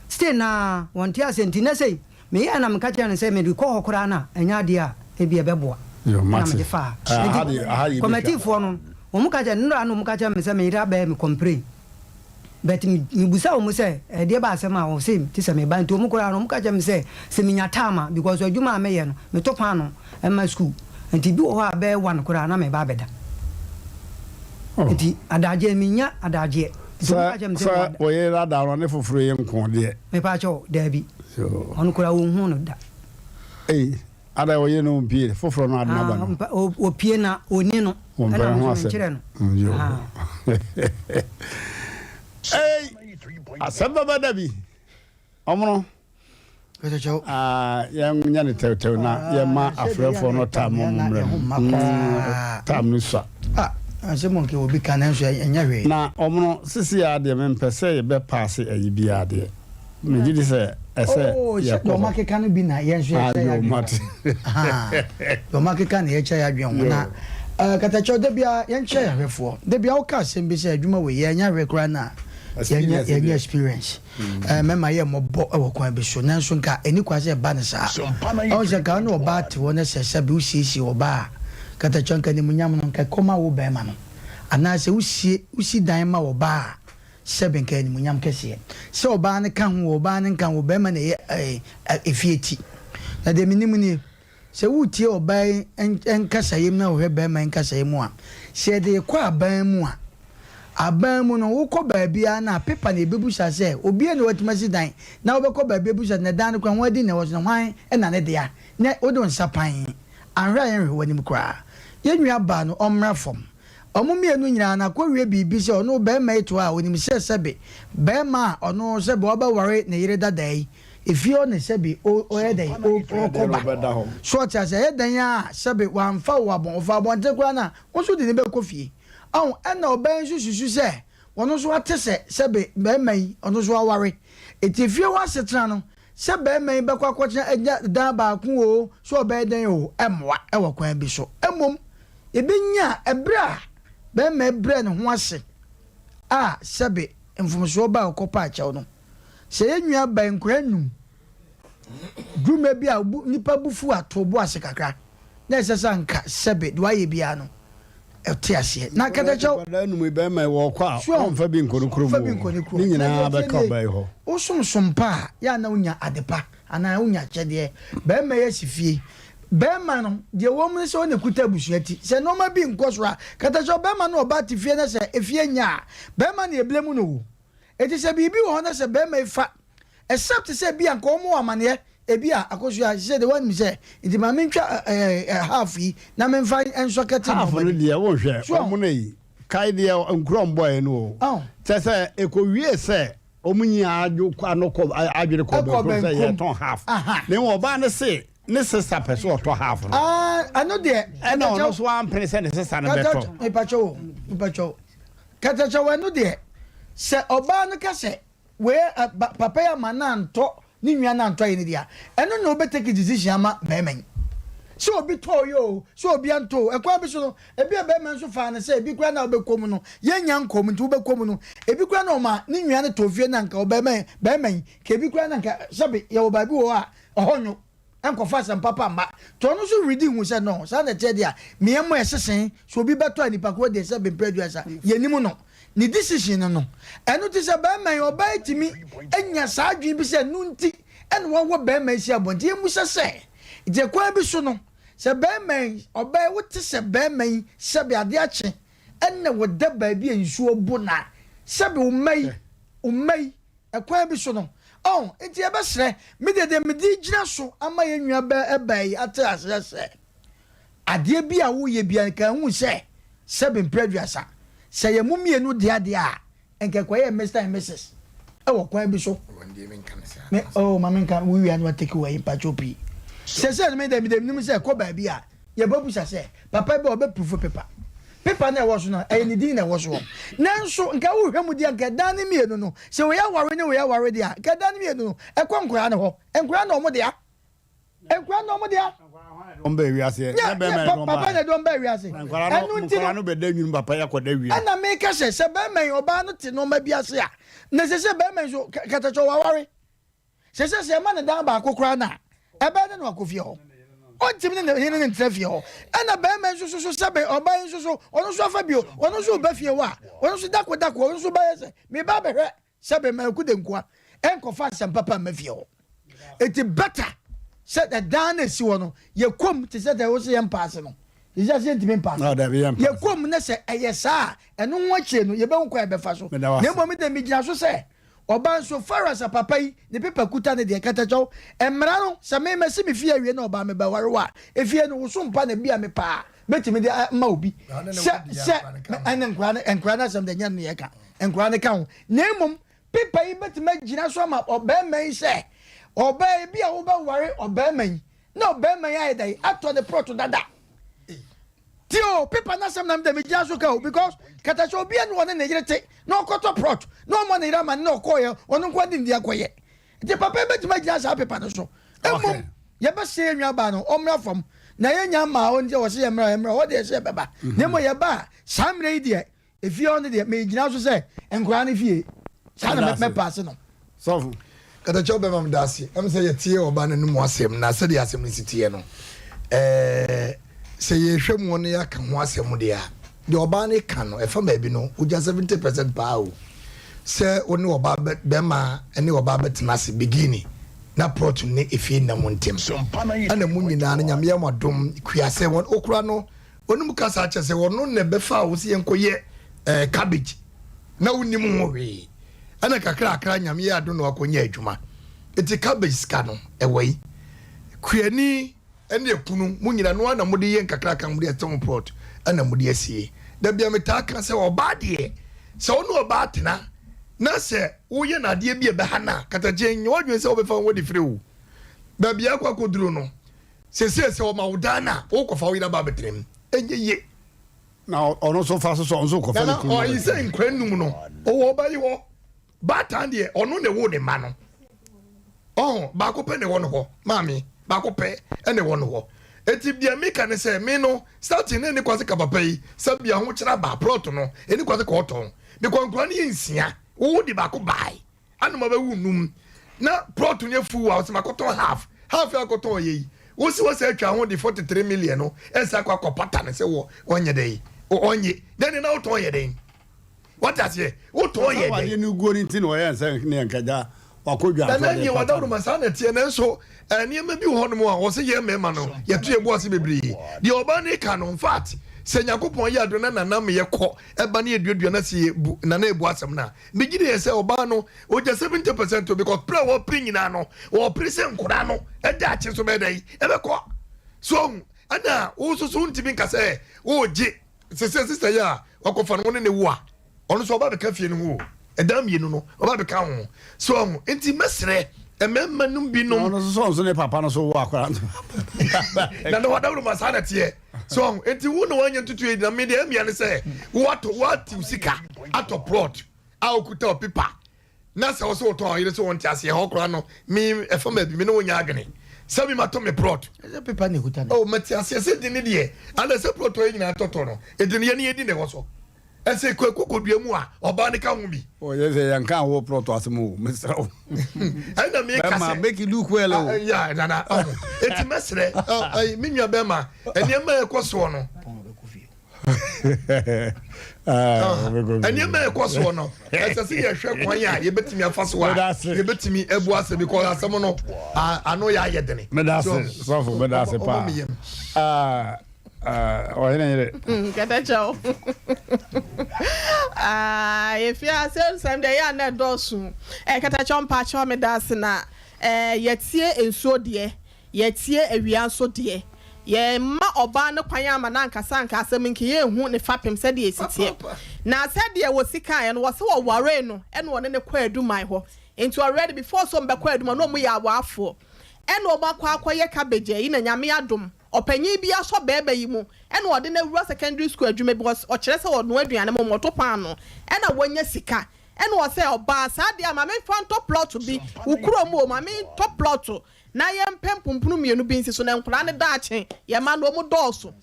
still na wɔn te ase nti na sei meyɛ na meka kyerɛ no sɛ mede kɔ hɔ koraa na ɛnyɛ adeɛ a ebi ɛbɛboa na mede faa nti kɔmɛtifoɔ no wɔn ka kyerɛ nnora na wɔn ka kyerɛ me sɛ meyere abɛɛ me complain But me mebisa wɔn sɛ ɛdeɛ ba asɛm a wɔse te sɛ meba nti wɔn koraa no wɔn ka kyerɛ me sɛ sɛ menya time a because adwuma a meyɛ no meto paano ma school nti bi wɔ hɔ a bɛyɛ one koraa na meba abɛda nti adagyeɛ menya adagyeɛ nti wɔn ka kyerɛ me sɛ Sɛ wɔyɛ dada no ne foforɔ yɛ nko deɛ. Mepaakyɛw daabi ɔno koraa wɔnhu no da. Ei Ada ɔyere no mpie foforɔ no adena ba no. Ɔpie na ɔni no. Wɔn Ɛna ho nso asɛm. menkyerɛ no. Yo. Ei, asɛm bɛba da bi. Ɔmono. Ah, yɛnyɛ no tɛwtɛw na yɛma afrɛfoɔ no tam ɔmo mmerɛ mu. Tam no sua. Ah, asɛm nka obi ka nanso ɛnyɛ hwee. Na ɔmono sisi a deɛ mempɛ sɛ yɛbɛ paase ayi biara deɛ. Megye di sɛ ɛsɛ Oh, sɛ yɛkɔ deɛ hɔ. ɔmakeka no bi na yɛn nso Ah, yɛkyerɛ yɛn yo, adwene mate. Ahaa, deɛ ɔmakeka na yɛkyerɛ yɛn adwene ho. Yo. Na eh, katakyɛw, da biara yɛnkyerɛ yɛn ahwɛfoɔ. Da biara woka asɛm bi sɛ adwuma wei yɛnyɛ ahwɛ koraa na yɛnyɛ Experience yɛnyɛ deɛ. experience. Eh, mɛma yɛ mmɔbɔ wɔ kwan bi so, nanso nka ɛni kwan sɛ ɛba no saa. Ɔhu sɛ nka wo ne ɔbaa te hɔ na sɛ sɛbe wosiesie ɔbaa a, katakyɛw nka animuonyam no nka ɛkɔma wo bɛrima no. Anaa sɛ wosie wosi dan ma ɔbaa a, Sɛbe nka animuonyam kɛseɛ. Sɛ ɔbaa no ka ho o, ɔbaa no nka ho o, barima na ɛyɛ efie ti. Na deɛ menim nie, sɛ woretie ɔbaa yi nkasaeɛ mu na wohwɛ barima yi nkasaeɛ mu a, sɛ yɛde rekɔ aban mu a, aban mu no, wokɔ baabiara no a, pepa na ɛbɛbusa sɛ, obiara na watumi asi dan, na wobɛkɔ baabi abusa na dan no koraa ho adi na ɛwɔ so no, hwan na ne dea? Na wode wo nsa pan, anhwɛ a yɛnhwɛ w'anim koraa. Yɛn nua baa no, ɔmmra fam. Ɔmo mmienu nyinaa no akɔwie biribi sɛ ɔno barima yi to a ɔnim sɛ sɛbe barima a ɔno sɛbe wabɛware ne yere dada yi efie hɔ ne sɛbe ɔyɛ dɛn ɔkɔ ba so ɔte aseɛ ɛyɛ dɛn a sɛbe wamfa wo abɔn ɔfa abɔnten koraa no a wo nso de ne bɛkɔ fie ɔho ɛna ɔbaa yi nso susu sɛ ɔno nso ate sɛ sɛbe barima yi ɔno nso aware eti efie hɔ asetena no. Sɛ barima yi bɛkɔ akɔtena agya dan baako oo, sɛ ɔbɛyɛ dɛn oo, ɛmmoa wɔ kwan bi so. Mmom, yɛbɛnya ɛberɛ a barima yi brɛ ne ho ase a sɛbe mfomsoɔ ba a ɔkɔpa akyɛw no. Sɛ yɛn nua ba yi nkwadaa nnum duru mmerɛ bi a nnipa bo fu a, to bo ase kakra na ɛsɛ sɛ anka sɛbe deɛ wayɛ biara no, ɔte aseɛ. Na katakyɛw. Nkwadaa nnum yi bɛrima yi wɔkɔ a, wɔmfa bi nkɔ ne kurom o. Ne nyinaa bɛka ɔbaa yi hɔ. Wosom som pa a, yɛ a na wonya ade pa anaa wonya akyɛdeɛ. Barima yi asi fie. Barima no, deɛ ɛwɔ mu ne sɛ ɔna ɛkuta abusua ti. Sɛ nnoɔma bi nkɔ so a, katakyɛw barima ne ɔbaa te fie na sɛ efie nyɛ a, barima na ɛblame no o. Enti sɛ biribi wɔ hɔ na sɛ barima yi fa Except sɛ ebia nka wɔn wɔ amaneɛ, ebia Akosua sɛ deɛ woanim sɛ nti ma mentwa eh, eh, half yi na memfa nsɔ kɛte Half no deɛ wonhwɛ wɔn no yi kae deɛ nkuro wɔn bɔeɛ no o oh. Kyɛ sɛ ɛkɔwie sɛ wɔn nyinaa adwo ano kɔ adwene kɔ bɛnkurom sɛ yɛtɔn half na mmom ɔbaa no se ne sista pɛ sɛ ɔtɔ half no ah, ɛno deɛ ɛna ɔno so ampene sɛ ne sista no bɛtɔ mepakyɛ o mepakyɛ o kɛtɛkyɛ wɔ ɛno deɛ sɛ ɔbaa no ka sɛ Wei ɛ ba papa yi ama no antɔ ne nua no antɔ ayi no deɛ a, ɛno na wobɛ take decision ama barima yi. Sɛ obi tɔɔ yɛ oo, sɛ obi antɔ oo, ɛkwan bi so no, ebi a barima nso faa no sɛ ebi koraa na wobɛkɔ mu no, yɛnnya nkɔɔ mu nti wobɛkɔ mu no, ebi koraa na ɔma ne nua no tɔɔ fie no anka ɔbarima yi, barima yi, nka ebi koraa na nka sɛbe yɛwɔ baabi wɔ hɔ a ɛhɔ nwo. Ɛnkɔfa asɛm papa mma. Nti ɔno nso redi hu sɛ no, saa na ɛteɛ deɛ a, me yam ɛsese, sɛ obi bɛtɔ a nipa korɔ deɛ sɛ bempere aduasa, yɛnim no. Ne decision no no. Ɛno nti sɛ barima yi, ɔbaa yi tumi nya saa adwene bi sɛ ɛno nti ɛna wawɔ barima yi si abɔnten, yɛmmisa sɛ, nti kwan bi so no, sɛ barima yi, ɔbaa yi, wote sɛ barima yi sɛbe adeɛ akye ɛna wɔda baabi a nsuo bo no a, sɛbe wo mma yi, wo mma yi, Ɛkwan bi so no, oh, enti yɛbɛsrɛ, me deɛ deɛ mede gyina so ama yɛn nua bɛ baa yi ate aseɛ sɛ, adeɛ bi a woyɛ biara nka ɛhu sɛ, sɛbe mprɛ aduasa, sɛ yɛn mo mmienu dea deɛ a, nka ɛkɔyɛɛ Mister and Missus ɛwɔ kwan bi so. Me, oh, ma menka, wo wia no atake wɔ yi mpakyɛw pii. Sɛsɛ no me deɛ, me deɛ menim sɛ ɛkɔ baabi a, Yɛbɛbisa sɛ, Papa bi a ɔbɛpurufu pepa. Pepa no a ɛwɔ so no, ɛyɛ ne din na ɛwɔ soɔ. Nanso, nka wohwɛ mu deɛ, nka ɛdan no mmienu no, sɛ wei aware ne wei aware deɛ a, nka ɛdan no mmienu no, ɛkɔ nkwadaa no hɔ. Nkwadaa no wɔn dea. Nkwadaa no wɔn dea. Wɔn baa wiase. Nyɛ, nyɛ, papa na ɛde wɔn baa wiase. Ɛno nti no. Nkwadaa no bɛda nwunu, papa yɛ akɔda wia. Ɛna meka sɛ, sɛ bɛrima yi, ɔbaa no te nneɛma bi ase a, na ɛsɛ sɛ bɛrima yi nso, katakyɛ waware. Seesei sɛ yɛma no dan baako koraa no a, ɛbɛyɛ dɛn na wakɔ fie hɔ? Ɔntumi ne ne yere no ntena fie hɔ. Ɛna barima yi nso so sɛbe ɔbaa yi nso so, ɔno nso afa bio, ɔno nso reba fie hɔ a, ɔno nso dako dako, ɔno nso bɛyɛ sɛ, meba abɛhwɛ sɛbe mmaku de nkoa, ɛnkɔfa asɛm papa mma fie hɔ. Eti better sɛ ɛdan no esi hɔ no, yɛkɔ mu te sɛ deɛ wose yɛmpa ase no. Yɛsi ase yɛntumi mpa ase. Yɛkɔ mu na sɛ ɛyɛ saa a, ɛno ho akyire no, yɛbɛhu kwan a yɛbɛfa so. Na mmom me deɛ megyina so sɛ, Ɔbaa nso, Farao sɛ papa yi ne pepa kuta ne deɛ katakyɛw. Mmara no, sɛ me masi me fie awie na ɔbaa me bɛware wo a, efie no, wo so mpa na ebia me paa mɛtumi de ama obi. Sɛ, sɛ, ɛne nkoraa no, nkoraa no asɛm deɛ nyɛ no na yɛka, nkoraa no ka ho. Na mmom, pepa yi bɛtumi agyina so ama ɔbarima yi sɛ, ɔbaa yi, ebia wobɛware ɔbarima yi, na ɔbarima yi ayɛ dɛn? Atɔ ne prɔto dada. Ti o, paper n'asɛm na mi de mi gyina so ka o because kata sɛ obi ɛna ɔne ne yere te na ɔkɔtɔ plot na ɔmɔ ne yere ama ne na ɔkɔɔyɛ ɔno nko adi ne deɛ akɔyɛ nti papa yi bɛtumi agyina saa paper no so mmom yɛbɛsɛ yɛn nua baa no ɔmmra fam na yɛnya mmaa hɔ nti wɔsɛ yɛ mmra yɛ mmra hɔ deɛ sɛ yɛbɛba na mmom yɛba a saa mmerɛ yi deɛ Efie hɔ no deɛ megyina so sɛ nkoraa no fie. Saa na mɛpaase no. Sɔfo. Katakyɛw bɛma meda ase. Ɛm sɛ yɛtie ɔbaa no anom asɛm na sɛdeɛ asɛm no si teɛ no, ɛɛ sɛ yɛhwɛ mu na yɛaka ho asɛm deɛ a, deɛ ɔbaa no ka no, ɛfa baabi no, wogya 70 percent paa o. Sɛ wo ne ɔbaa bɛ bɛrima ne ɔbaa bɛtena ase beginning na plot ne efie nna mo ntem. Ɛna mo nyinaa no Nyame yɛ mo adom kua sɛ wɔn okura no Onim kasa kyerɛ sɛ ɔno na ɛbɛfaa wo sɛ yɛnkɔyɛ eh, cabbage na wonim ho hwee. Ɛna kakrakra Nyame yɛ adom na wakɔnya adwuma. Nti cabbage sika no ɛwɔ yi. Kuani ɛne ekunu mo nyina no ara na mode yɛ nkakraka mode ɛtɔ mo plot ɛna mode asie. Da bia metaa ka sɛ ɔbaa deɛ sɛ wo ne ɔbaa tena na sɛ woyɛ no adeɛ bi a ɛbɛha no a katakye nyɛ w'adwene sɛ wobɛfa ho adi firi o. Baabi a akɔ akɔduru no Seesei sɛ wɔma wo dan no a, wokɔfa wo yere aba abɛtena mu. Ɛnyɛ yie. Na ɔno nso fa so sɛ ɔno nso kɔfa ne kunu. Nana ɔyi sɛ nkura num no, ɔwɔ ɔba yi hɔ. Baatan deɛ ɔno na ɛwɔ ne mma no. Ɔho, baako pɛ na ɛwɔ no hɔ, maame, baako pɛ na ɛwɔ no hɔ. Eti deɛ meka ne sɛ, me no, starting na ɛni kwa sɛ ka papa yi, sɛ bia ahokyerɛ aba, plot no, ɛni kwa sɛ ka ɔtɔn. Because nkwadaa no yɛ nsia, wo de baako bae, ana ma bɛwo num, na plot no yɛ full a, ɔsɛ makɔtɔn half, half yi akɔtɔn yɛ yi, wosi wɔ sɛ atwa ho de 43 million no, ɛsɛ akɔ akɔpata no sɛ wɔ, ɔnyɛ dɛn, ɔnye, dɛn na wotɔn yɛ dɛn? Wate aseɛ? Wotɔn yɛ dɛn? Adeɛ no guo no nti na ɔyɛ nsɛ ne yɛn kagya wakɔ dwa Nana deɛ wadaworo saa na ɛteɛ nanso eh, nneɛma bi wɔ hɔnom a wɔsɛ yɛn mmarima no yɛto yɛn bo ase bebree. Deɛ ɔbaa no ka no in fact sɛ Nyankopɔn yɛ adom na nana meyɛ kɔ ɛba ne yɛduadua na sɛ yɛbu nana ebu asɛm no a megye di yɛ sɛ ɔbaa no ɔgya 70 percent o because pere a wɔpere nyinaa no wɔpere sɛ nkora no ɛda akye so bɛyɛ dɛn ɛbɛkɔ so ɔhu ɛna wo nso so wontumi nka sɛ wogye Sese sister yi a wakɔfa no wo ne ne wo a ɔno nso ɔba bɛka fie no ho o ɛdan mmienu no ɔba bɛka ho so ɔho nti mɛsrɛ mmarima nom bi nom. Ɔno nso sɛ ɔnso ne papa no so wo akora no. Na na wadawuro ma saa na teɛ so ɔho nti wo na wanya ntutu yi na me deɛ ɛmia ne sɛ watɔ watiw sika atɔ plot a okuta ɔpepa na sɛ ɔsɛ ɔtɔn ɔyere sɛ wɔnte aseɛ hɔ koraa no me ɛfa baabi me ne wo nyɛ adwene sɛ me matɔ me plot ɛsɛ pepa na ɛkuta no oh mate aseɛ sɛ di ne deɛ ana sɛ plot ɔyɛ nyinaa tɔtɔ no ɛdi no yɛne yɛdi na ɛwɔ so ɛsɛ kɔ kɔkɔdua mu a ɔbaa ne ka ho bi ɔyɛ sɛ yɛnka wo plot asɛm o mesrɛ wo ɛna meka sɛ make it look well o ya nana ɛti mɛsrɛ me nua bɛma nneɛma ɛkɔ soɔ no Nneɛma a ɛkɔ soɔ no, ɛsɛ sɛ yɛhwɛ kwan a yɛbɛtumi afa so a yɛbɛtumi abu asɛm because asɛm no ano yɛ ayɛ dene. Meda ase sɔfo, meda ase paa. Ɔhene yere. Kɛtɛ kyɛw. Yɛfi ase nsɛm deɛ ɛyɛ a na ɛdɔɔso. Kɛtɛ kyɛw mpakyɛw meda ase na yɛtie nsuo deɛ Yɛatie awia nso deɛ, yɛmma ɔbaa no kwan amma no ankasa anka asɛm nka yɛnhu ne fapem sɛdeɛ ɛsi teɛ. Na sɛdeɛ wɔsi kaeɛ no, wɔse wɔwaree no ɛna ɔne no kɔɔ aduman hɔ. Nti already before sɛ wɔbɛkɔ aduman na wɔyɛ awaafoɔ. Ɛna wɔn akɔ akɔyɛ cabbage ayi na Nyame adom ɔpanyin bi asɔ bɛɛma yi mu ɛna ɔde no awura secondary school adwuma bi ɔkyerɛ sɛ ɔnoa aduane ma wɔn, ɔto paanoo ɛna wɔanya sika. Ɛna ɔsɛ ɔbaa saa deɛ a ma memfa ntɔ plot bi wo kurom o, ma mentɔ plot Na yɛmpɛ mpompunu mmienu bi nsi so, na nkwadaa no daakye, yɛn mma no, wɔn dɔɔso.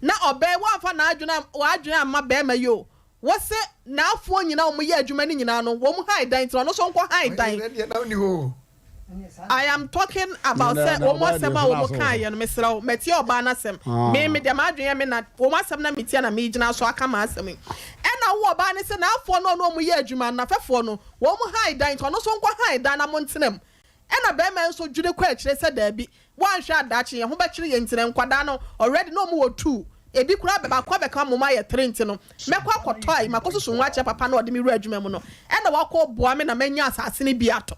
Na ɔbaa yi, woamfa n'adwene w'adwene amma barima yi o. Wose n'afoɔ nyinaa a wɔyɛ adwuma no nyinaa no, wɔn han dan nti no, ɔno nso nkɔ han dan. I am talking about sɛ wɔn asɛm a wɔn kaeɛ no, mesrɛ wo, matie ɔbaa no asɛm. Me, me deɛ m'adwene yɛ me na wɔn asɛm na metie na megyina so aka m'asɛm yi. Ɛna wo ɔbaa no se n'afoɔ no a ɔne wɔn yɛ adwuma no, n'afɛfoɔ no, wɔn han dan nti ɔno nso nkɔ han dan na montena mu. Ɛna bɛɛma yi nso dwene kɔ akyire sɛ daabi, woanhwɛ a daakye yɛn ho bɛkyere yɛn nti no nkwadaa no already na ɔmo wɔ two, ebi koraa bɛ baako abɛka mom ayɛ three nti no mɛkɔ akɔtɔ ayi makɔ susu ho akyerɛ papa no a ɔde me wura adwuma mu no ɛna wakɔ boa me na manya asaase no bi atɔ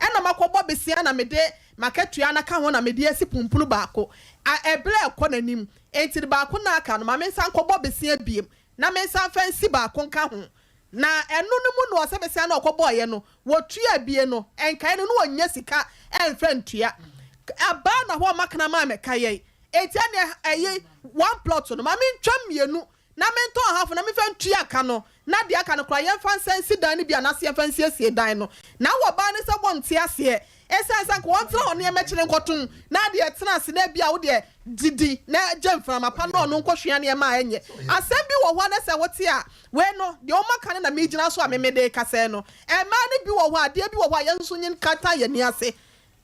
ɛna makɔ bɔ besia na mede makatua no aka ho na mede asi pumpunu baako a ɛberɛ ɛkɔ n'anim nti no baako no aka no ma mensan nkɔ bɔ besia biem na mensan mfa nsi baako nka ho Na ɛno no mu no ɔsɛ besia no a ɔkɔbɔeɛ no, wɔtua bie no, nkaeɛ no na ɔnnya sika mfa ntua. Abaa na hɔ ɔma kraman mɛka yɛn. Enti ɛneɛ ɛyi one plot no ma mentwa mmienu na mentɔn half na memfa ntua ka no na deɛ aka no koraa yɛmfa nsan nsi dan no bi anaasɛ yɛmfa nsiesie dan no. Na wɔ baa no sɛ wɔnte aseɛ ɛsiane sɛ anka wɔntena hɔ na yɛmmɛkyere nkɔtom na adeɛ tena ase na ebia wo deɛ didi na gye mframa pa na ɔno nkɔsua nneɛma a ɛnyɛ. Asɛm bi wɔ hɔ a na sɛ wote a Wei no, deɛ wɔaka no na megyina so a me mede rekasa yi no. Mmaa no bi wɔ hɔ a, adeɛ bi wɔ hɔ a yɛn nso nyin kata yɛn ani ase.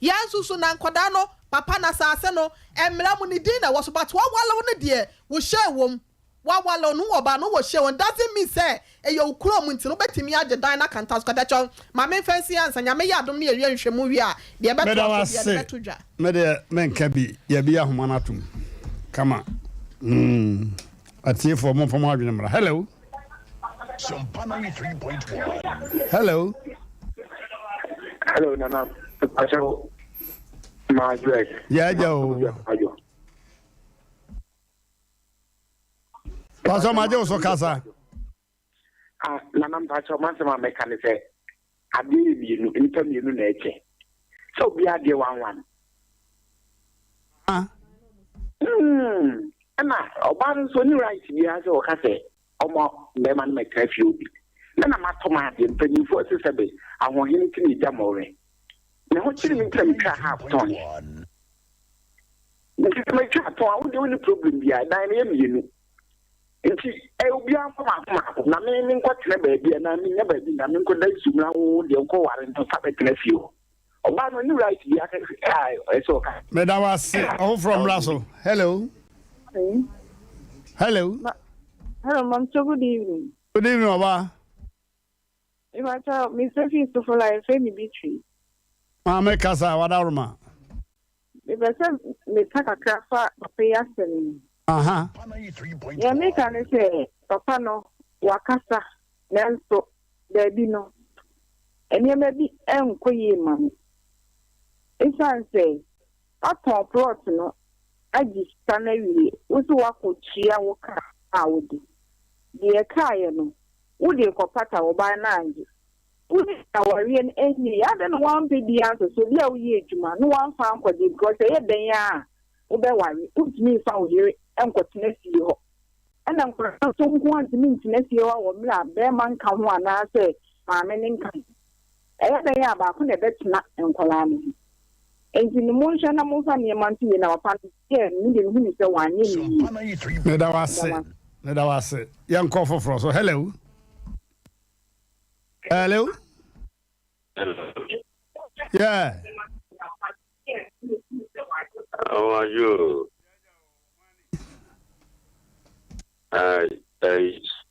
Yɛn nso so, na nkwadaa no, papa no asaase no, mmara mu ne din na ɛwɔ so, but wawale wo no deɛ, wo share wɔ mu. Wawale wo no, wowɔ ba no, wowɔ share wɔ mu. Doesn't mean sɛ ɛyɛ wo kurom nti no, wobɛtumi agye dan no aka ntaso. Katakyɛw, ma memfa nsi ansa. Nyame yɛ adom ne yɛwie nhwehwɛmu wie a, deɛ Meda wo ɛbɛtoa so biara, ase. yɛde bɛto dwa. Me deɛ menka bi, yɛbi ahoma no atom. Kama. Mm. Atiefoɔ momfa mo adwene mmra. Hello. Hello. Hello Nana. Mpakyɛw Margaret. Yɛ agya o. Pastor magye wo so kasa. Ah, Nana mpakyɛw m'asɛm a mɛka ne sɛ adeɛ yɛ mmienu, nnipa mmienu na ɛkyɛ. Sɛ obiara deɛ wanwan. Ah. Hmm, ɛna ɔbaa no nso ɔni right biara sɛ ɔka sɛ ɔma bɛrima no mɛtena fie obi. Na na matɔ m'adeɛ, mpanyinfoɔ se sɛbe ahoɔhene ti na egya mɔwerɛ. Me ho kyere me nti na metwaa half tɔn. Nti sɛ metwa tɔn a, wo deɛ wonni problem biara, dan no yɛ mmienu. Nti ɛ obiara mfa maako maako na me menkɔtena baabi anaa mennya baabi na menkɔda nsuom na wo deɛ wokɔware no fa bɛtena fie hɔ. Ɔbaa no ɔnni right biara a ɛsɛ ɔka. Meda wo ase. Ɔfoforɔ mmra so. Hello. Hello. Hello, Mom. So good evening. Good evening, Oba. Mepakyɛw, mesrɛ fi Sofola, yɛfrɛ me Beatrice. Maame kasa, wadaworoma. Mepɛ sɛ meka kakra fa papa yi asɛm yi ho. Aha. Nea meka ne sɛ, papa no, wakasa, nanso baabi no, nneɛma bi nkɔ yie mma no. Esiane sɛ watɔn plot no agye sika no awie, wo nso woakɔtua wo ka a wode. Deɛ ɛkaeɛ no, Wode kɔpata wo ba no angye. Wo ne awareɛ no ɛnyɛ yie adɛn na wampɛ bi ansɔ so obi a woyɛ adwuma na wamfa ankɔgye because ɛyɛ dɛn ara a wobɛware wontumi mfa wo yere nkɔtena fie hɔ ɛna nkwadaa no nso nko ara ntumi ntena fie hɔ wɔ mmerɛ a bɛrima nka ho anaasɛ maame no nka ho ɛyɛ dɛn a baako na ɛbɛtena nkwadaa no ho nti no monhwɛ na momfa nneɛma nto yie na papa no yɛ me deɛ mehu ne sɛ wanyɛ ne yie. Meda wo ase. Meda wo ase. Yɛnkɔ foforɔ so. Hello. Hello. Yeah. How are you? Uh, uh,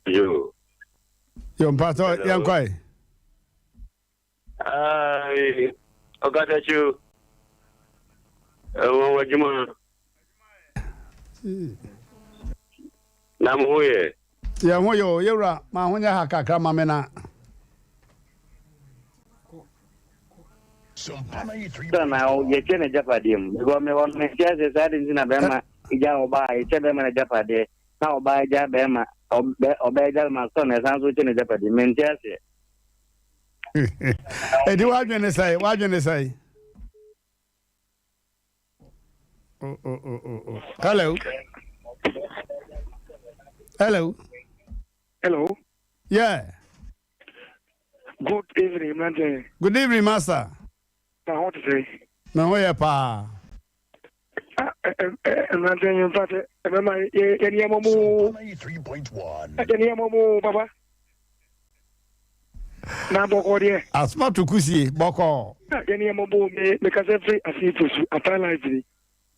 you. Yo, mpatɔ yɛnkɔ yi. Ayi, ɔkasakyi ɛwɔ w'adwuma. Na mo ho yɛ? Yɛn ho yɛ o, yɛwura, ma ho nyɛ ha kakra ma me na. Sɛ na yɛkyɛ n'agyapadeɛ mu because me hɔ no mente aseɛ saa de nti na bɛrima gya ɔbaa yɛkyɛ bɛrima n'agyapadeɛ na ɔbaa gya bɛrima ɔbaa gya bɛrima sɔ na ɛsan so kyɛ n'agyapadeɛ mente aseɛ. Edi w'adwene ne sɛe, w'adwene ne sɛe. Oh, oh, oh, oh, oh. Hello. Hello. Hello. Yeah. Good evening, mmeranteɛ. Good evening, master. Na ho te sɛ. Me ho yɛ paa. Mmeranteɛ yɛn mfa sɛ mmarima yɛ nneɛma mu yɛ nneɛma mu papa. Na bɔkɔɔ deɛ. Asoma to kusie bɔkɔɔ. Yɛ nneɛma mu me mekasa firi asenfosu ataa life ni.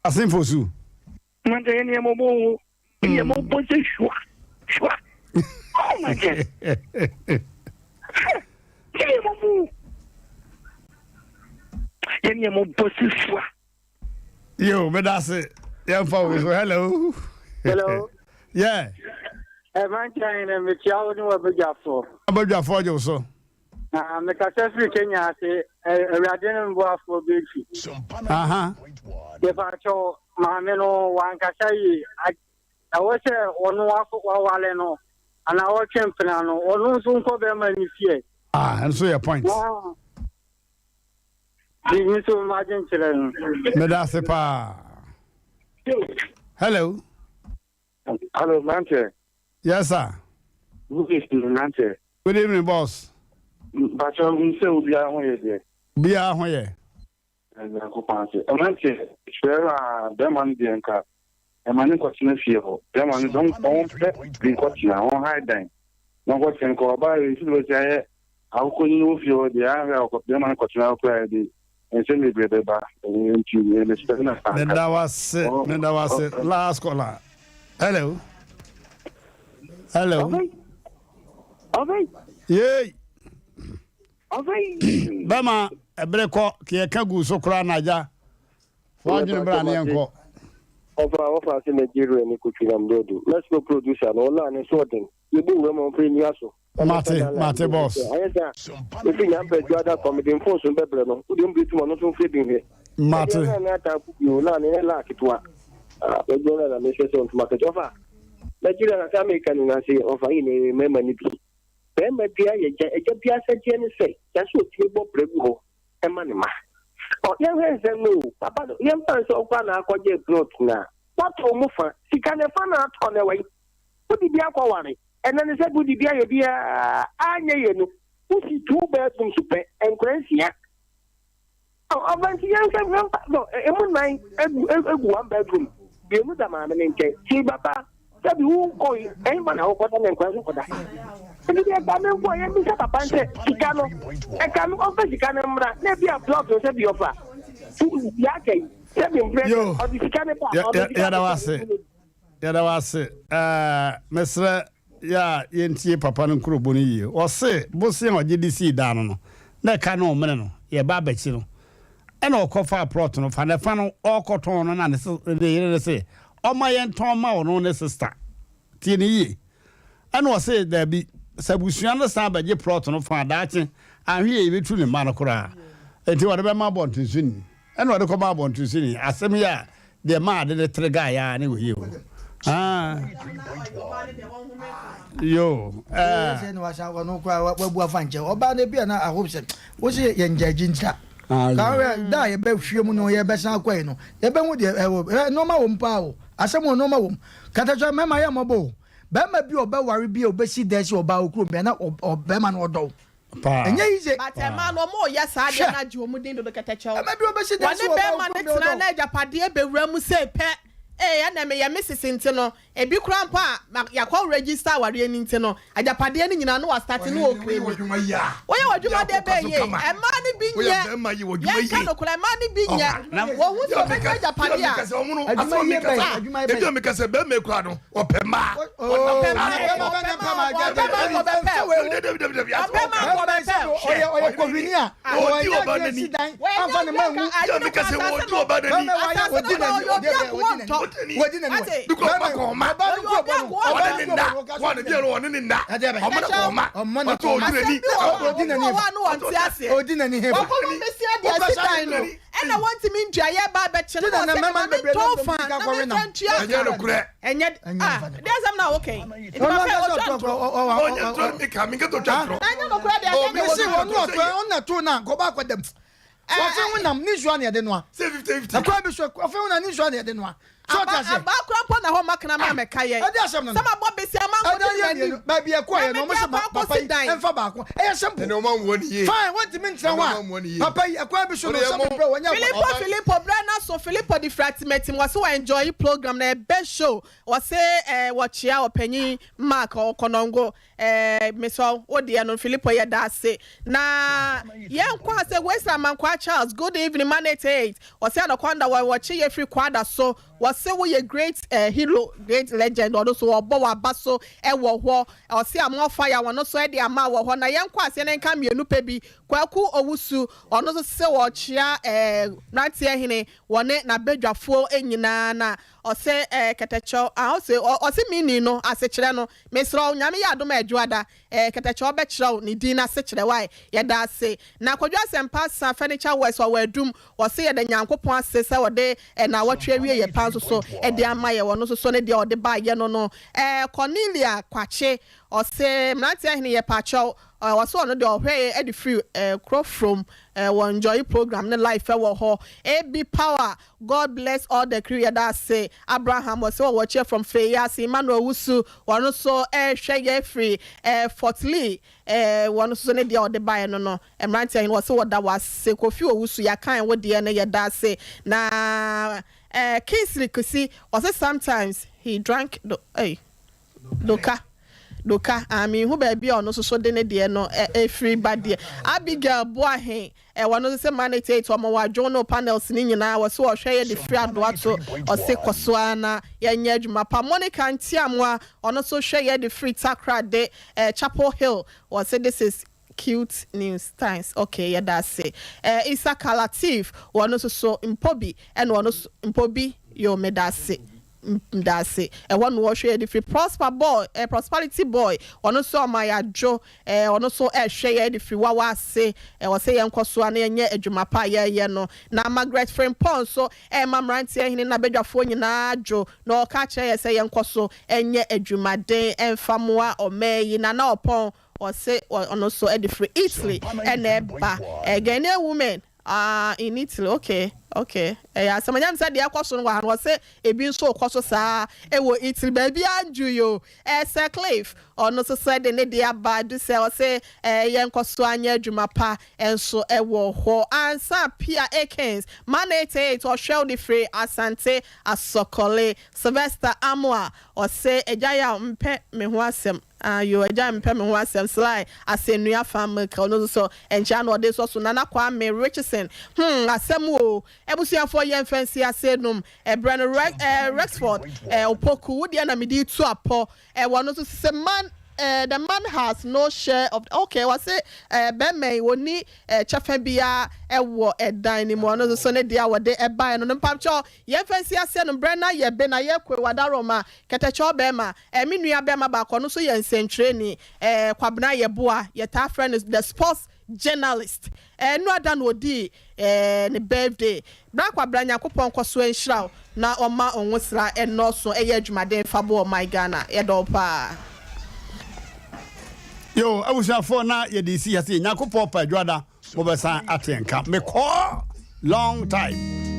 Asenfosu. Mmeranteɛ yɛ nneɛma mu o nneɛma bɔ sɛ hwa hwa. Oh my God. Yɛ nneɛma mu yɛ nneɛma bɔ sɛ hwa. Yo, meda ase. Yɛmfa wo so. Hello. Hello. Yeah. Ɛmankyɛn na mekyia wo ne w'abadwafoɔ. Abadwafoɔ gye wo so. Na mekasa firi Kenya ase, Awurade ne mboafoɔ bɛtwi. Aha. Mepakyɛw, maame no wankasa yie. Ɛwɔ sɛ ɔno wawale no anaa ɔtwe mpena no, ɔno nso nkɔ bɛrima ne fie. Ah, ɛno nso yɛ point. Me nso m'adwenkyerɛ no. Meda ase paa. Hello. Hello, Mante. Yes, sir. Good evening, Mante. Good evening, boss. Mpakyɛ n sɛ obiara ho yɛ deɛ. Obiara ho yɛ. Nyankopɔn ase. Mante, kyerɛ a bɛrima no deɛ nka ɛma ne nkɔtena fie hɔ. Bɛrima no sɛ ɔmpɛ bi nkɔtena, ɔnhae dan. Na ɔnkɔtena nka ɔbaa yi sɛ bɛsi ayɛ Akokɔ nyin wɔ fie hɔ deɛ, anhwɛ a bɛrima no kɔtena hɔ koraa a, ɛde nsɛm bebree bɛba. Nti mesrɛ no anka. Meda wo ase, meda wo ase. Last caller. Hello. Hello. Yay. Bɛma ɛbere kɔ kɛ gu so koraa na agya. Fa w'adwene bra ne yɛnkɔ. Ɔfa wɔfa ase Nigeria ne Kotwi nam do. Mexico producer no ɔlaa ne so ɔden. Yɛbu nwura mu ɔmfa nnua so. Mate, mate boss. Ayɛ sɛ a, efi nya mpɛ dwa da kɔ, mede mfonso no bɛbrɛ no. Wode mbere tum ɔno nso mfrɛ bi nhwɛ. Mate. Ɛdeɛ na ata ko bio na ne la ketewa. Ah, bɛdwo na na mehwɛ sɛ ntoma ketewa. Ɔfa, Nigeria na sɛ Amerika no na se ɔfa yi ne mmarima no bi. Barima bia yɛ gya, agya bia asɛdeɛ ne sɛ, gya sɛ ɔtumi bɔ brɛ gu hɔ ɛma ne ma. Ɔ, yɛnhwɛ nsɛm no o, papa no, yɛmfa nsɛ ɔkɔ a na akɔgye plot na, watɔ mu fa, sika no ɛfa na atɔ no ɛwɔ yi. Wode bi akɔware. Ɛnɛ no sɛ wode bi ayɛ biara anyɛ yie no, wosi two bedrooms pɛ, nkwadaa nsia. Ɔba nti yɛnhwɛ yɛmfa no emu nan egu egu one bedroom mmienu da maame ne nkyɛn ti baba sɛbi wo nkɔ yi ɛnfa na wokɔda ne nkwa so kɔda nti deɛ ɛka me nkɔ yɛn bisa papa nsɛ sika no ɛka me ɔmfa sika no mmra na ebi a plot no sɛbi ɔfa yɛaka yi sɛbi mprɛ ɔde sika no ba ɔde sika no ba. Yɛda wo ase. Ɛɛ, mesrɛ yɛ a yɛntie papa no nkurobɔ no yie. Ɔse bosea a ɔgye de sii dan no no, na ɛka no ɔmene no, yɛba abɛkyi no, ɛna ɔkɔfaa plot no fa, na ɛfa no ɔrekɔtɔn no na ne ne yere no se ɔmma yɛntɔn mma ɔno ne sister. Tie no yie. Ɛna ɔse daabi, sɛ abusua no san bɛgye plot no fa a, daakye anhwɛ yie yɛbɛtu ne mma no koraa. Enti ɔde bɛma abɔntensoni. Ɛna ɔde kɔma abɔntensoni. Asɛm yi a Deɛ maa ade no tere guy aa ne wei o ah yo eh. Sɛ na wasa ɔno koraa wabu afa nkyɛn ɔbaa no bi a na I hope sɛ wo sɛ yɛn gyagye ntira kan da a yɛbɛhwie mu no yɛbɛsan akɔ yi no yɛbɛhu deɛ ɛwɔ nneɛma wɔ mu paa o asɛm wɔ nneɛma wɔ mu katasua mmarima yɛ mmɔbɔ o bɛrima bi a ɔbɛware bi a ɔbɛsi dan si ɔbaa okurom bia na ɔbɛrima no ɔdɔ wo Paa. Ɛnyɛ yize. But ɛmaa no ɔmo yɛ saa adeɛ no agye ɔmo din dodo kɛtɛkyɛw. Ɛma bi ɔbɛsi dan si Wɔne wɔ bɛɛma ɔbaa no okurom tena bia na ɔdɔ wo. agyapadeɛ bɛwura mu sei pɛ ee ɛnɛ meyɛ Mrs nti no ebi koraa mpo a ma yakɔ register awareɛ no nti no agyapadeɛ no nyinaa no wa starte no ɔɔclaimi. Woyɛ w'adwuma deɛ bɛɛ yie ɛmaa no bi nyɛ yɛnka nokorɛ ɛmaa no bi nyɛ wɔhu sɛ ɔbɛnya agyapadeɛ a. Adwuma yie bɛn adwuma yie bɛn. Ebi a meka sɛ bɛɛma ekura no ɔpɛ mmaa. Ɔpɛ mmaa ɔpɛ mmaa ɔpɛ mmaa ɔbɛpɛ ɔpɛ mmaa ɔbɛpɛ. Ɔyɛ ɔyɛ kɔhwini a ɔdi ɔnyɛ ɔba adeɛ n'ani. si dan amfa ne mma nwu. Yɛ meka sɛ wɔdi ɔba n'ani. Bɛrima wayɛ ɔdi n'ani ɔdi n'ani ɔdi n'ani Bi kɔ ɔba kɔ ɔma. Ɔba no kɔ ɔbɔ no Ɔne ne nna. Wɔn ne biara ɔne ne nna. Ɔmo ne kɔ ɔma. Ɔtɔ ɔdi n'ani. Ɔdi n'ani ɔdi n'ani Wɔkɔma bɛsi adeɛ si dan no. Ɛna wɔntumi ntua yɛ ba abɛkyɛ no na ɔsɛ ma me ntɔn fa na me nfa ntua ka. Ɛnyɛ nokorɛ. Ɛnyɛ ah deɛ asɛm na woka yi. Nti ma fɛ ɔtwa ntorɔ. Ɔnyɛ ntorɔ mi ka mi nka to twa ntorɔ. Na ɛnyɛ nokorɛ deɛ ɛnyɛ Mesi wɔn ɔtɔ ɔna to na nkɔba akɔ dɛm. Wɔfɛ ho nam ne nsuo na yɛde noa. Sɛ 50 50. Ɛkwan bi so wɔfɛ ho nam ne nsuo na yɛde noa. So ɔte aseɛ. Aba akora mpo na hɔ ma kena ma mɛka yɛ. Ɛde asɛm no no. Sɛ ma bɔ besi ama nkɔ Ɛda yɛ mmienu baabi ɛkɔ yɛ no ɔmo sɛ papa yi ɛnfa baako ɛyɛ simple. Ɛna ɔmo amuo ne yie. Fine wɔntumi nkyerɛ hɔ a papa yi ɛkwan bi so no sɛ bɛbrɛ wɔnyɛ Filipo Filipo brɛ na so Filipo de firi atimatim wɔse wɔ enjoy program na ɛbɛ show wɔse ɛɛ wɔkyea ɔpanyin Mark ɔkɔnɔngo Ɛɛ mesɔ wo deɛ no Filipo yɛda ase na yɛnkɔ ase Wesley Amankwaa Charles good evening man 88 ɔsɛ Anaconda wɔ wɔkye yɛ firi Kwada so wɔse woyɛ great eh, hero great legend ɔno so ɔbɔ waba so ɛwɔ hɔ ɔse Amoa Fire wɔno so ɛde ama wɔ hɔ na yɛnkɔ aseɛ na nka mmienu pɛ bi Kwaku Owusu ɔno so se wɔkyea eh, mmeranteɛ hene wɔne n'abadwafoɔ nyinaa na ɔse eh, kɛtɛkyɛw ah ɔse ɔse meaning no asekyerɛ no Mesrɛ wo, Nyame yɛ adom a Adwoada eh, Kɛtɛkyɛ ɔbɛkyerɛ wo ne din no ase kyerɛ wae, yɛda ase. Na Kwadwo Asɛmpa Sa Furniture Works ɔwɔ Adum, ɔse yɛda Nyankopɔn ase sɛ ɔde naawɔtwe awie yɛ pa nso so de ama yɛ, ɔno nso so ne deɛ ɔde baeɛ no no eh, Cornelia Kwakye, ɔse Mmeranteɛ Hene yɛpakyɛw eh, ɔse ɔno deɛ ɔhwɛ de firi eh, Krofrom eh, wɔ enjoy program ne life wɔ hɔ, AB Power God bless all the crew yɛda ase Abraham ɔsɛ ɔwɔ kyɛ from Feyiase Emmanuel Wusu ɔno nso ɛrehwɛ yɛ firi eh, Fort Lee eh, wɔn nso ne deɛ ɔde baeɛ no no mmeranteɛ hene ɔsɛ wɔda wase Kofi Owusu yɛakan wo deɛ no yɛda ase na eh, Kingsley Kusi ɔsɛ sometimes he drank the eh, Doka Doka ah menhu baabi a ɔno nso so de ne deɛ no firi ba deɛ. Abigail Boahen eh ɔno nso sɛ Manage 8 ɔma wadwon no panels no nyinaa wɔse ɔhwɛ yɛ de firi adoa to ɔse kɔso ara na yɛnyɛ adwuma pa. Monica Ntiamoa ɔno nso hwɛ yɛ de firi Takoradi eh Chapel Hill wɔse this is Cute news thanks ok yɛda ase eh Isaka Lateef wɔno nso so mpobi ɛna ɔno nso mpobi yoo meda ase mda ase ɛhɔ na wɔhwɛ yɛde firi Prosper boy eh prosperity boy ɔno nso ɔma yɛadwo eh ɔno nso ɛhwɛ yɛde firi wawa ase eh ɔsɛ yɛn nkɔ so a na yɛnyɛ adwuma pa a yɛyɛ no na Margaret Frimpong nso ɛma mmeranteɛ hene na badwafoɔ nyinaa dwo na ɔka kyerɛ yɛ sɛ yɛnkɔ so nyɛ adwumaden ɛmfa moa ɔman yi na na ɔpɔn Ɔse ɔno nso de firi Italy na ɛba. Ghanaian women Ah in Italy okay okay ɛyɛ asɛm ɛnyɛ sɛ deɛ ɛkɔ so no wɔ ha no wɔse ebi nso rekɔ so saa ɛwɔ Italy baabi andrew yo eh, Sir Cliff ɔno nso sɛ de ne deɛ aba du sɛ ɔse eh, yɛnkɔ so anyɛ adwuma pa nso ɛwɔ hɔ ansa Pia Akins man 88 ɔhwɛ wo de firi Asante Asɔkɔle Sylvester Amoah ɔse agya yaw mpɛ me ho asɛm Ayo agya mpɛ me ho asɛm sly asɛnnua fa milk ɔno nso so nkyea na ɔde sɔ so Nana Kwame Richardson hmm asɛm oo abusuafoɔ yɛn fa nsi ase nom ɛbrɛ no Rex eh Rexford eh Opoku wo deɛ na mede retu apɔ eh wɔno nso sɛ man eh the man has no share of okay wɔse eh bɛrima yi ɔnni eh kyɛfa biara ɛwɔ ɛdan no mu ɔno nso so ne deɛ a wɔde ɛbaeɛ no no mpakyɛw yɛn fa nsi ase nom brɛ na yɛ be na yɛ koe wadaroma kɛtɛkyɛw bɛrima Eh, me nua bɛɛma baako, ɔno nso yɛ nsɛntwerɛni, eh, Kwabena Yeboah, yɛtaa frɛ no the sports journalist. Eh, nnora da na ɔdii, eh, ne birthday. Bra Kwabena, Nyankopɔn nkɔso nhyira wo na ɔmma wo nwosra nnɔɔso, ɛyɛ adwumaden fa boa ɔman Ghana. Yɛdɔ wo paa. Yo, abusuafoɔ na yɛde si ha sei. Nyankopɔn pɛ adwoada mobɛsan ate nka. Mekɔɔ long time.